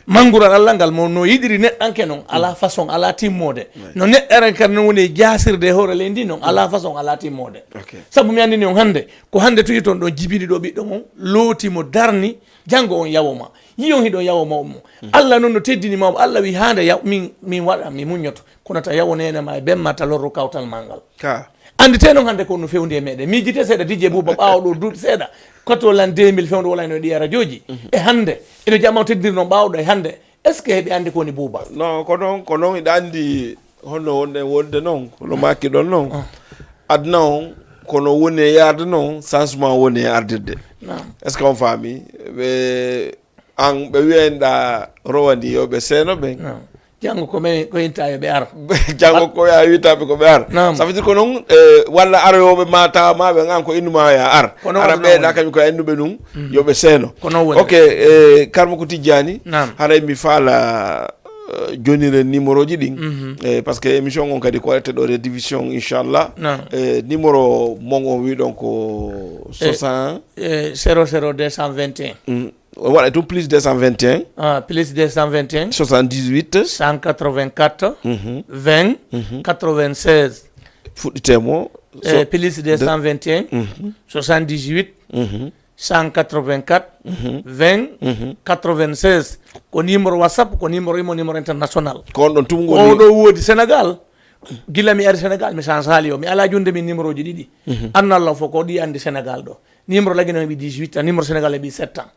Manngural allah ngal mo no yiɗiri neɗɗanke noon ala façon ala timmoode. No neɗɗo eren kadi noon woni e jaasirde e hoore leydi ndi noon ala façon ala timmoode. Sabu mi anndini on hannde ko hannde tuji toon ɗon jibini ɗo ɓiɗɗo mon looti mo darni. Janngo on yawo ma yi on hiɗon yawo mawɓe mum. Allah noon no teddini mawɓe allah wi haande yaw min min waɗa mi muññoto. Kono ta yawo nene ma e bemma ta lorru kawtal ma ngal. Andite noon hannde ko no fewndi e meɗen miijite seeɗa dije buuba ɓaawo ɗo duuɓi seeɗa. Koto lan deux mille fewndo wala eno ɗiya radioji e hannde eno jama o teddiri noon ɓaawɗo e hannde. Est ce que heɓe anndi ko woni buuba? Non ko noon ko noon iɗa anndi honno wonɗen wonde noon hono maaki ɗon noon. Aduna on kono woni e yarde noon changement woni e ardirde. Est ce que on faami? Ɓe an ɓe wiyanɗa rowani yo ɓe seeno ɓen. Janngo ko men ko inta yo ɓe ar. Janngo ko ya witaɓe ko ɓe ar. Ça veut dire ko noon walla aroyoɓe ma tawa ma ɓe an ko innuma ya ar ara ɓeeɗa kañum ko innuɓe ɗum. Yo ɓe seeno. Ok. Karmo ko tijjani haray mi faala. Jonire numéro ji ɗin. Parce que émission on kadi ko waɗete ɗo rediffusion inchallah. Numéro mon on wiɗon ko soixante zéro zéro deux cent vingt et un. Ko waɗa tun plus deux cent vingt et un, ah, plus deux cent vingt et un, soixante-dix-huit, cent quatre-vingt-quatre, mhm, vingt, mhm, quatre-vingt-seize. Fuɗɗitemo. Eh, plus deux cent vingt et un, Mhm, soixante-dix-huit, mhm, cent quatre-vingt-quatre, mhm, vingt, mhm. quatre-vingt-seize. Ko numéro WhatsApp, ko numéro imo, numéro international. Ko on ɗon tun Ko woni. Oɗo woodi Sénégal. Gila mi ari Sénégal, mi sansali o. Mi ala junde min numéro ji ɗiɗi. Mhm. Anna Allah fof ko ɗi andi Sénégal ɗo. Numéro Lagine o heɓi dix-huit ans, numéro Sénégal heɓi sept ans.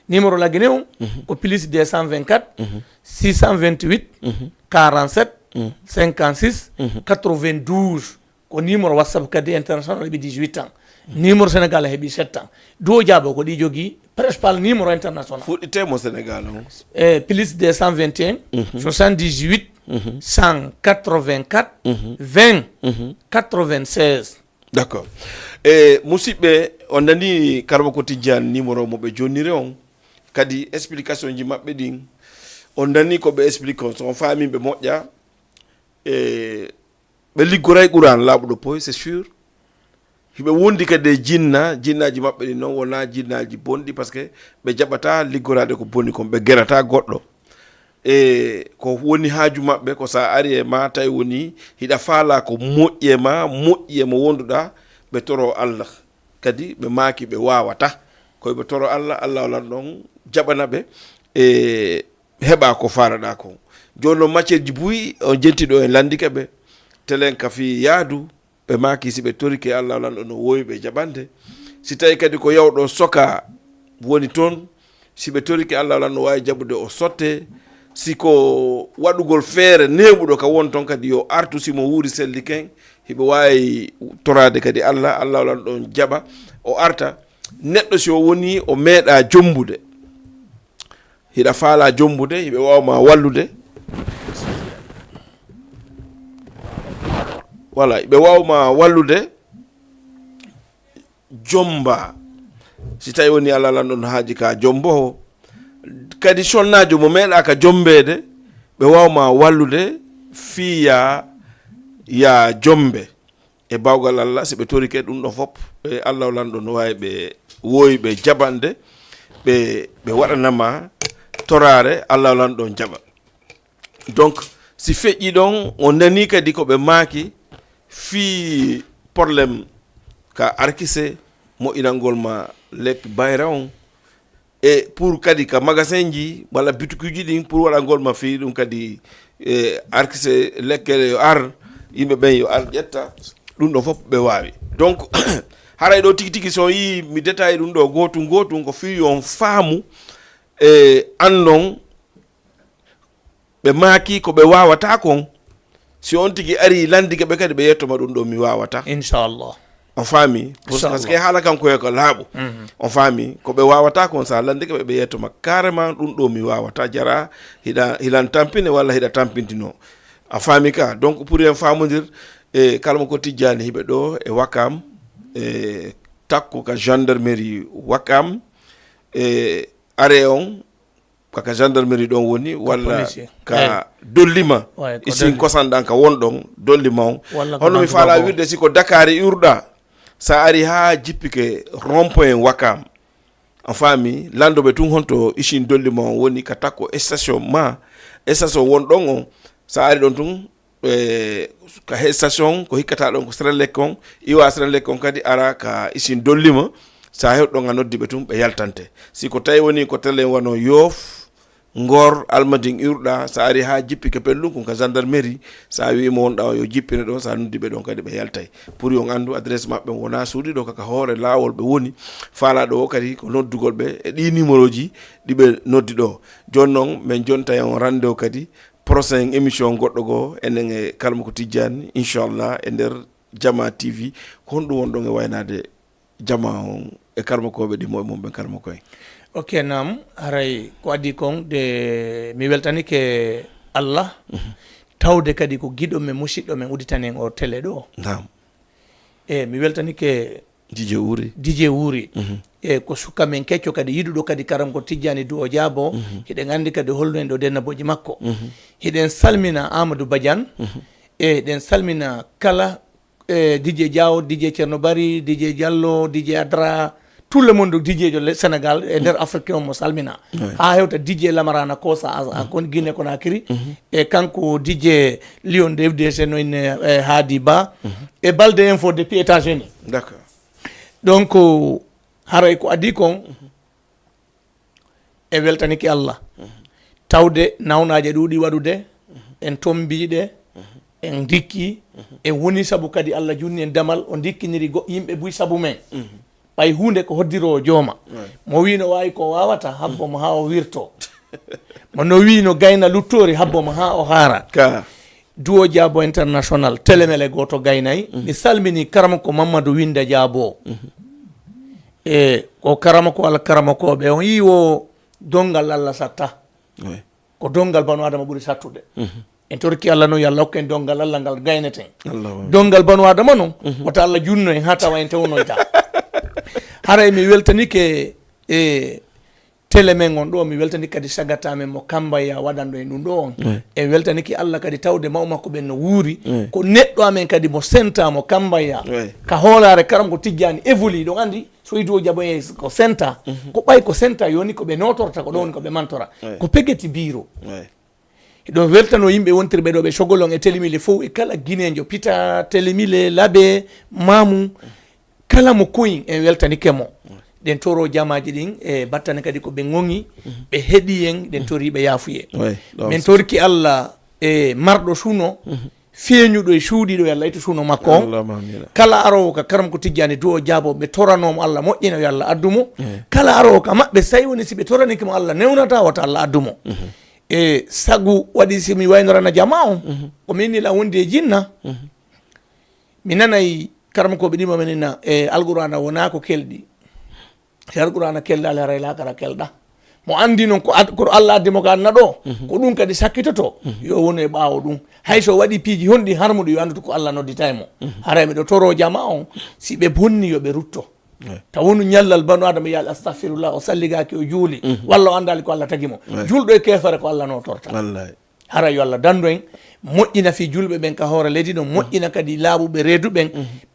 Numéro Lagine o Mhm. ko plus deux cent vingt-quatre, Mhm, six cent vingt-huit, mhm, quarante-sept, mhm, cinquante-six, mhm. quatre-vingt-douze. Ko numéro WhatsApp kadi international heɓi dix-huit ans. Numéro Sénégal heɓi sept ans. Duo Jaabo ko ɗi jogi principal numéro international. Fuɗɗitemo Sénégal on. E plus deux cent vingt et un, Mhm. soixante-dix-huit, Mhm, cent quatre-vingt-quatre, mhm, vingt, mhm. quatre-vingt-seize. D'accord. E musidɓe, on nani Karma ko Tijjani numéro mo ɓe jonniri on. Kadi explication ji maɓɓe ɗin. On nani ko ɓe explique on. So on faami ɓe moƴƴa. E ɓe liggoray Qur'an laaɓuɗo poy, c'est sûr. Hiɓe wondi kadi e jinna, jinnaaji maɓɓe ɗin noon wonaa jinnaaji bonɗi, parce que ɓe jaɓataa liggoraade ko boni kon, ɓe gerata goɗɗo. E ko woni haaju maɓɓe, ko so a ari e ma, tawi woni hiɗa faalaa ko moƴƴi e ma, moƴƴi e mo wonduɗaa, ɓe toro Allah. Kadi ɓe maaki ɓe waawata. Koye ɓe toro Allah, Allah o lan ɗon jaɓana ɓe, e heɓa ko faalaɗaa kon. Jooni noon, matière ji buy, on jenti ɗo en lanndike ɓe. Telen ka fii yaadu, ɓe maaki si ɓe torike Allah o lan ɗon no woowi ɓe jaɓande. Si tawi kadi ko yawɗo soka woni toon, si ɓe torike Allah o lan no waawi jaɓude o sotte. Si ko waɗugol feere neeɓuɗo ka won toon kadi yo artu, si mo wuuri selli ken, hiɓe waawi toraade kadi Allah, Allah o lan ɗon jaɓa, o arta. Neɗɗo si o woni o meeɗa jombude, hiɗa faalaa jombude, hiɓe waawa ma wallude. Voilà, hiɓe waawa ma wallude, jomba. Si tawi woni Allah lan ɗon haaji ka jomboho. Kadi sonnaajo mo meeɗa ka jombeede, ɓe waawa ma wallude fii ya, ya jombe. E bawgal Allah, si ɓe torike ɗum ɗo fop, e Allah o lan ɗon waawi ɓe, woowi ɓe jaɓande, ɓe, ɓe waɗanama toraare, Allah o lan ɗon jaɓa. Donc, si feƴƴi ɗon, o nani kadi ko ɓe maaki fii problème ka arkise, moƴƴinangol ma lekki bayra on, e pour kadi ka magasin ji walla bitukuji ɗin pour waɗangol ma fii ɗum kadi, e arkise lekkere yo ar, yimɓe ɓen yo ar ƴetta, ɗum ɗo fof ɓe waawi. Donc, haray ɗo tigi tigi so yii mi détail ɗum ɗo gootum gootum ko fii yo on faamu, e anndon ɓe maaki ko ɓe waawata kon. Si on tigi ari landike ɓe kadi ɓe yettoma ɗum ɗo mi waawata. Inchallah. On faami? Parce que haala kan koye ko laaɓu. On faami? Ko ɓe waawata kon, sa landike ɓe, ɓe yettoma carrément ɗum ɗo mi waawata, jara hiɗa, hiɗan tampine walla hiɗa tampintino. A faami ka? Donc pour en faamondir, e kala mo ko Tijjani hiɓe ɗo e Wakam, e takko ka gendarmerie Wakam, e are on, ka, ka gendarmerie ɗon woni, walla ka Dollima, isin kosan ɗan ka won ɗon, Dollima on. Hono mi faala wirde, si ko Dakar iwruɗa, sa ari ha jippike rond-point Wakam, a faami, landoɓe tun honto isin Dollima on woni, ka takko station ma, station won ɗon on, sa ari ɗon tun, e ka he station ko hikkata ɗon ko Senelec on, iwa Senelec on kadi ara ka isin Dollima, sa hewɗon a noddi ɓe tun ɓe yaltante. Si ko tawi woni ko telen wano Yoof, Ngor, Almadin iwruɗa, sa ari ha jippike pellun kon ka gendarmerie, sa wi'imo wonɗa o yo jippine ɗon, sa noddi ɓe ɗon kadi ɓe yaltay. Pour yo on anndu adresse maɓɓe wona suuɗi ɗo, kaka hoore laawol ɓe woni. Faalaɗo o kadi ko noddugol ɓe e ɗi numéro ji ɗi ɓe noddi ɗo. Jooni non min jonta on rendez-vous kadi prochain émission goɗɗo goo, enen e Karmako Tijjani, inchallah, e nder Jama T V. Ko honɗum wonɗon e waynaade jama on e karmakooɓe ɗi mo e mum ɓen karmakoo en? Ok, naam, haray ko adii kon de mi weltanike Allah, tawde kadi ko giɗo men, musiɗɗo men udditani en o télé ɗo. Naam. E mi weltanike Dj Wuri. Dj Wuri. E ko suka men kecco kadi yiɗuɗo kadi Karmako Tijjani Du'o Jaabo. Hiɗen anndi kadi holno en ɗo dennabooji makko. Hiɗen salmina Amadou Badiane. E hiɗen salmina kala, e Dj Diaw, Dj Ceerno Bari, Dj Diallo, Dj Adra, tout le monde, D J jo le- Sénégal e nder Afrique, on mo salmina. Haa hewta D J Lamarana Kosa a, a kon Guinée Conakry, e kanko D J Lion de F D C no inne, e Hadi Ba, e Balde Info depuis États-Unis. D'accord. Donc haray ko adii kon, en weltanike Allah. Tawde nawnaaje ɗuuɗi waɗude, en tombii ɗe, en ndikki, en woni sabu kadi Allah junni en damal, o ndikkiniri go- yimɓe buy sabu men. Ɓay huunde ko hoddiroowo jooma. Mo wii no waawi ko waawata, habbo mo haa o wirto. Mo no wii no gayna luttoori, habbo mo haa o haara. Ka. Duo Jaabo International, telemele gooto gaynay. Mi salmini karamoko Mamadou Winda Jaabo. E ko karamoko Alla karamokooɓe, on yii wo donngal Alla satta. Oui. Ko donngal banu Adama ɓuri sattude. En torki Alla noon, yo Alla hokku en donngal Alla ngal gayneten. Allahumma. Donngal banu Adama noon, wota Alla junno en haa tawa en tewnoyta. Haray mi weltanike e tele men on ɗo, mi weltanike kadi sagata men mo Kambaya waɗanɗo en ɗum ɗo on. Oui. En weltanike Alla kadi tawde maw makko ɓen no wuuri. Oui. Ko neɗɗo amen kadi mo senta mo Kambaya. Oui. Ka hoolaare karam ko Tijjaani évolue, ɗon anndi so yidu o jaɓoye ko senta. Ko ɓay ko senta yoni ko ɓe nootorta, ko ɗo woni ko ɓe mantora. Oui. Ko pegeti biro. Oui. Eɗon weltano yimɓe wontirɓe ɗo ɓe cogolon e telemile fof e kala Guinéjo, Pita, telemile, Labe, Mamu, kala mo koyin en weltanike mo. Ɗen toro jamaaji ɗin e battane kadi ko ɓe ŋoŋi, ɓe heɗi en, ɗen tori ɓe yaafuye. Oui, ɗon Min torki Alla e marɗo suno, feeñuɗo e suuɗiɗo, yo Alla ittu suno makko on. Allahumma amina. Kala aroowo ka karam ko Tijjaani duwo jaabo, ɓe toranomo Alla moƴƴina, yo Alla addu mo. Kala aroowo ka maɓɓe, so tawi woni si ɓe toranike mo, Alla newnata, wota Alla addu mo. E sagu waɗi si mi waynorana jama on, ko min nila wondi e jinna. Mi nanay karamokooɓe ɗimo men ina e Alqur'aana wonaa ko kelɗi. Si Alqur'aana kelɗaali, haray laakara kelɗa. Mo anndi noon ko ad-, ko Alla addi mo ka aduna ɗo, ko ɗum kadi sakkitoto, yo wonu e ɓaawo ɗum. Hay so waɗi piiji honɗi harmuɗi, yo anndude ko Alla nodditay mo. Haray miɗo toro jama on, si ɓe bonni, yo ɓe rutto. Taw wonu ñallal banu Adama yaal astahfirullah, o salligaaki, o juuli, walla o anndaali ko Alla tagi mo. Julɗo e keefare ko Alla nootorta. Wallahi. Hara yo Alla dandu en, moƴƴina fii julɓe ɓen ka hoore leydi ɗon, moƴƴina kadi laaɓuɓe reedu ɓen,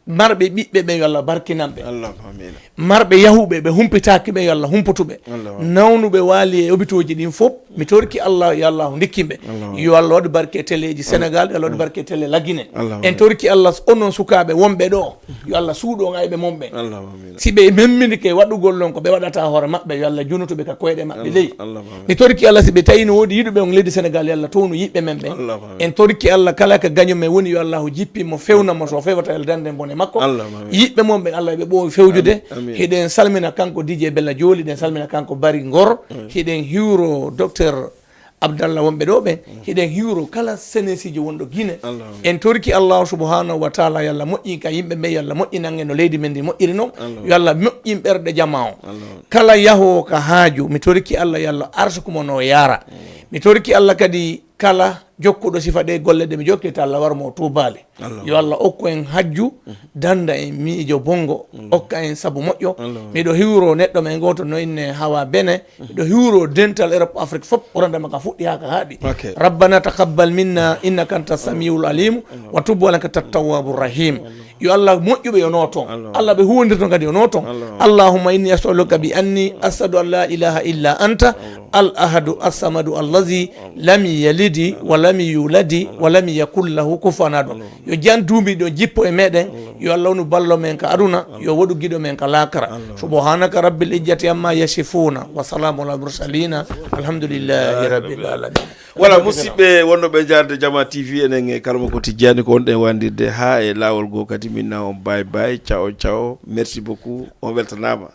marɓe ɓiɓɓe ɓen yo Alla barkinan ɓe. Allahumma amina. Marɓe yahuɓe, ɓe humpitaaki ɓe, yo Alla humputu ɓe. Allahumma. Nawnuɓe waali e hôpitauji ɗin fof, mi torki Alla, yo Alla ndikkin ɓe. Allahumma. Yo Alla waɗu barke e teleeji Sénégal, yo Alla waɗu barke e tele Lagine. Allahumma. En torki Alla, onon sukaaɓe wonɓe ɗo, yo Alla suuɗu on ayɓe mon ɓen. Allahumma amina. Si ɓe memminike waɗugol non ko ɓe waɗata hoore maɓɓe, yo Alla junutu ɓe ka koyɗe maɓɓe ley. Allahumma amina. Mi torki Alla, si ɓe tawi no woodi yiɗuɓe on leydi Sénégal, yo Alla townu yiɓɓe men ɓen. Allahumma amina. En torki Alla, kala ka gaño men woni, yo Allahu jippi mo, fewna mo, so fewata yo Alla dande en bone makko. Allahumma amina. Yiɓɓe mon ɓen, Alla ɓe ɓoowi fewjude. Amin. Hiɗen salmina kanko D J Bella Jooli, ɗen salmina kanko Bari Ngor. Hiɗen hiwro docteur Abdallah wonɓe ɗo ɓen. Hiɗen hiwro kala senesijo wonɗo Guinée. Allahumma. En torki Allahu subhanahu wa taala, yo Alla moƴƴin ka yimɓe ɓen, yo Alla moƴƴinan en no leydi men ndi moƴƴiri non. Allahumma. Yo Alla moƴƴin ɓerɗe jama on. Allahumma. Kala yahoowo ka haaju, mi torki Alla, yo Alla arsuku mo no yaara. Mi torki Alla kadi kala jokkuɗo sifa ɗe golle ɗe mi jokki, ta Alla war mo o tuubaali. Allahumma. Yo Alla okku en hajju, danda en miijo bongo, okka en sabu moƴƴo. Allahumma. Miɗo hiwro neɗɗo men gooto no inne Hawa Bene, miɗo hiwro dental Europe, Afrique fof, ɓurandema ka fuɗɗi haa ka haaɗi. Ok. Rabbana taqabbal minna innaka anta samiul alim, wa tub alaina anta tawwabur rahim. Yo Alla moƴƴuɓe yo nooton. Allahumma. Alla ɓe huwondirto kadi yo nooton. Allahumma. Allahumma inni as'aluka bi anni ashhadu an la ilaha illa anta, al ahadu as-samadu allazi lam yalidi wa lam yuladi wa lam yakul lahu kufuwan ahad. Yo jan duumiiɗo jippo e meɗen, yo Alla wonu ballo men ka aduna, yo waɗu giɗo men ka laakara. Subhanaka rabbil izzati amma yasifuna, wa salamun alal mursalina, walhamdulillahi rabbil alamin. Voilà, musidɓe wonnoɓe jaarde Jama T V, enen e Karamoko Tijjani ko wonɗen wandirde haa e laawol goo kadi, min na on bye bye, ciao ciao, merci beaucoup, on weltanaama.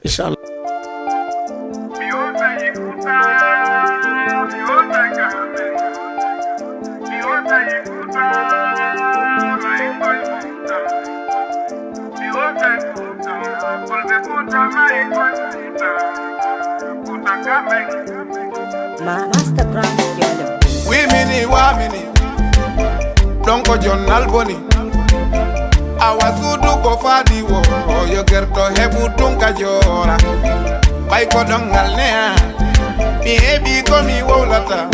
Inchallah. Ma Master Brand Girl. Wimini wamini ɗon ko jonnal boni. Awa suudu ko faadi wo, yo gerto heɓu tun ka joora. Ɓay ko ɗon ngal neha, mi heɓi ko mi wowlata.